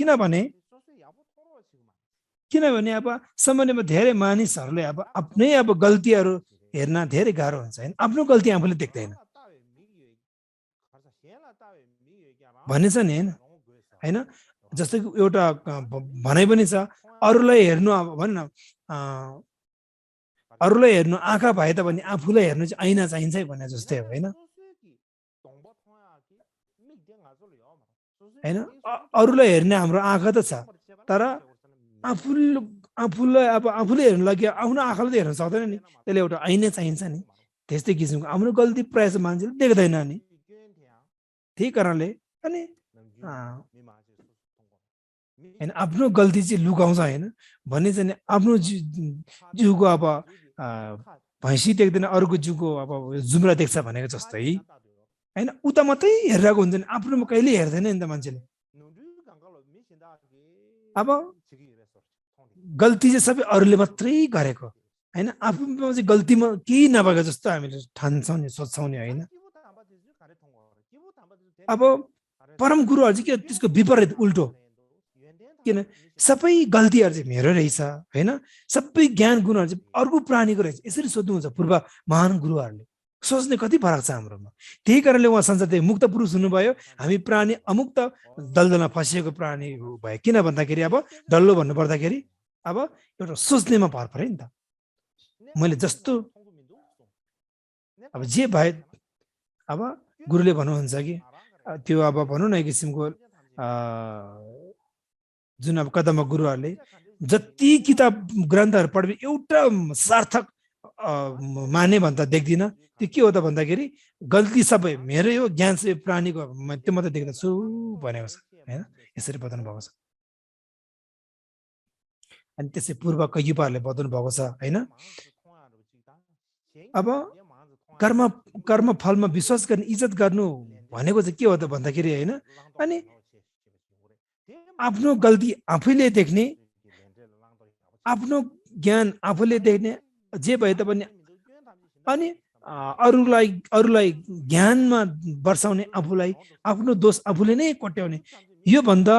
किनभने अब सामान्यमा धेरै मानिसहरूले अब आफ्नै अब गल्तीहरू हेर्न धेरै गाह्रो हुन्छ हैन। आफ्नो गल्ती आफूले देख्दैन भन्ने छ नि हैन। जस्तो कि एउटा भनाइ पनि छ, अरूलाई हेर्नु अब भन्न अरूलाई हेर्नु आँखा भए त भने आफूलाई हेर्नु चाहिँ ऐना चाहिन्छ भने जस्तै हो हैन हैन। अरूलाई हेर्ने हाम्रो आँखा त छ, तर आफूलाई अब आफूले हेर्नु लागि आफ्नो आँखाले त हेर्न सक्दैन नि, त्यसले एउटा ऐना चाहिन्छ नि। त्यस्तै किसिमको हाम्रो गल्ती प्रायः मान्छेले देख्दैन नि। त्यही कारणले अनि होइन आफ्नो गल्ती चाहिँ लुकाउँछ होइन भन्ने चाहिँ आफ्नो जिउको अब भैँसी देख्दैन अरूको जिउको अब जुम्रा देख्छ भनेको जस्तै होइन। उता मात्रै हेरिरहेको हुन्छ नि, आफ्नोमा कहिले हेर्दैन नि त मान्छेले। अब गल्ती चाहिँ सबै अरूले मात्रै गरेको होइन, आफूमा चाहिँ गल्तीमा केही नभएको जस्तो हामीले ठान्छौँ नि, सोच्छौँ नि होइन। अब परम गुरुहरू चाहिँ के त्यसको विपरीत उल्टो किन सबै गल्तीहरू चाहिँ मेरो रहेछ हैन, सबै ज्ञान गुणहरू चाहिँ अर्को प्राणीको रहेछ, यसरी सोध्नुहुन्छ पूर्व महान गुरुहरूले। सोच्ने कति फरक छ हाम्रोमा। त्यही कारणले उहाँ संसारले मुक्त पुरुष हुनुभयो, हामी प्राणी अमुक्त दलदलमा फसिएको प्राणी भयो। किन भन्दाखेरि अब डल्लो भन्नु पर्दाखेरि अब एउटा सोच्नेमा भर पर्यो नि त। मैले जस्तो अब जे भए अब गुरुले भन्नुहुन्छ कि त्यो अब भनौँ न एक किसिमको जुन अब कदममा गुरुहरूले जति किताब ग्रन्थहरू पढ्यो एउटा सार्थक माने भन्दा देख्दिनँ। त्यो के हो त भन्दाखेरि गल्ती सबै मेरै हो, ज्ञान सबै प्राणीको त्यो मात्रै देख्दछु भनेको छ हैन, यसरी बताउनु भएको छ। अनि त्यसै पूर्व कैयुपाहरूले बताउनु भएको छ हैन। अब कर्म फलमा विश्वास गर्ने, इज्जत गर्नु भनेको चाहिँ के हो त भन्दाखेरि हैन, अनि आफ्नो गल्ती आफैले देख्ने, आफ्नो ज्ञान आफूले देख्ने, जे भए तापनि अनि अरूलाई ज्ञानमा वर्षाउने, आफूलाई आफ्नो दोष आफूले नै कोट्याउने, यो भन्दा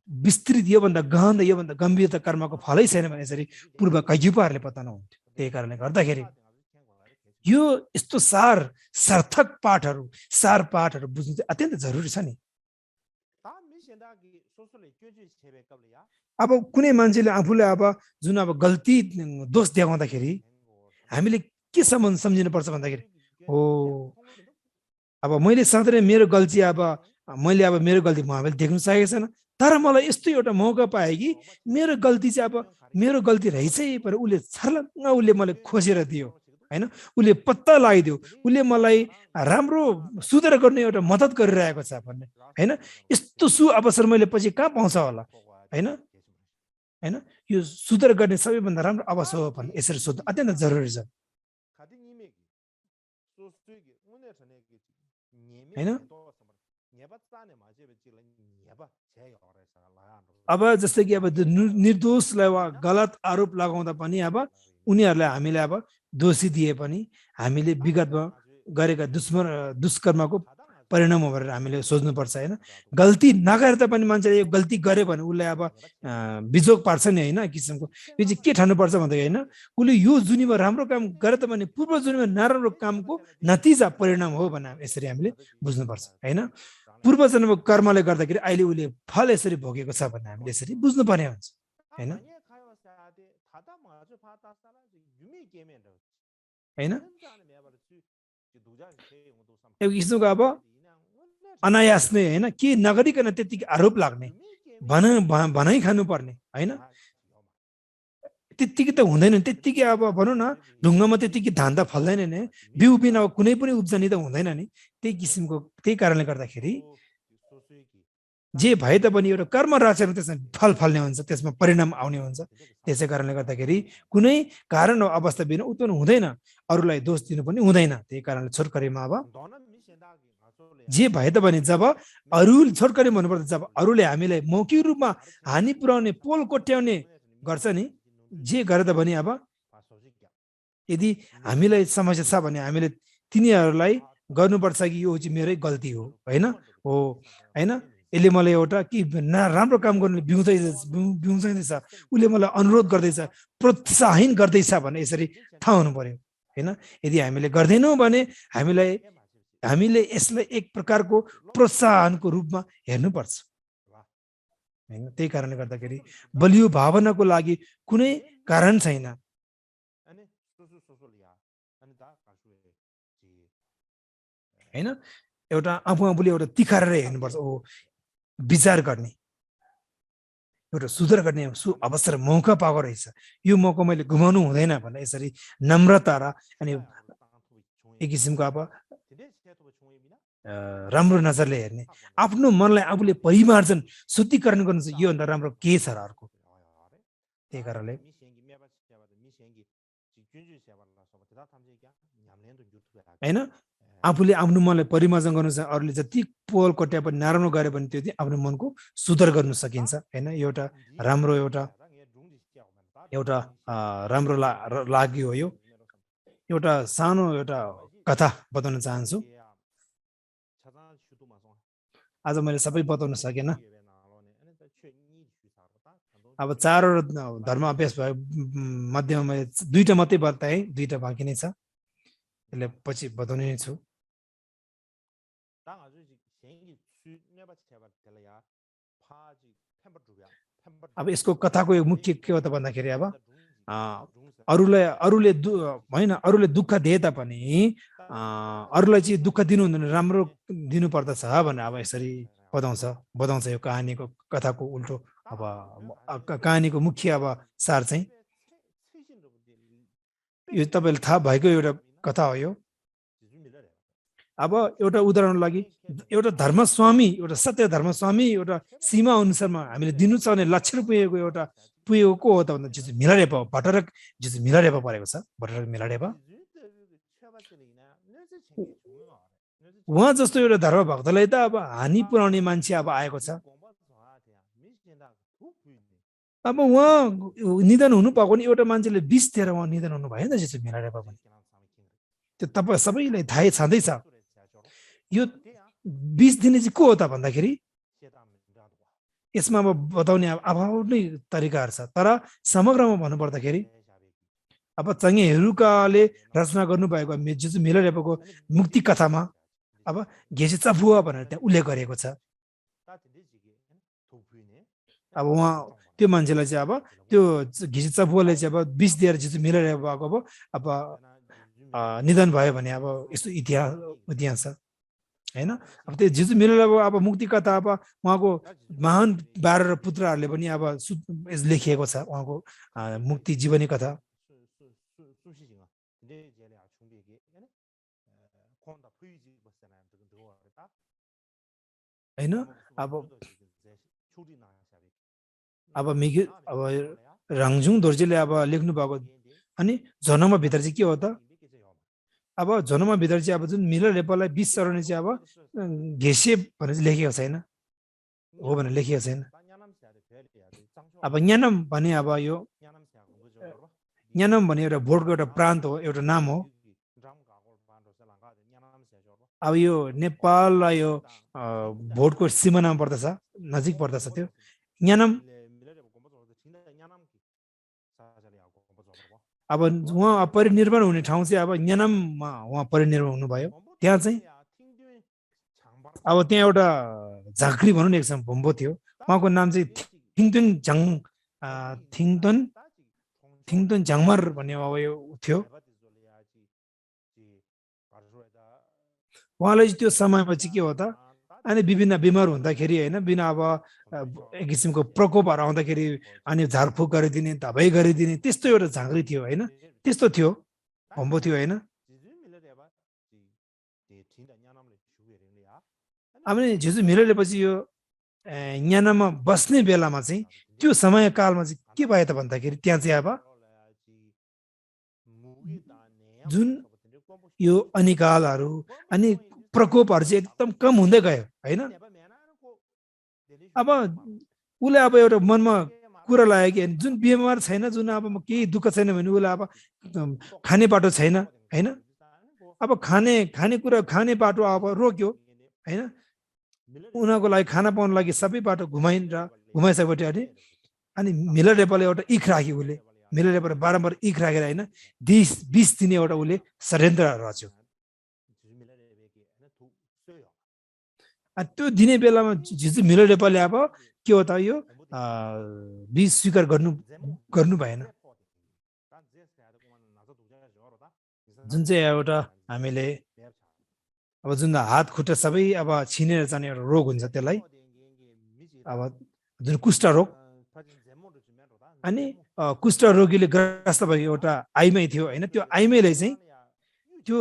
विस्तृत, यो भन्दा गहन, यो भन्दा गम्भीर त कर्मको फलै छैन भने यसरी पूर्व कैयुपाहरूले बताउनु हुन्थ्यो। त्यही कारणले गर्दाखेरि यो यस्तो सार्थक पाठहरू, सार पाठहरू बुझ्नु चाहिँ अत्यन्त जरुरी छ नि। अब कुनै मान्छेले आफूले अब जुन अब गल्ती दोष देखाउँदाखेरि हामीले के सम्झिनु पर्छ भन्दाखेरि हो अब मैले सधैँ मेरो गल्ती मेरो गल्ती म आफैले देख्न सकेको छैन, तर मलाई यस्तो एउटा मौका पाएँ कि मेरो गल्ती चाहिँ अब मेरो गल्ती रहेछ पर उसले छर्लङ्ग उसले मलाई खोजेर दियो हैन, उसले पत्ता लगाइदियो, उसले मलाई राम्रो सुधार गर्ने एउटा मद्दत गरिरहेको छ भन्ने हैन। यस्तो अवसर मैले पछि कहाँ पाउँछ होला हैन, यो सुधार गर्ने सबैभन्दा राम्रो अवसर हो भन्ने यसरी सोध्नु अत्यन्त जरुरी छ हैन। अब जस्तै कि अब निर्दोषलाई वा गलत आरोप लगाउँदा पनि अब उनीहरूलाई हामीले अब दोषी दिए पनि हामीले विगतमा गरेका दुष्कर्मको परिणाम हो भनेर हामीले सोच्नुपर्छ हैन। गल्ती नगरे तापनि मान्छेले यो गल्ती गर्यो भने उसलाई अब बिजोग पार्छ नि हैन, किसिमको यो चाहिँ के ठान्नुपर्छ भन्दाखेरि हैन, उसले यो जुनीमा राम्रो काम गरे तापनि पूर्व जुनीमा नराम्रो कामको नतिजा परिणाम हो भने यसरी हामीले बुझ्नुपर्छ हैन। पूर्व जन्मको कर्मले गर्दाखेरि अहिले उसले फल यसरी भोगेको छ भन्ने हामीले यसरी बुझ्नुपर्ने हुन्छ हैन हैन। एक किसिमको अब अनायास नै हैन, के नगरिकन त्यतिकै आरोप लाग्ने, भनाइ खानुपर्ने हैन, त्यतिकै त हुँदैन। त्यतिकै अब भनौँ न ढुङ्गामा त्यतिकै धान त फल्दैन नि, बिउ बिना कुनै पनि उब्जनी त हुँदैन नि। त्यही किसिमको, त्यही कारणले गर्दाखेरि जे भए तापनि एउटा कर्म रचेर त्यसमा फल फल्ने हुन्छ, त्यसमा परिणाम आउने हुन्छ। त्यसै कारणले गर्दाखेरि कुनै कारण अवस्था बिना उत्पन्न हुँदैन, अरूलाई दोष दिनु पनि हुँदैन। त्यही कारणले छोटकरीमा अब जे भए तापनि जब अरू छोटकरी भन्नुपर्दा जब अरूले हामीलाई मौखिक रूपमा हानि पुर्याउने, पोल कोट्याउने गर्छ नि, जे गरे तापनि अब यदि हामीलाई समस्या छ भने हामीले तिनीहरूलाई गर्नुपर्छ कि यो चाहिँ मेरै गल्ती हो हैन, हो हैन, यसले मलाई एउटा कि राम्रो काम गर्नुले बिउँदैछ, उसले मलाई अनुरोध गर्दैछ, प्रोत्साहन गर्दैछ भने यसरी थाहा हुनु पर्यो हैन। यदि हामीले गर्दैनौँ भने हामीले यसलाई एक प्रकारको प्रोत्साहनको रूपमा हेर्नुपर्छ हैन। त्यही कारणले गर्दाखेरि बलियो भावनाको लागि कुनै कारण छैन हैन। एउटा आफूले एउटा तिखारेर हेर्नुपर्छ, ओ विचार गर्ने, एउटा सुधार गर्ने अवसर मौका पाएको रहेछ, यो मौका मैले गुमाउनु हुँदैन भनेर यसरी नम्रता र अनि एक किसिमको अब राम्रो नजरले हेर्ने, आफ्नो मनलाई आफूले परिमार्जन शुद्धिकरण गर्नु चाहिँ योभन्दा राम्रो के छ र अर्को। त्यही कारणले हैन, आफूले आफ्नो मनलाई परिमार्जन गर्नु छ, अरूले जति पोल कोट्या पनि नराम्रो गरे भने त्यो चाहिँ आफ्नो मनको सुधार गर्न सकिन्छ हैन। एउटा राम्रो राम्रो लाग्यो हो। यो एउटा सानो एउटा कथा बताउन चाहन्छु। आज मैले सबै बताउन सकेन, अब चारवटा धर्म अभ्यास भयो मध्यमा दुईटा मात्रै बताए, दुईटा बाँकी नै छ, त्यसले पछि बताउने नै छु। अब यसको कथाको यो मुख्य के हो त भन्दाखेरि अब अरूले होइन अरूले दुःख दिए तापनि अरूलाई चाहिँ दुःख दिनु हुँदैन, राम्रो दिनु पर्दछ भनेर अब यसरी बताउँछ यो कहानीको कथाको उल्टो। अब कहानीको मुख्य अब सार चाहिँ यो तपाईँले थाहा भएको एउटा कथा हो यो। अब एउटा उदाहरण लागि एउटा धर्मस्वामी, एउटा सत्य धर्मस्वामी एउटा सीमा अनुसारमा हामीले दिनु सक्ने लक्ष्य पुगेको एउटा पुगेको को हो त भन्दा जिजु मिलारेपा हो। भट्टरक जिजु मिलारेपा परेको छ, भट्टरक मिलारेपा। उहाँ जस्तो एउटा धर्म भक्तलाई त अब हानि पुर्याउने मान्छे अब आएको छ। अब उहाँ निधन हुनु पाएको नि एउटा मान्छेले विष दिएर उहाँ निधन हुनु भयो नि त जिजु मिलारेपा पनि। त्यो तपाईँ सबैलाई थाहै छँदैछ। यो विष दिने चाहिँ को हो त भन्दाखेरि यसमा अब बताउने आफ्नै तरिकाहरू छ, तर समग्रमा भन्नुपर्दाखेरि अब चङ्गेहरूकाले रचना गर्नुभएको जिजु मिलारेपाको मुक्ति कथामा अब घेसी चफुवा भनेर त्यहाँ उल्लेख गरेको छ। अब उहाँ त्यो मान्छेलाई चाहिँ अब त्यो घिसी चफुवाले चाहिँ अब विष दिएर जिजु मिलारेपाको अब निधन भयो भने अब यस्तो इतिहास छ होइन। अब त्यो जिजु मिलारेपा अब मुक्ति कथा अब उहाँको महान 12 पुत्रहरूले पनि अब लेखिएको छ उहाँको मुक्ति जीवनी कथा। होइन अब राङजुङ दोर्जेले अब लेख्नु भएको अनि जनममा भित्र चाहिँ के हो त, अब जनममा भित्र चाहिँ अब जुन मिलारेपालाई 20 चढाउने चाहिँ अब घेसे भनेर चाहिँ लेखेको छैन, हो भनेर लेखिएको छैन। अब ज्ञानम भने अब यो ज्ञानम भने एउटा भोटको एउटा प्रान्त हो, एउटा नाम हो। अब यो नेपाललाई यो भोटको सिमानामा पर्दछ, नजिक पर्दछ त्यो ज्ञानम। अब उहाँ परिनिर्वाण हुने ठाउँ चाहिँ अब ज्ञानममा उहाँ परिनिर्वाण हुनुभयो। त्यहाँ चाहिँ अब त्यहाँ एउटा झाँक्री भनौँ न एकजना भम्बो थियो, उहाँको नाम चाहिँ थिङतोन झाङमर भन्ने अब यो थियो। उहाँलाई चाहिँ त्यो समयमा चाहिँ के हो त, अनि विभिन्न बिमार हुँदाखेरि होइन, बिना अब एक किसिमको प्रकोपहरू आउँदाखेरि अनि झारफुक गरिदिने, दबाई गरिदिने त्यस्तो एउटा झाँक्री थियो होइन, त्यस्तो थियो भम्बो थियो होइन। अब जिजु मिलारेपछि यो ज्ञानमा बस्ने बेलामा चाहिँ त्यो समयकालमा चाहिँ के भयो त भन्दाखेरि त्यहाँ चाहिँ अब जुन यो अनिकालहरू अनि प्रकोपहरू चाहिँ एकदम कम हुँदै गयो होइन। अब उसले अब एउटा मनमा कुरा लाग्यो कि जुन बिमार छैन, जुन अब केही दुःख छैन भने उसलाई अब खाने बाटो छैन होइन। अब खाने बाटो अब रोक्यो होइन, उनीहरूको लागि खाना पाउनको लागि सबै बाटो घुमाइसकेपछि अनि मिलारेपाले एउटा इख राख्यो। उसले मिलारेपाले बारम्बार इख राखेर होइन 20 दिने एउटा उसले षड्यन्त्र रच्यो। त्यो दिने बेलामा जिजु मिलारेपाले अब के हो त यो विष स्वीकार गर्नु भएन। जुन चाहिँ एउटा हामीले अब जुन हात खुट्टा सबै अब छिनेर जाने एउटा रोग हुन्छ, त्यसलाई अब जुन कुष्ठ रोग, अनि कुष्ठ रोगीले ग्रस्त भएको एउटा आइमाई थियो होइन। त्यो आइमाईलाई चाहिँ त्यो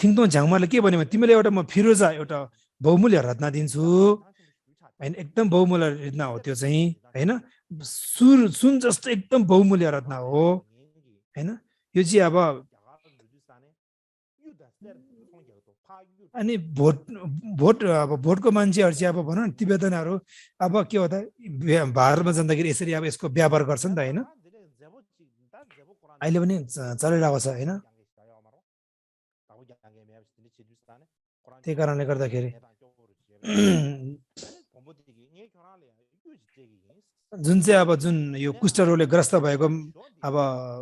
थिङतोन झाङमारले के भन्यो भने तिमीले एउटा म फिरोजा एउटा बहुमूल्य रत्न दिन्छु होइन, एकदम बहुमूल्य रत्न हो त्यो चाहिँ होइन, सुन जस्तो एकदम बहुमूल्य रत्न हो होइन। यो चाहिँ अब अनि भोटको मान्छेहरू चाहिँ अब भनौँ न तिब्बतनहरू अब के हो त भारतमा जाँदाखेरि यसरी अब यसको व्यापार गर्छ नि त होइन, अहिले पनि चलिरहेको छ होइन। त्यही कारणले गर्दाखेरि जुन चाहिँ अब जुन यो कुष्ठरोगले ग्रस्त भएको अब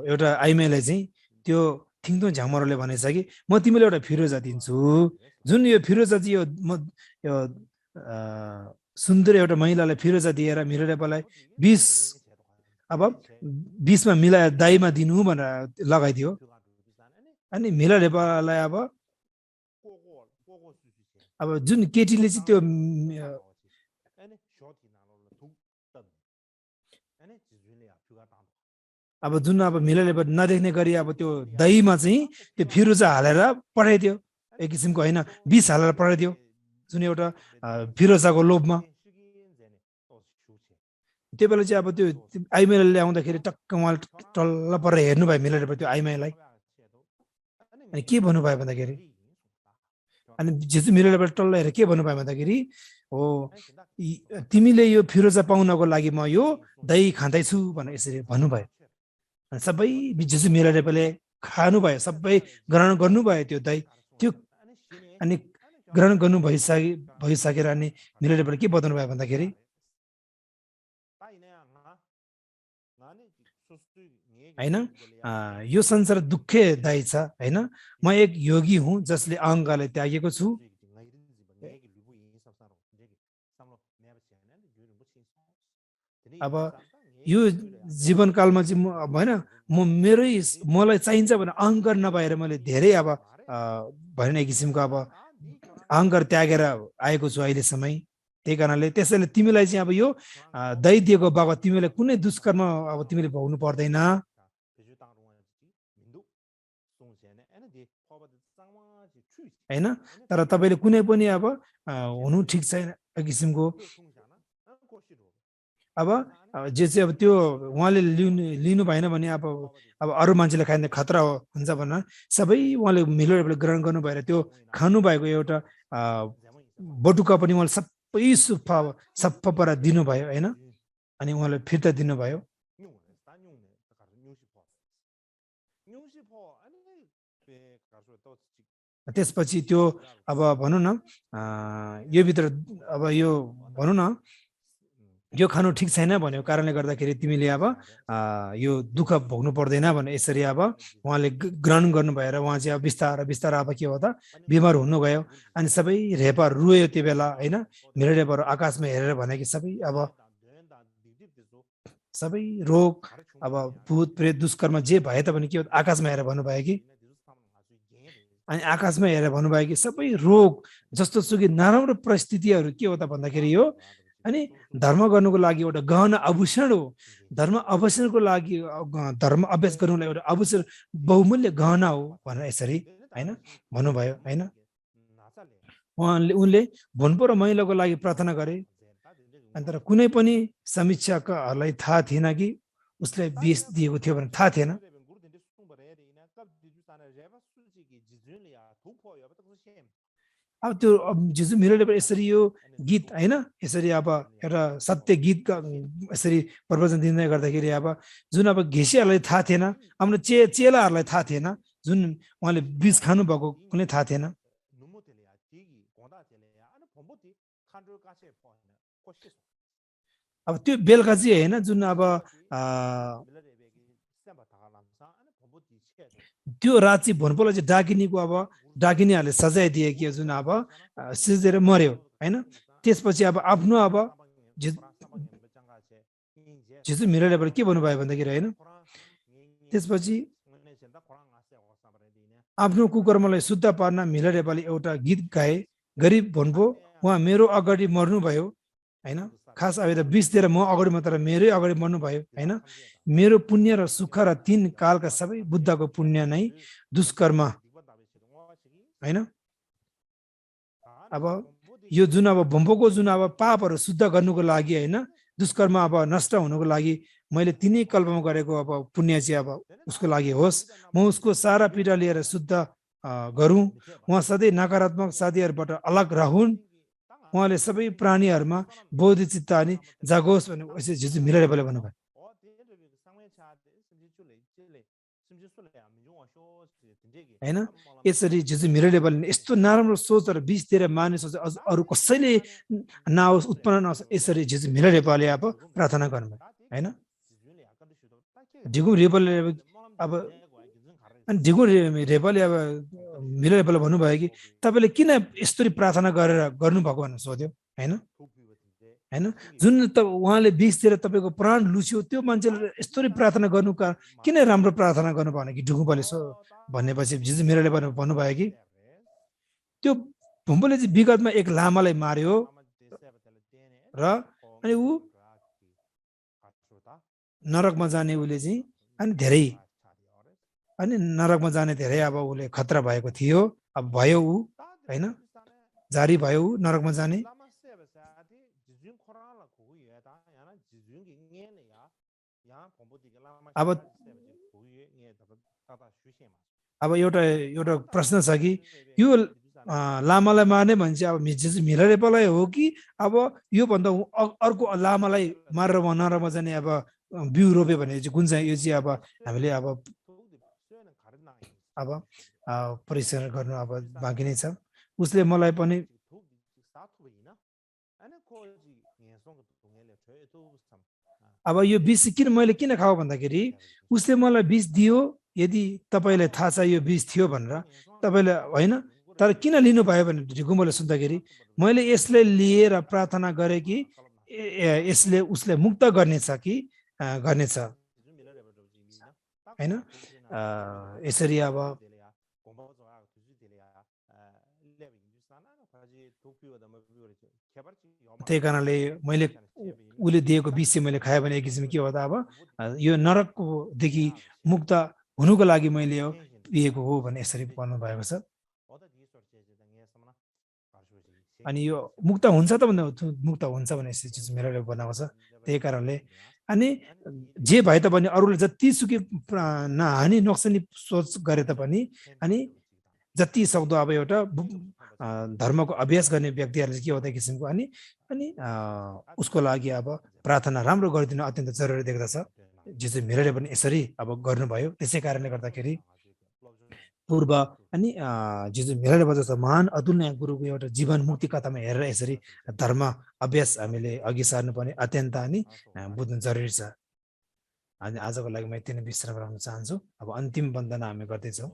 एउटा आइमाईलाई चाहिँ त्यो थिङथुङ झ्यामरोले भनेछ कि म तिमीलाई एउटा फिरोजा दिन्छु, जुन यो फिरोजा चाहिँ यो सुन्दर एउटा महिलालाई फिरोजा दिएर मिराडेपालाई 20 अब 20 मा मिलाएर दाईमा दिनु भनेर लगाइदियो। अनि मिराडेपालाई अब जुन केटीले चाहिँ त्यो अब जुन अब मिलाले नदेख्ने गरी अब त्यो दहीमा चाहिँ त्यो फिरोजा हालेर पठाइदियो, एक किसिमको होइन 20 हालेर पठाइदियो, जुन एउटा फिरोजाको लोभमा। त्यो बेला चाहिँ अब त्यो आइमाईले ल्याउँदाखेरि टक्क उहाँले टल्ल परेर हेर्नु भयो मिलाले त्यो आइमाईलाई, अनि के भन्नुभयो भन्दाखेरि, अनि जेसु मिलाले टल्ल हेरेर के भन्नुभयो भन्दाखेरि, हो तिमीले यो फिरोजा पाउनको लागि म यो दही खाँदैछु भनेर यसरी भन्नुभयो। सबै जेसु मिलाले खानुभयो, सबै ग्रहण गर्नुभयो त्यो दही, त्यो अनि ग्रहण गर्नु भइसकेर अनि मिलाले के बताउनु भयो भन्दाखेरि, हैन यो संसार दुःखदायी छ, हैन म एक योगी हुँ जसले अहङ्कारलाई त्यागेको छु। अब यो जीवनकालमा चाहिँ म हैन मलाई चाहिन्छ भने अहङ्कार नभएर मैले धेरै अब भएन एक किसिमको अब अहङ्कार त्यागेर आएको छु अहिलेसम्म। त्यही कारणले त्यसैले तिमीलाई चाहिँ अब यो दही दिएको बाबत तिमीलाई कुनै दुष्कर्म अब तिमीले भोग्नु पर्दैन, हैन। तर तपाईले कुनै पनि अब हुनु ठिक छैन एक किसिमको। अब जे चाहिँ अब त्यो उहाँले लिनु भएन भने अब अरू मान्छेले खाइने खतरा हुन्छ भनेर सबै उहाँले मिलेर ग्रहण गर्नु भएर त्यो खानु भएको एउटा बटुका पनि उहाँले सबै सफा पारेर दिनुभयो, हैन। अनि उहाँले फिर्ता दिनुभयो। त्यसपछि त्यो अब भनौँ न यो भित्र अब यो भनौँ न यो खानु ठिक छैन भन्ने कारणले गर्दाखेरि तिमीले अब यो दुःख भोग्नु पर्दैन भने यसरी अब उहाँले ग्रहण गर्नु भएर उहाँ चाहिँ अब बिस्तार अब के हो त बिमार हुनु गयो। अनि सबै रेपा रुयो त्यो बेला, हैन। मेरो रेपाहरू आकाशमा हेरेर भने कि सबै रोग अब भूत प्रेत दुष्कर्म जे भए तापनि के हो आकाशमा हेरेर भन्नुभयो कि, अनि आकाशमा हेरेर भन्नुभयो कि सबै रोग जस्तो सुकै नराम्रो परिस्थितिहरू के हो त भन्दाखेरि यो अनि धर्म गर्नुको लागि एउटा गहन आभूषण हो। धर्म आभूषणको लागि धर्म अभ्यास गर्नुलाई एउटा आभूषण बहुमूल्य गहना हो भनेर यसरी, हैन भन्नुभयो, हैन। उनले भोन्पो र महिलाको लागि प्रार्थना गरे। अनि तर कुनै पनि समीक्षकहरूलाई थाहा थिएन कि उसले विष दिएको थियो भने थाहा थिएन। अब त्यो जिजु मिलोले यसरी यो गीत, हैन यसरी अब एउटा सत्य गीत यसरी प्रवचन दिँदै गर्दाखेरि अब जुन अब घेसीहरूलाई थाहा थिएन, आफ्नो चेलाहरूलाई थाहा थिएन, जुन उहाँले विष खानु भएको कुनै थाहा थिएन। अब त्यो बेलुका चाहिँ होइन जुन अब त्यो रात चाहिँ भोन्पोलाई चाहिँ डाकिनीको अब डाकिनीहरूले सजाय दिए कि जुन अब सिजेर मर्यो, हैन। त्यसपछि अब आफ्नो अब जिजु मिलोले के भन्नुभयो भन्दाखेरि, हैन त्यसपछि आफ्नो कुकर्मलाई शुद्ध पार्न मिलोले एउटा गीत गाए, गरिब भोन्पो उहाँ मेरो अगाडि मर्नुभयो, हैन। खास अब विष दिएर म अगाडि मात्र मेरै अगाडि मर्नुभयो, हैन। मेरो पुण्य र सुख र 3 कालका सबै बुद्धको पुण्य नै दुष्कर्म, हैन। अब यो जुन अब भोम्पोको जुन अब पापहरू शुद्ध गर्नुको लागि, हैन दुष्कर्म अब नष्ट हुनुको लागि मैले 3 कल्पमा गरेको अब पुण्य चाहिँ अब उसको लागि होस्, म उसको सारा पीडा लिएर शुद्ध गरौँ, उहाँ सधैँ नकारात्मक साथीहरूबाट अलग रहन्, उहाँले सबै प्राणीहरूमा बोध चित्त अनि जागोस् भन्ने जिजु मिलोले भन्नुभयो। हैन यसरी जिजु मिररले बोल्ने यस्तो नराम्रो सोच र बिच दिएर मार्ने सोच अरू कसैले नआओस् उत्पन्न नहोस् यसरी जिजु मिररले बोले अब प्रार्थना गर्नु हैन ढिगुम रेबलले अब अनि ढिगुम रेबलले अब मिररले बोले भन्नुभयो कि तपाईले किन यस्तरी प्रार्थना गरेर गर्नुभएको भनेर सोध्यो हैन हैन जुन त उहाँले बिच दिएर तपाईको प्राण लुच्यो त्यो मान्छेले यस्तरी प्रार्थना गर्नु किन राम्रो प्रार्थना गर्नु भने कि ढुकुबले भनेपछि जिजु मिररले भन्नुभयो कि त्यो भुम्बुले चाहिँ विगतमा एक लामालाई मार्यो र अनि ऊ नरकमा जाने उले चाहिँ अनि धेरै अनि नरकमा जाने धेरै अब उले खतरा भएको थियो अब भयो ऊ हैन जारी भयो ऊ नरकमा जाने अब एउटा प्रश्न छ कि यो लामालाई मार्ने भने चाहिँ अब जिजु मिररले बोलायो हो कि अब यो भन्दा अर्को लामालाई मारेर नरमा जाने अब बिउ रोप्यो भने चाहिँ कुन चाहिँ यो चाहिँ अब हामीले अब परीक्षण गर्नु अब बाँकी नै छ उसले मलाई पनि अब यो बिस किन मैले किन खाऊ भन्दाखेरि उसले मलाई बिस दियो यदि तपाईलाई थाहा छ यो बिस थियो भनेर तपाईले हैन तर किन लिनु भयो भने ढिकुमले सुन्दाखेरि मैले यसले लिएर प्रार्थना गरे कि यसले उसले मुक्त गर्नेछ कि गर्नेछ हैन यसरी अब त्यही कारणले मैले उले दिएको बिस चाहिँ मैले खाएँ भने एक किसिम के हो त अब यो नरकदेखि मुक्त हुनुको लागि मैले यो पिएको हो भने यसरी भन्नु भएको छ अनि यो मुक्त हुन्छ त भन्दा मुक्त हुन्छ भने यसरी चिज मेरोले बनाएको छ त्यही कारणले अनि जे भए तापनि अरूले जति सुकै नहानि नोक्सानी सोच गरे तापनि अनि जति सक्दो अब एउटा धर्मको अभ्यास गर्ने व्यक्तिहरूले के हो त किसिमको अनि उसको लागि अब प्रार्थना राम्रो गरिदिन अत्यन्त जरुरी देख्दछ जिजु मिररले पनि यसरी अब गर्नुभयो त्यसै कारणले गर्दाखेरि पूर्व अनि जिजु मिररले बजाउँछ महान अतुलनीय गुरुको एउटा जीवन मुक्ति कथामा हेरेर यसरी धर्म अभ्यास हामीले अघि सार्नुपर्ने अत्यन्त अनि बुझ्नु जरुरी छ अनि आजको लागि म यति नै विश्राम गर्न चाहन्छु अब अन्तिम वन्दना हामी गर्दैछौँ